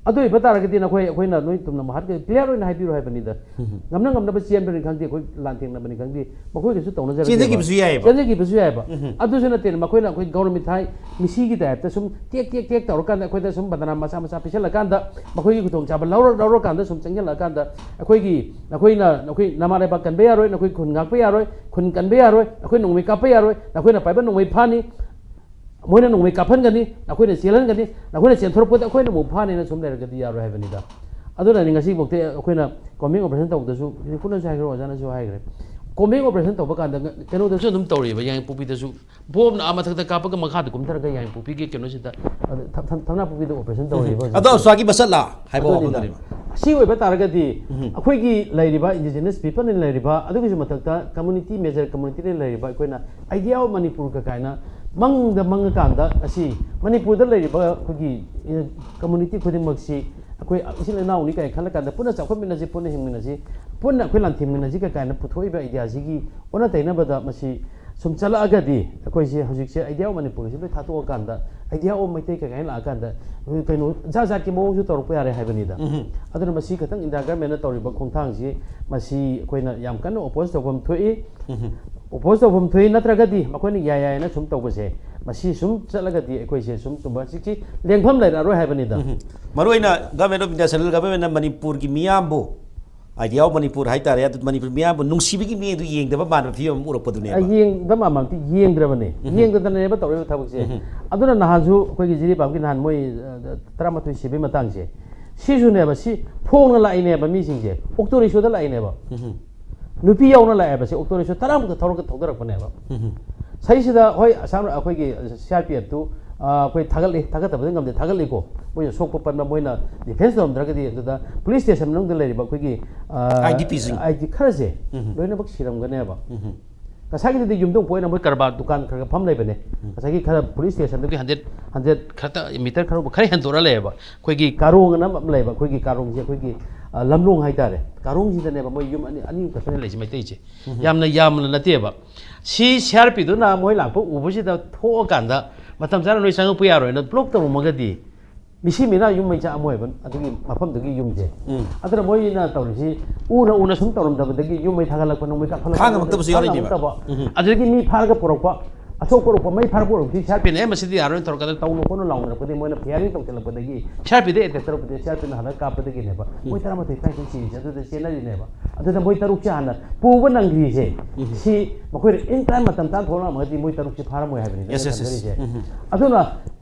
ꯑꯗꯨ ꯑꯣꯏꯕ ꯇꯥꯔꯒꯗꯤ ꯅꯈꯣꯏ, ꯑꯩꯈꯣꯏꯅ ꯅꯣꯏ ꯇꯨꯝꯅꯕ ꯍꯥꯠꯀꯦ, clear ꯑꯣꯏꯅ ꯍꯥꯏꯕꯤꯔꯣ ꯍꯥꯏꯕꯅꯤꯗ꯫ ꯎꯝ. ꯉꯝꯅ ꯉꯝꯅꯕ ꯆꯦꯟꯕꯅꯤ ꯈꯪꯗꯦ, ꯑꯩꯈꯣꯏ ꯂꯥꯟꯊꯦꯡꯅꯕꯅꯤ ꯈꯪꯗꯦ, ꯃꯈꯣꯏꯒꯁꯨ ꯇꯧꯅꯖꯔꯒꯦꯕ꯫ ꯆꯦꯟꯖꯈꯤꯕꯁꯨ ꯌꯥꯏꯑꯕ꯫ ꯆꯦꯟꯖꯈꯤꯕꯁꯨ ꯌꯥꯏꯑꯕ꯫ ꯎꯝ. ꯑꯗꯨꯁꯨ ꯅꯠꯇꯦꯅ, ꯃꯈꯣꯏꯅ ꯑꯩꯈꯣꯏ ꯒꯧꯔ ꯃꯤꯊꯥꯏ ꯃꯤꯁꯤꯒꯤ ꯇꯥꯏꯞꯇ ꯁꯨꯝ ꯇꯦꯛ ꯇꯦꯛ ꯇꯦꯛ ꯇꯧꯔꯀꯥꯟꯗ ꯑꯩꯈꯣꯏꯗ ꯁꯨꯝ ꯕꯗꯅꯥꯝ ꯃꯆꯥ ꯃꯆꯥ ꯄꯤꯁꯜꯂꯀꯥꯟꯗ ꯃꯈꯣꯏꯒꯤ ꯈꯨꯗꯣꯡꯆꯥꯕ ꯂꯧꯔ ꯂꯧꯔꯀꯥꯟꯗ ꯁꯨꯝ ꯆꯪꯁꯤꯜꯂꯀꯥꯟꯗ ꯑꯩꯈꯣꯏꯒꯤ, "ꯅꯈꯣꯏꯅ, ꯅꯈꯣꯏ ꯅꯃꯥ ꯂꯩꯕꯥꯛ ꯀꯟꯕ ꯌꯥꯔꯣꯏ, ꯅꯈꯣꯏ ꯈꯨꯟ ꯉꯥꯛꯄ ꯌꯥꯔꯣꯏ, ꯈꯨꯟ ꯀꯟꯕ ꯌꯥꯔꯣꯏ, ꯅꯈꯣꯏ ꯅꯣꯡꯃꯩ ꯀꯥꯞꯄ ꯌꯥꯔꯣꯏ, ꯅꯈꯣꯏꯅ ꯄꯥꯏꯕ ꯅꯣꯡꯃꯩ ꯐꯥꯅꯤ, ꯃꯣꯏꯅ ꯅꯣꯡꯃꯩ ꯀꯥꯞꯍꯟꯒꯅꯤ, ꯅꯈꯣꯏꯅ ꯆꯦꯜꯍꯟꯒꯅꯤ, ꯅꯈꯣꯏꯅ ꯆꯦꯟꯊꯣꯔꯛꯄꯗ ꯑꯩꯈꯣꯏꯅ ꯑꯃꯨꯛ ꯐꯥꯅꯤꯅ ꯁꯨꯝ ꯂꯩꯔꯒꯗꯤ ꯌꯥꯔꯣꯏ" ꯍꯥꯏꯕꯅꯤꯗ꯫ ꯑꯗꯨꯅꯅꯤ ꯉꯁꯤꯐꯥꯎꯗ ꯑꯩꯈꯣꯏꯅ combing operation ꯇꯧꯕꯗꯁꯨ, ꯅꯤꯀꯨꯅꯁꯨ ꯍꯥꯏꯈ꯭ꯔꯦ, ꯑꯣꯖꯥꯅꯁꯨ ꯍꯥꯏꯈ꯭ꯔꯦ, combing operation ꯇꯧꯕ ꯀꯥꯟꯗ ꯉ-, ꯀꯩꯅꯣꯗꯁꯨ ꯑꯗꯨꯝ ꯇꯧꯔꯤꯕ, ꯌꯥꯏꯉꯪꯄꯣꯛꯄꯤꯗꯁꯨ ꯕꯣꯝꯅ ꯑꯥ ꯃꯊꯛꯇ ꯀꯥꯞꯄꯒ ꯃꯈꯥꯗ ꯀꯨꯝꯊꯔꯒ ꯌꯥꯏꯉꯪꯄꯣꯛꯄꯤꯒꯤ ꯀꯩꯅꯣꯁꯤꯗ, ꯑꯗ ꯊ-, ꯊ-, ꯊꯝꯅꯥꯄꯣꯛꯄꯤꯗ operation ꯇꯧꯔꯤꯕ ꯍꯧꯖꯤꯛ꯫ ꯑꯗꯣ ꯑꯁ꯭ꯋꯥꯏꯒꯤ ꯃꯁꯠꯂꯥ ꯍꯥꯏꯕ ꯑꯗꯨꯅꯤꯗ꯫ ꯋꯥꯐꯝꯗꯨꯅꯦꯕ꯫ ꯁꯤ ꯑꯣꯏꯕ ꯇꯥꯔꯒꯗꯤ ꯎꯝ. ꯑꯩꯈꯣꯏꯒꯤ ꯂꯩꯔꯤꯕ indigenous people ꯅ ꯂꯩꯔꯤꯕ, ꯑꯗꯨꯒꯤꯁꯨ ꯃꯊꯛꯇ community, major community ꯅ ꯂꯩꯔꯤꯕ ꯑꯩꯈꯣꯏꯅ Idea of Manipur ꯀ ꯀꯥꯏꯅ ꯃꯪꯗ ꯃꯪꯉꯀꯥꯟꯗ ꯑꯁꯤ ꯃꯅꯤꯄꯨꯔꯗ ꯂꯩꯔꯤꯕ ꯑꯩꯈꯣꯏꯒꯤ, ꯑꯦ, community ꯈꯨꯗꯤꯡꯃꯛꯁꯤ ꯑꯩꯈꯣꯏ ꯏꯆꯤꯜ ꯏꯅꯥꯎꯅꯤ ꯀꯥꯏꯅ ꯈꯜꯂꯀꯥꯟꯗ ꯄꯨꯟꯅ ꯆꯥꯎꯈꯠꯃꯤꯟꯅꯁꯤ, ꯄꯨꯟꯅ ꯍꯤꯡꯃꯤꯟꯅꯁꯤ, ꯄꯨꯟꯅ ꯑꯩꯈꯣꯏ ꯂꯥꯟꯊꯦꯡꯃꯤꯟꯅꯁꯤ ꯀ ꯀꯥꯏꯅ ꯄꯨꯊꯣꯛꯏꯕ idea ꯁꯤꯒꯤ ꯑꯣꯟꯅ ꯇꯩꯅꯕꯗ ꯃꯁꯤ ꯁꯨꯝ ꯆꯠꯂꯛꯑꯒꯗꯤ ꯑꯩꯈꯣꯏꯁꯦ ꯍꯧꯖꯤꯛꯁꯦ Idea of Manipur ꯁꯤ ꯂꯣꯏ ꯊꯥꯗꯣꯛꯑꯀꯥꯟꯗ Idea of ꯃꯩꯇꯩ ꯀꯩ ꯀꯥꯏꯅ ꯂꯥꯛꯑꯀꯥꯟꯗ ꯑꯩꯈꯣꯏ ꯀꯩꯅꯣ ꯖꯥꯠ ꯖꯥꯠꯀꯤ ꯃꯑꯣꯡꯁꯨ ꯇꯧꯔꯛꯄ ꯌꯥꯔꯦ ꯍꯥꯏꯕꯅꯤꯗ꯫ ꯎꯝ. ꯑꯗꯨꯅ ꯃꯁꯤ ꯈꯇꯪ India government ꯅ ꯇꯧꯔꯤꯕ ꯈꯣꯡꯊꯥꯡꯁꯤ ꯃꯁꯤ ꯑꯩꯈꯣꯏꯅ ꯌꯥꯝ ꯀꯟꯅ oppose ꯇꯧꯐꯝ ꯊꯣꯛꯏ꯫ ꯎꯝ. Oppose ꯇꯧꯐꯝ ꯊꯣꯛꯏ, ꯅꯠꯇ꯭ꯔꯒꯗꯤ ꯃꯈꯣꯏꯅ ꯌꯥꯏ ꯌꯥꯏꯅ ꯁꯨꯝ ꯇꯧꯕꯁꯦ, ꯃꯁꯤ ꯁꯨꯝ ꯆꯠꯂꯒꯗꯤ ꯑꯩꯈꯣꯏꯁꯦ ꯁꯨꯝ ꯇꯨꯝꯕ ꯍꯧꯖꯤꯛꯁꯤ ꯂꯦꯡꯐꯝ ꯂꯩꯔꯛꯑꯔꯣꯏ ꯍꯥꯏꯕꯅꯤꯗ꯫ ꯎꯝ. ꯃꯔꯨꯑꯣꯏꯅ Government of India, Central Government ꯅ ꯃꯅꯤꯄꯨꯔꯒꯤ ꯃꯤꯌꯥꯝꯕꯨ, Idea of Manipur ꯍꯥꯏꯇꯥꯔꯦ, ꯑꯗꯨ ꯃꯅꯤꯄꯨꯔ ꯃꯤꯌꯥꯝꯕꯨ ꯅꯨꯡꯁꯤꯕꯒꯤ ꯃꯤꯠꯌꯦꯡꯗꯨ ꯌꯦꯡꯗꯕ ꯃꯥꯟꯕ ꯐꯤꯕꯝ ꯑꯃ ꯎꯔꯛꯄꯗꯨꯅꯦꯕ꯫ ꯑ, ꯌꯦꯡꯕ ꯃꯥꯟꯕ ꯌꯦꯡꯗ꯭ꯔꯕꯅꯦ, ꯎꯝ. ꯌꯦꯡꯗꯗꯅꯅꯦꯕ ꯇꯧꯔꯤꯕ ꯊꯕꯛꯁꯦ꯫ ꯎꯝ. ꯑꯗꯨꯅ ꯅꯍꯥꯟꯁꯨ ꯑꯩꯈꯣꯏꯒꯤ ꯖꯤꯔꯤꯕꯥꯝꯒꯤ ꯅꯍꯥꯟ ꯃꯣꯏ, ꯑ, ꯇꯔꯥꯃꯥꯊꯣꯏ ꯁꯤꯕꯒꯤ ꯃꯇꯥꯡꯁꯦ, ꯁꯤꯁꯨꯅꯦꯕ, ꯁꯤ ꯐꯣꯡꯅ ꯂꯥꯛꯏꯅꯦꯕ, ꯃꯤꯁꯤꯡꯁꯦ ꯑꯣꯛꯇꯣ ꯔꯤꯛꯁꯣꯗ ꯂꯥꯛꯏꯅꯦꯕ꯫ ꯎꯝ꯫ ꯅꯨꯄꯤ ꯌꯥꯎꯅ ꯂꯥꯛꯑꯦꯕ, ꯁꯤ ꯑꯣꯛꯇꯣ ꯔꯤꯛꯁꯣ ꯇꯔꯥꯃꯨꯛꯇ ꯊꯧꯔꯒ ꯊꯧꯗꯔꯛꯄꯅꯦꯕ꯫ ꯎꯝ꯫ ꯁꯤꯁꯤꯗ ꯍꯣꯏ, ꯑꯁꯥꯝ, ꯑꯩꯈꯣꯏꯒꯤ ꯁꯤ ꯑꯥꯔ ꯄꯤ ꯑꯦꯐꯇꯨ, ꯑꯩꯈꯣꯏ ꯊꯥꯒꯠꯂꯤ, ꯊꯥꯒꯠꯇꯕꯗꯤ ꯉꯝꯗꯦ, ꯊꯥꯒꯠꯂꯤꯀꯣ꯫ ꯃꯣꯏꯅ ꯁꯣꯛꯄ ꯄꯟꯕ, ꯃꯣꯏꯅ ꯗꯤꯐꯦꯟꯁ ꯇꯧꯔꯝꯗ꯭ꯔꯒꯗꯤ꯫ ꯑꯗꯨꯗ ꯄꯨꯂꯤꯁ ꯁ꯭ꯇꯦꯁꯟ ꯃꯅꯨꯡꯗ ꯂꯩꯔꯤꯕ ꯑꯩꯈꯣꯏꯒꯤ, ꯑꯥ, ꯑꯥꯏ ꯗꯤ ꯄꯤꯁꯤꯡ꯫ ꯑꯥꯏ ꯗꯤ ꯈꯔꯁꯦ ꯎꯝ꯫ ꯂꯣꯏꯅꯃꯛ ꯁꯤꯔꯝꯒꯅꯦꯕ꯫ ꯎꯝ꯫ ꯉꯁꯥꯏꯒꯤꯗꯨꯗꯤ ꯌꯨꯝꯊꯣꯡ ꯄꯣꯛꯑꯣꯏꯅ ꯃꯣꯏ ꯀꯔꯕꯥꯔ ꯗꯨꯀꯥꯟ ꯈꯔ ꯈꯔ ꯐꯝ ꯂꯩꯕꯅꯦ꯫ ꯎꯝ꯫ ꯉꯁꯥꯏꯒꯤ ꯈꯔ ꯄꯨꯂꯤꯁ ꯁ꯭ꯇꯦꯁꯟꯗꯒꯤ ꯍꯟꯗ꯭ꯔꯦꯠ, ꯍꯟꯗ꯭ꯔꯦꯠ ꯈꯔ, ꯃꯤꯇꯔ ꯈꯔ, ꯈꯔ ꯍꯦꯟꯗꯣꯔꯛꯑ ꯂꯩꯌꯦꯕ꯫ ꯑꯩꯈꯣꯏꯒꯤ ꯀꯥꯔꯣꯡ ꯑꯅ ꯑꯃ ꯂꯩꯕ, ꯑꯩꯈꯣꯏꯒꯤ ꯀꯥꯔꯣꯡꯁꯦ, ꯑꯩꯈꯣꯏꯒꯤ, ꯑ, ꯂꯝꯂꯣꯡ ꯍꯥꯏꯇꯥꯔꯦ, ꯀꯥꯔꯣꯡꯁꯤꯗꯅꯦꯕ ꯃꯣꯏ ꯌꯨꯝ ꯑꯅꯤ, ꯑꯅꯤ ꯈꯛꯇꯅꯦ ꯂꯩꯁꯦ, ꯃꯩꯇꯩꯁꯦ꯫ ꯎꯝ꯫ ꯌꯥꯝꯅ ꯌꯥꯝꯅ ꯅꯠꯇꯦꯕ꯫ ꯁꯤ ꯁꯤ ꯑꯥꯔ ꯄꯤꯗꯨꯅ ꯃꯣꯏ ꯂꯥꯛꯄ ꯎꯕꯁꯤꯗ ꯊꯣꯛꯑꯀꯥꯟꯗ, ꯃꯇꯝ ꯆꯥꯅ ꯅꯣꯏ ꯆꯪꯉꯛꯄ ꯌꯥꯔꯣꯏꯅ ꯕ꯭ꯂꯣꯛ ꯇꯧꯔꯝꯃꯒꯗꯤ, ꯃꯤꯁꯤ ꯃꯤꯅꯥ ꯌꯨꯝ ꯃꯩ ꯆꯥꯛꯑꯝꯃꯣꯏꯕ, ꯑꯗꯨꯒꯤ ꯃꯐꯝꯗꯨꯒꯤ ꯌꯨꯝꯁꯦ꯫ ꯎꯝ꯫ ꯑꯗꯨꯅ ꯃꯣꯏꯅ ꯇꯧꯔꯤꯁꯤ, ꯎꯅ ꯎꯅ ꯁꯨꯝ ꯇꯧꯔꯝꯗꯕꯗꯒꯤ ꯌꯨꯝ ꯃꯩ ꯊꯥꯒꯠꯂꯛꯄ, ꯅꯣꯡꯃꯩ ꯀꯥꯞꯊꯠꯂꯛꯄ, ꯈꯥꯡꯉꯝꯃꯛꯇꯕꯁꯨ ꯌꯥꯎꯔꯤꯅꯦꯕ꯫ ꯈꯥꯡꯉꯝꯃꯛꯇꯕ꯫ ꯎꯝ꯫ ꯑꯗꯨꯗꯒꯤ ꯃꯤ ꯐꯥꯔꯒ ꯄꯨꯔꯛꯄ, ꯑꯁꯣꯛꯄ ꯄꯨꯔꯛꯄ, ꯃꯩ ꯐꯥꯔꯒ ꯄꯨꯔꯛꯄꯁꯤ ꯁꯤ ꯑꯥꯔ ꯄꯤꯅ, "ꯑꯦ, ꯃꯁꯤꯗꯤ ꯌꯥꯔꯣꯏꯅ" ꯇꯧꯔꯀꯥꯟꯗ ꯇꯧꯅꯨ ꯈꯣꯠꯅꯨ ꯂꯥꯎꯅꯔꯛꯄꯗꯒꯤ ꯃꯣꯏꯅ ꯐꯤꯌꯥꯔꯤꯡ ꯇꯧꯁꯤꯜꯂꯛꯄꯗꯒꯤ ꯁꯤ ꯑꯥꯔ ꯄꯤꯗ ꯑꯦꯇꯦꯛ ꯇꯧꯔꯛꯄꯗꯒꯤ ꯁꯤ ꯑꯥꯔ ꯄꯤꯅ ꯍꯜꯂꯒ ꯀꯥꯞꯄꯗꯒꯤꯅꯦꯕ ꯃꯣꯏ ꯎꯝ꯫ ꯇꯔꯥꯃꯥꯊꯣꯏ ꯇꯔꯥꯅꯤꯊꯣꯏ ꯁꯤꯔꯤꯁꯦ꯫ ꯑꯗꯨꯗ ꯆꯦꯟꯅꯔꯤꯅꯦꯕ꯫ ꯑꯗꯨꯗ ꯃꯣꯏ ꯇꯔꯨꯛꯁꯦ ꯍꯥꯟꯅ ꯄꯨꯕ ꯅꯪꯗ꯭ꯔꯤꯁꯦ, ꯎꯝ꯫ ꯁꯤ ꯃꯈꯣꯏꯅ in time ꯃꯇꯝ ꯆꯥꯅ ꯊꯣꯛꯂꯛꯑꯝꯃꯒꯗꯤ ꯃꯣꯏ ꯇꯔꯨꯛꯁꯦ ꯐꯥꯔꯝꯃꯣꯏ ꯍꯥꯏꯕꯅꯤꯗ꯫ Yes, yes, yes. ꯊꯝꯖꯔꯤꯁꯦ꯫ ꯎꯝ꯫ ꯑꯗꯨꯅ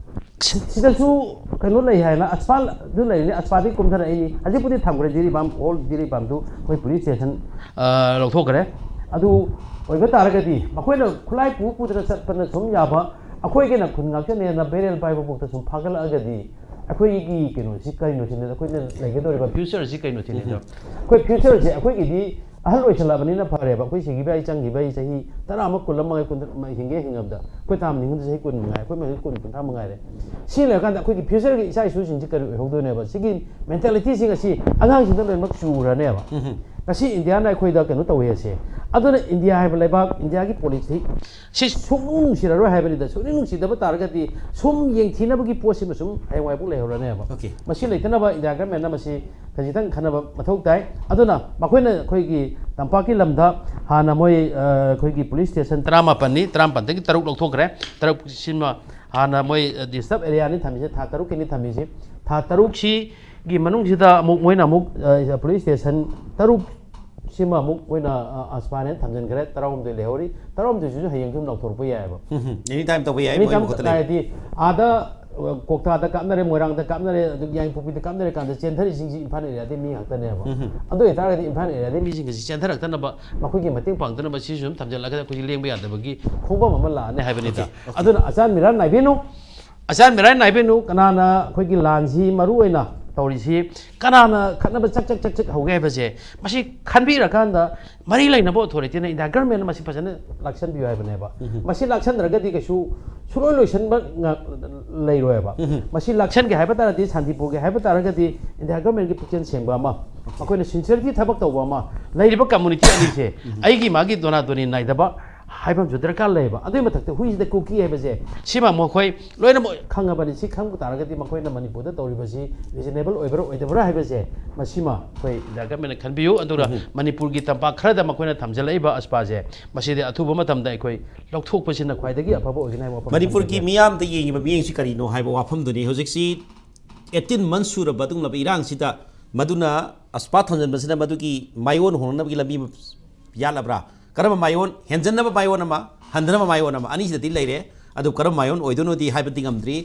ꯁꯤꯗꯁꯨ ꯀꯩꯅꯣ ꯂꯩ ꯍꯥꯏꯅ, ꯑꯁꯄꯥꯜ ꯑꯗꯨ ꯂꯩꯔꯤꯅꯤ, ꯑꯁꯄꯥꯜꯗꯒꯤ ꯀꯨꯝꯊꯔꯛꯏꯅꯤ꯫ ꯍꯧꯖꯤꯛꯄꯨꯗꯤ ꯊꯝꯈ꯭ꯔꯦ, ꯖꯤꯔꯤꯕꯥꯝ, ꯑꯣꯜ ꯖꯤꯔꯤꯕꯥꯝꯗꯨ ꯑꯩꯈꯣꯏ ꯄꯨꯂꯤꯁ ꯁ꯭ꯇꯦꯁꯟ, ꯑ, ꯂꯧꯊꯣꯛꯈ꯭ꯔꯦ꯫ ꯑꯗꯨ ꯑꯣꯏꯕ ꯇꯥꯔꯒꯗꯤ ꯃꯈꯣꯏꯅ ꯈꯨꯠꯂꯥꯏ ꯄꯨ ꯄꯨꯗꯅ ꯆꯠꯄꯅ ꯁꯨꯝ ꯌꯥꯕ, ꯑꯩꯈꯣꯏꯒꯤꯅ ꯈꯨꯟ ꯉꯥꯛꯆꯅꯦꯅ ꯕꯦꯔꯦꯜ ꯄꯥꯏꯕ ꯐꯥꯎꯗ ꯁꯨꯝ ꯐꯥꯒꯠꯂꯛꯑꯒꯗꯤ ꯑꯩꯈꯣꯏꯒꯤ ꯀꯩꯅꯣꯁꯤ ꯀꯩꯅꯣ ꯁꯤꯅꯦ, ꯑꯩꯈꯣꯏꯅ ꯂꯩꯒꯗꯧꯔꯤꯕ ꯐ꯭ꯌꯨꯆꯔꯁꯤ ꯀꯩꯅꯣ ꯁꯤꯅꯦ꯫ ꯎꯝ꯫ ꯑꯩꯈꯣꯏ ꯐ꯭ꯌꯨꯆꯔꯁꯦ ꯑꯩꯈꯣꯏꯒꯤꯗꯤ ꯑꯍꯜ ꯑꯣꯏꯁꯜꯂꯛꯑꯕꯅꯤꯅ ꯐꯔꯦꯕ꯫ ꯑꯩꯈꯣꯏ ꯁꯤꯈꯤꯕ ꯑꯩ ꯆꯪꯈꯤꯕ ꯑꯩ ꯆꯍꯤ ꯇꯔꯥ ꯑꯃ, ꯀꯨꯟ ꯑꯃ, ꯀꯨꯟ ꯍꯤꯡꯒꯦ ꯍꯤꯡꯉꯕꯗ ꯑꯩꯈꯣꯏ ꯇꯥꯝ ꯅꯤꯡꯉꯣꯟꯗ ꯆꯍꯤ ꯀꯨꯟ ꯃꯉꯥꯏ, ꯑꯩꯈꯣꯏ ꯃꯈꯩ ꯀꯨꯟ, ꯀꯨꯟꯊ꯭ꯔꯥ ꯃꯉꯥꯏꯔꯦ꯫ ꯁꯤ ꯂꯩꯔꯀꯥꯟꯗ ꯑꯩꯈꯣꯏꯒꯤ ꯐ꯭ꯌꯨꯆꯔꯒꯤ ꯏꯆꯥ ꯏꯁꯨꯁꯤꯡꯁꯤ ꯀꯔꯤ ꯑꯣꯏꯍꯧꯗꯣꯏꯅꯦꯕ? ꯁꯤꯒꯤ ꯃꯦꯟꯇꯦꯂꯤꯇꯤꯁꯤꯡ ꯑꯁꯤ ꯑꯉꯥꯡꯁꯤꯡꯗ ꯂꯣꯏꯅꯃꯛ ꯆꯨꯔꯅꯦꯕ꯫ ꯎꯝ꯫ ꯉꯁꯤ ꯏꯟꯗꯤꯌꯥꯅ ꯑꯩꯈꯣꯏꯗ ꯀꯩꯅꯣ ꯇꯧꯋꯦ ꯑꯁꯦ꯫ ꯑꯗꯨꯅ ꯏꯟꯗꯤꯌꯥ ꯍꯥꯏꯕ ꯂꯩꯕꯥꯛ, ꯏꯟꯗꯤꯌꯥꯒꯤ ꯄꯣꯂꯤꯁꯤ ꯁꯤ ꯁꯨꯡꯅꯨꯡ ꯅꯨꯡꯁꯤꯔꯔꯣꯏ ꯍꯥꯏꯕꯅꯤꯗ꯫ ꯁꯨꯡꯅꯨꯡ ꯅꯨꯡꯁꯤꯗꯕ ꯇꯥꯔꯒꯗꯤ ꯁꯨꯝ ꯌꯦꯡꯊꯤꯅꯕꯒꯤ ꯄꯣꯠꯁꯤꯃ ꯁꯨꯝ ꯍꯌꯦꯡꯋꯥꯏꯐꯥꯎ ꯂꯩꯍꯧꯔꯅꯦꯕ꯫ Okay. ꯃꯁꯤ ꯂꯩꯇꯅꯕ ꯏꯟꯗꯤꯌꯥ ꯒꯃꯦꯟꯅ ꯃꯁꯤ ꯈꯖꯤꯛꯇꯪ ꯈꯟꯅꯕ ꯃꯊꯧ ꯇꯥꯏ꯫ ꯑꯗꯨꯅ ꯃꯈꯣꯏꯅ ꯑꯩꯈꯣꯏꯒꯤ ꯇꯝꯄꯥꯛꯀꯤ ꯂꯝꯗ ꯍꯥꯟꯅ ꯃꯣꯏ, ꯑ, ꯑꯩꯈꯣꯏꯒꯤ ꯄꯨꯂꯤꯁ ꯁ꯭ꯇꯦꯁꯟ ꯇꯔꯥꯃꯥꯄꯟꯅꯤ, ꯇꯔꯥꯃꯥꯄꯟꯗꯒꯤ ꯇꯔꯨꯛ ꯂꯧꯊꯣꯛꯈ꯭ꯔꯦ꯫ ꯇꯔꯨꯛꯁꯤꯃ ꯍꯥꯟꯅ ꯃꯣꯏ, ꯑ, ꯗꯤꯁꯇꯔꯕ ꯑꯦꯔꯤꯌꯥꯅꯤ ꯊꯝꯃꯤꯁꯦ, ꯊꯥ ꯇꯔꯨꯛꯀꯤꯅꯤ ꯊꯝꯃꯤꯁꯦ꯫ ꯊꯥ ꯇꯔꯨꯛꯁꯤꯒꯤ ꯃꯅꯨꯡꯁꯤꯗ ꯑꯃꯨꯛ ꯃꯣꯏꯅ ꯑꯃꯨꯛ, ꯑ, ꯄꯨꯂꯤꯁ ꯁ꯭ꯇꯦꯁꯟ ꯇꯔꯨꯛ ꯁꯤꯃ ꯑꯃꯨꯛ ꯃꯣꯏꯅ, ꯑ, ꯑꯁꯄꯥꯅꯦꯅ ꯊꯝꯖꯤꯟꯈ꯭ꯔꯦ, ꯇꯔꯥꯍꯨꯝꯗꯣꯏ ꯂꯩꯍꯧꯔꯤ꯫ ꯇꯔꯥꯍꯨꯝꯗꯣꯏꯁꯤꯁꯨ ꯍꯌꯦꯡꯁꯨ ꯑꯗꯨꯝ ꯂꯧꯊꯣꯔꯛꯄ ꯌꯥꯏꯑꯕ꯫ ꯎꯝ, ꯎꯝ. Any time ꯇꯧꯕ ꯌꯥꯏ, ꯑꯦꯅꯤ ꯃꯣꯏ ꯇꯥꯏꯝ ꯃꯈꯨꯠꯇ ꯂꯩ꯫ ꯍꯥꯏꯗꯤ ꯑꯥꯗ ꯀꯣꯛꯇꯥꯗ ꯀꯥꯞꯅꯔꯦ, ꯃꯣꯏꯔꯥꯡꯗ ꯀꯥꯞꯅꯔꯦ, ꯑꯗꯨꯒ ꯌꯥꯏꯉꯪꯄꯣꯛꯄꯤꯗ ꯀꯥꯞꯅꯔꯦ ꯀꯥꯟꯗ ꯆꯦꯟꯊꯔꯤꯁꯤꯡꯁꯤ ꯏꯝꯐꯥꯜ ꯑꯦꯔꯤꯌꯥꯗꯩ ꯃꯤ ꯉꯥꯛꯇꯅꯦꯕ꯫ ꯑꯗꯨ ꯑꯣꯏꯇꯥꯔꯒꯗꯤ ꯏꯝꯐꯥꯜ ꯑꯦꯔꯤꯌꯥꯗꯩ ꯃꯤꯁꯤꯡ ꯑꯁꯤ ꯆꯦꯟꯊꯔꯛꯇꯅꯕ, ꯃꯈꯣꯏꯒꯤ ꯃꯇꯦꯡ ꯄꯥꯡꯗꯅꯕ ꯁꯤꯁꯨ ꯑꯗꯨꯝ ꯊꯝꯖꯤꯜꯂꯒ ꯑꯩꯈꯣꯏꯁꯤ ꯂꯦꯡꯕ ꯌꯥꯗꯕꯒꯤ ꯈꯣꯡꯐꯝ ꯑꯃ ꯂꯥꯛꯑꯅꯤ ꯍꯥꯏꯕꯅꯤꯗ꯫ ꯑꯗꯨꯅ ꯑꯆꯥꯟ ꯃꯤꯔꯥꯟ ꯅꯥꯏꯕꯤꯅꯨ, ꯑꯆꯥꯟ ꯃꯤꯔꯥꯟ ꯅꯥꯏꯕꯤꯅꯨ꯫ ꯀꯅꯥꯅ ꯑꯩꯈꯣꯏꯒꯤ ꯂꯥꯟꯁꯤ ꯃꯔꯨ ꯑꯣꯏꯅ ꯇꯧꯔꯤꯁꯤ, ꯀꯅꯥꯅ ꯈꯠꯅꯕ ꯆꯛ ꯆꯛ ꯆꯛ ꯆꯛ ꯍꯧꯒꯦ ꯍꯥꯏꯕꯁꯦ, ꯃꯁꯤ ꯈꯟꯕꯤꯔꯀꯥꯟꯗ ꯃꯔꯤ ꯂꯩꯅꯕ ꯑꯣꯊꯣꯔꯤꯇꯤꯅ, ꯏꯟꯗꯤꯌꯥ ꯒꯔꯃꯦꯟꯅ ꯃꯁꯤ ꯐꯖꯅ ꯂꯥꯛꯁꯟꯕꯤꯌꯨ ꯍꯥꯏꯕꯅꯦꯕ꯫ ꯃꯁꯤ ꯂꯥꯛꯁꯟꯗ꯭ꯔꯒꯗꯤ ꯀꯩꯁꯨ ꯁꯨꯡꯂꯣꯏ ꯂꯣꯏꯁꯟꯕ ꯉ-, ꯂꯩꯔꯣꯏꯕ꯫ ꯃꯁꯤ ꯂꯥꯛꯁꯟꯒꯦ ꯍꯥꯏꯕ ꯇꯥꯔꯗꯤ, ꯁꯥꯟꯇꯤ ꯄꯨꯒꯦ ꯍꯥꯏꯕ ꯇꯥꯔꯒꯗꯤ, ꯏꯟꯗꯤꯌꯥ ꯒꯔꯃꯦꯟꯒꯤ ꯄꯨꯛꯆꯦꯜ ꯁꯦꯡꯕ ꯑꯃ, ꯃꯈꯣꯏꯅ ꯁꯤꯟꯁꯤꯌꯔꯇꯤ ꯊꯕꯛ ꯇꯧꯕ ꯑꯃ, ꯂꯩꯔꯤꯕ ꯀꯝꯃꯨꯅꯤꯇꯤ ꯑꯅꯤꯁꯦ ꯑꯩꯒꯤ ꯃꯥꯒꯤ ꯗꯣꯅꯥ ꯗꯣꯅꯤ ꯅꯥꯏꯗꯕ ꯍꯥꯏꯕ ꯑꯃꯁꯨ ꯗꯔꯀꯥꯔ ꯂꯩꯌꯦꯕ꯫ ꯑꯗꯨꯒꯤ ꯃꯊꯛꯇ ꯍꯨꯏꯁꯤꯗ ꯀꯨꯀꯤ ꯍꯥꯏꯕꯁꯦ, ꯁꯤꯃ ꯃꯈꯣꯏ ꯂꯣꯏꯅꯃꯛ ꯈꯪꯉꯕꯅꯤ꯫ ꯁꯤ ꯈꯪꯕ ꯇꯥꯔꯒꯗꯤ ꯃꯈꯣꯏꯅ ꯃꯅꯤꯄꯨꯔꯗ ꯇꯧꯔꯤꯕꯁꯤ ꯔꯤꯖꯅꯦꯕꯜ ꯑꯣꯏꯕ꯭ꯔꯥ ꯑꯣꯏꯗꯕ꯭ꯔꯥ ꯍꯥꯏꯕꯁꯦ, ꯃꯁꯤꯃ ꯑꯩꯈꯣꯏ ꯏꯟꯗꯤꯌꯥ ꯒꯔꯃꯦꯟꯅ ꯈꯟꯕꯤꯌꯨ꯫ ꯑꯗꯨꯒ ꯃꯅꯤꯄꯨꯔꯒꯤ ꯇꯝꯄꯥꯛ ꯈꯔꯗ ꯃꯈꯣꯏꯅ ꯊꯝꯖꯤꯜꯂꯛꯏꯕ ꯑꯁꯄꯥꯁꯦ, ꯃꯁꯤꯗꯤ ꯑꯊꯨꯕ ꯃꯇꯝꯗ ꯑꯩꯈꯣꯏ ꯂꯧꯊꯣꯛꯄꯁꯤꯅ ꯈ꯭ꯋꯥꯏꯗꯒꯤ ꯑꯐꯕ ꯑꯣꯏꯒꯅꯤ ꯍꯥꯏꯕ ꯋꯥꯐꯝ ꯃꯅꯤꯄꯨꯔꯒꯤ ꯊꯝꯖꯒꯦ꯫ ꯃꯤꯌꯥꯝꯗ ꯌꯦꯡꯉꯤꯕ ꯃꯤꯠꯌꯦꯡꯁꯤ ꯀꯔꯤꯅꯣ ꯍꯥꯏꯕ ꯋꯥꯐꯝꯗꯨꯅꯤ꯫ ꯍꯧꯖꯤꯛꯁꯤ ꯑꯩꯠꯇꯤꯟ ꯃꯟ ꯁꯨꯔꯕ ꯑꯗꯨꯒꯨꯝꯂꯕ ꯏꯔꯥꯡꯁꯤꯗ ꯃꯗꯨꯅ ꯑꯁꯄꯥ ꯊꯝꯖꯤꯟꯕꯁꯤꯅ ꯃꯗꯨꯒꯤ ꯃꯥꯏꯑꯣꯟ ꯍꯣꯡꯅꯅꯕꯒꯤ ꯂꯝꯕꯤ ꯌꯥꯠꯂꯕ꯭ꯔꯥ? ꯀꯔꯝꯕ ꯃꯥꯏꯑꯣꯟ, ꯍꯦꯟꯖꯟꯅꯕ ꯃꯥꯏꯑꯣꯟ ꯑꯃ, ꯍꯟꯊꯅꯕ ꯃꯥꯏꯑꯣꯟ ꯑꯃ, ꯑꯅꯤꯁꯤꯗꯗꯤ ꯂꯩꯔꯦ꯫ ꯑꯗꯨ ꯀꯔꯝꯕ ꯃꯥꯏꯑꯣꯟ ꯑꯣꯏꯗꯣꯏꯅꯣꯗꯤ ꯍꯥꯏꯕꯗꯤ ꯉꯝꯗ꯭ꯔꯤ꯫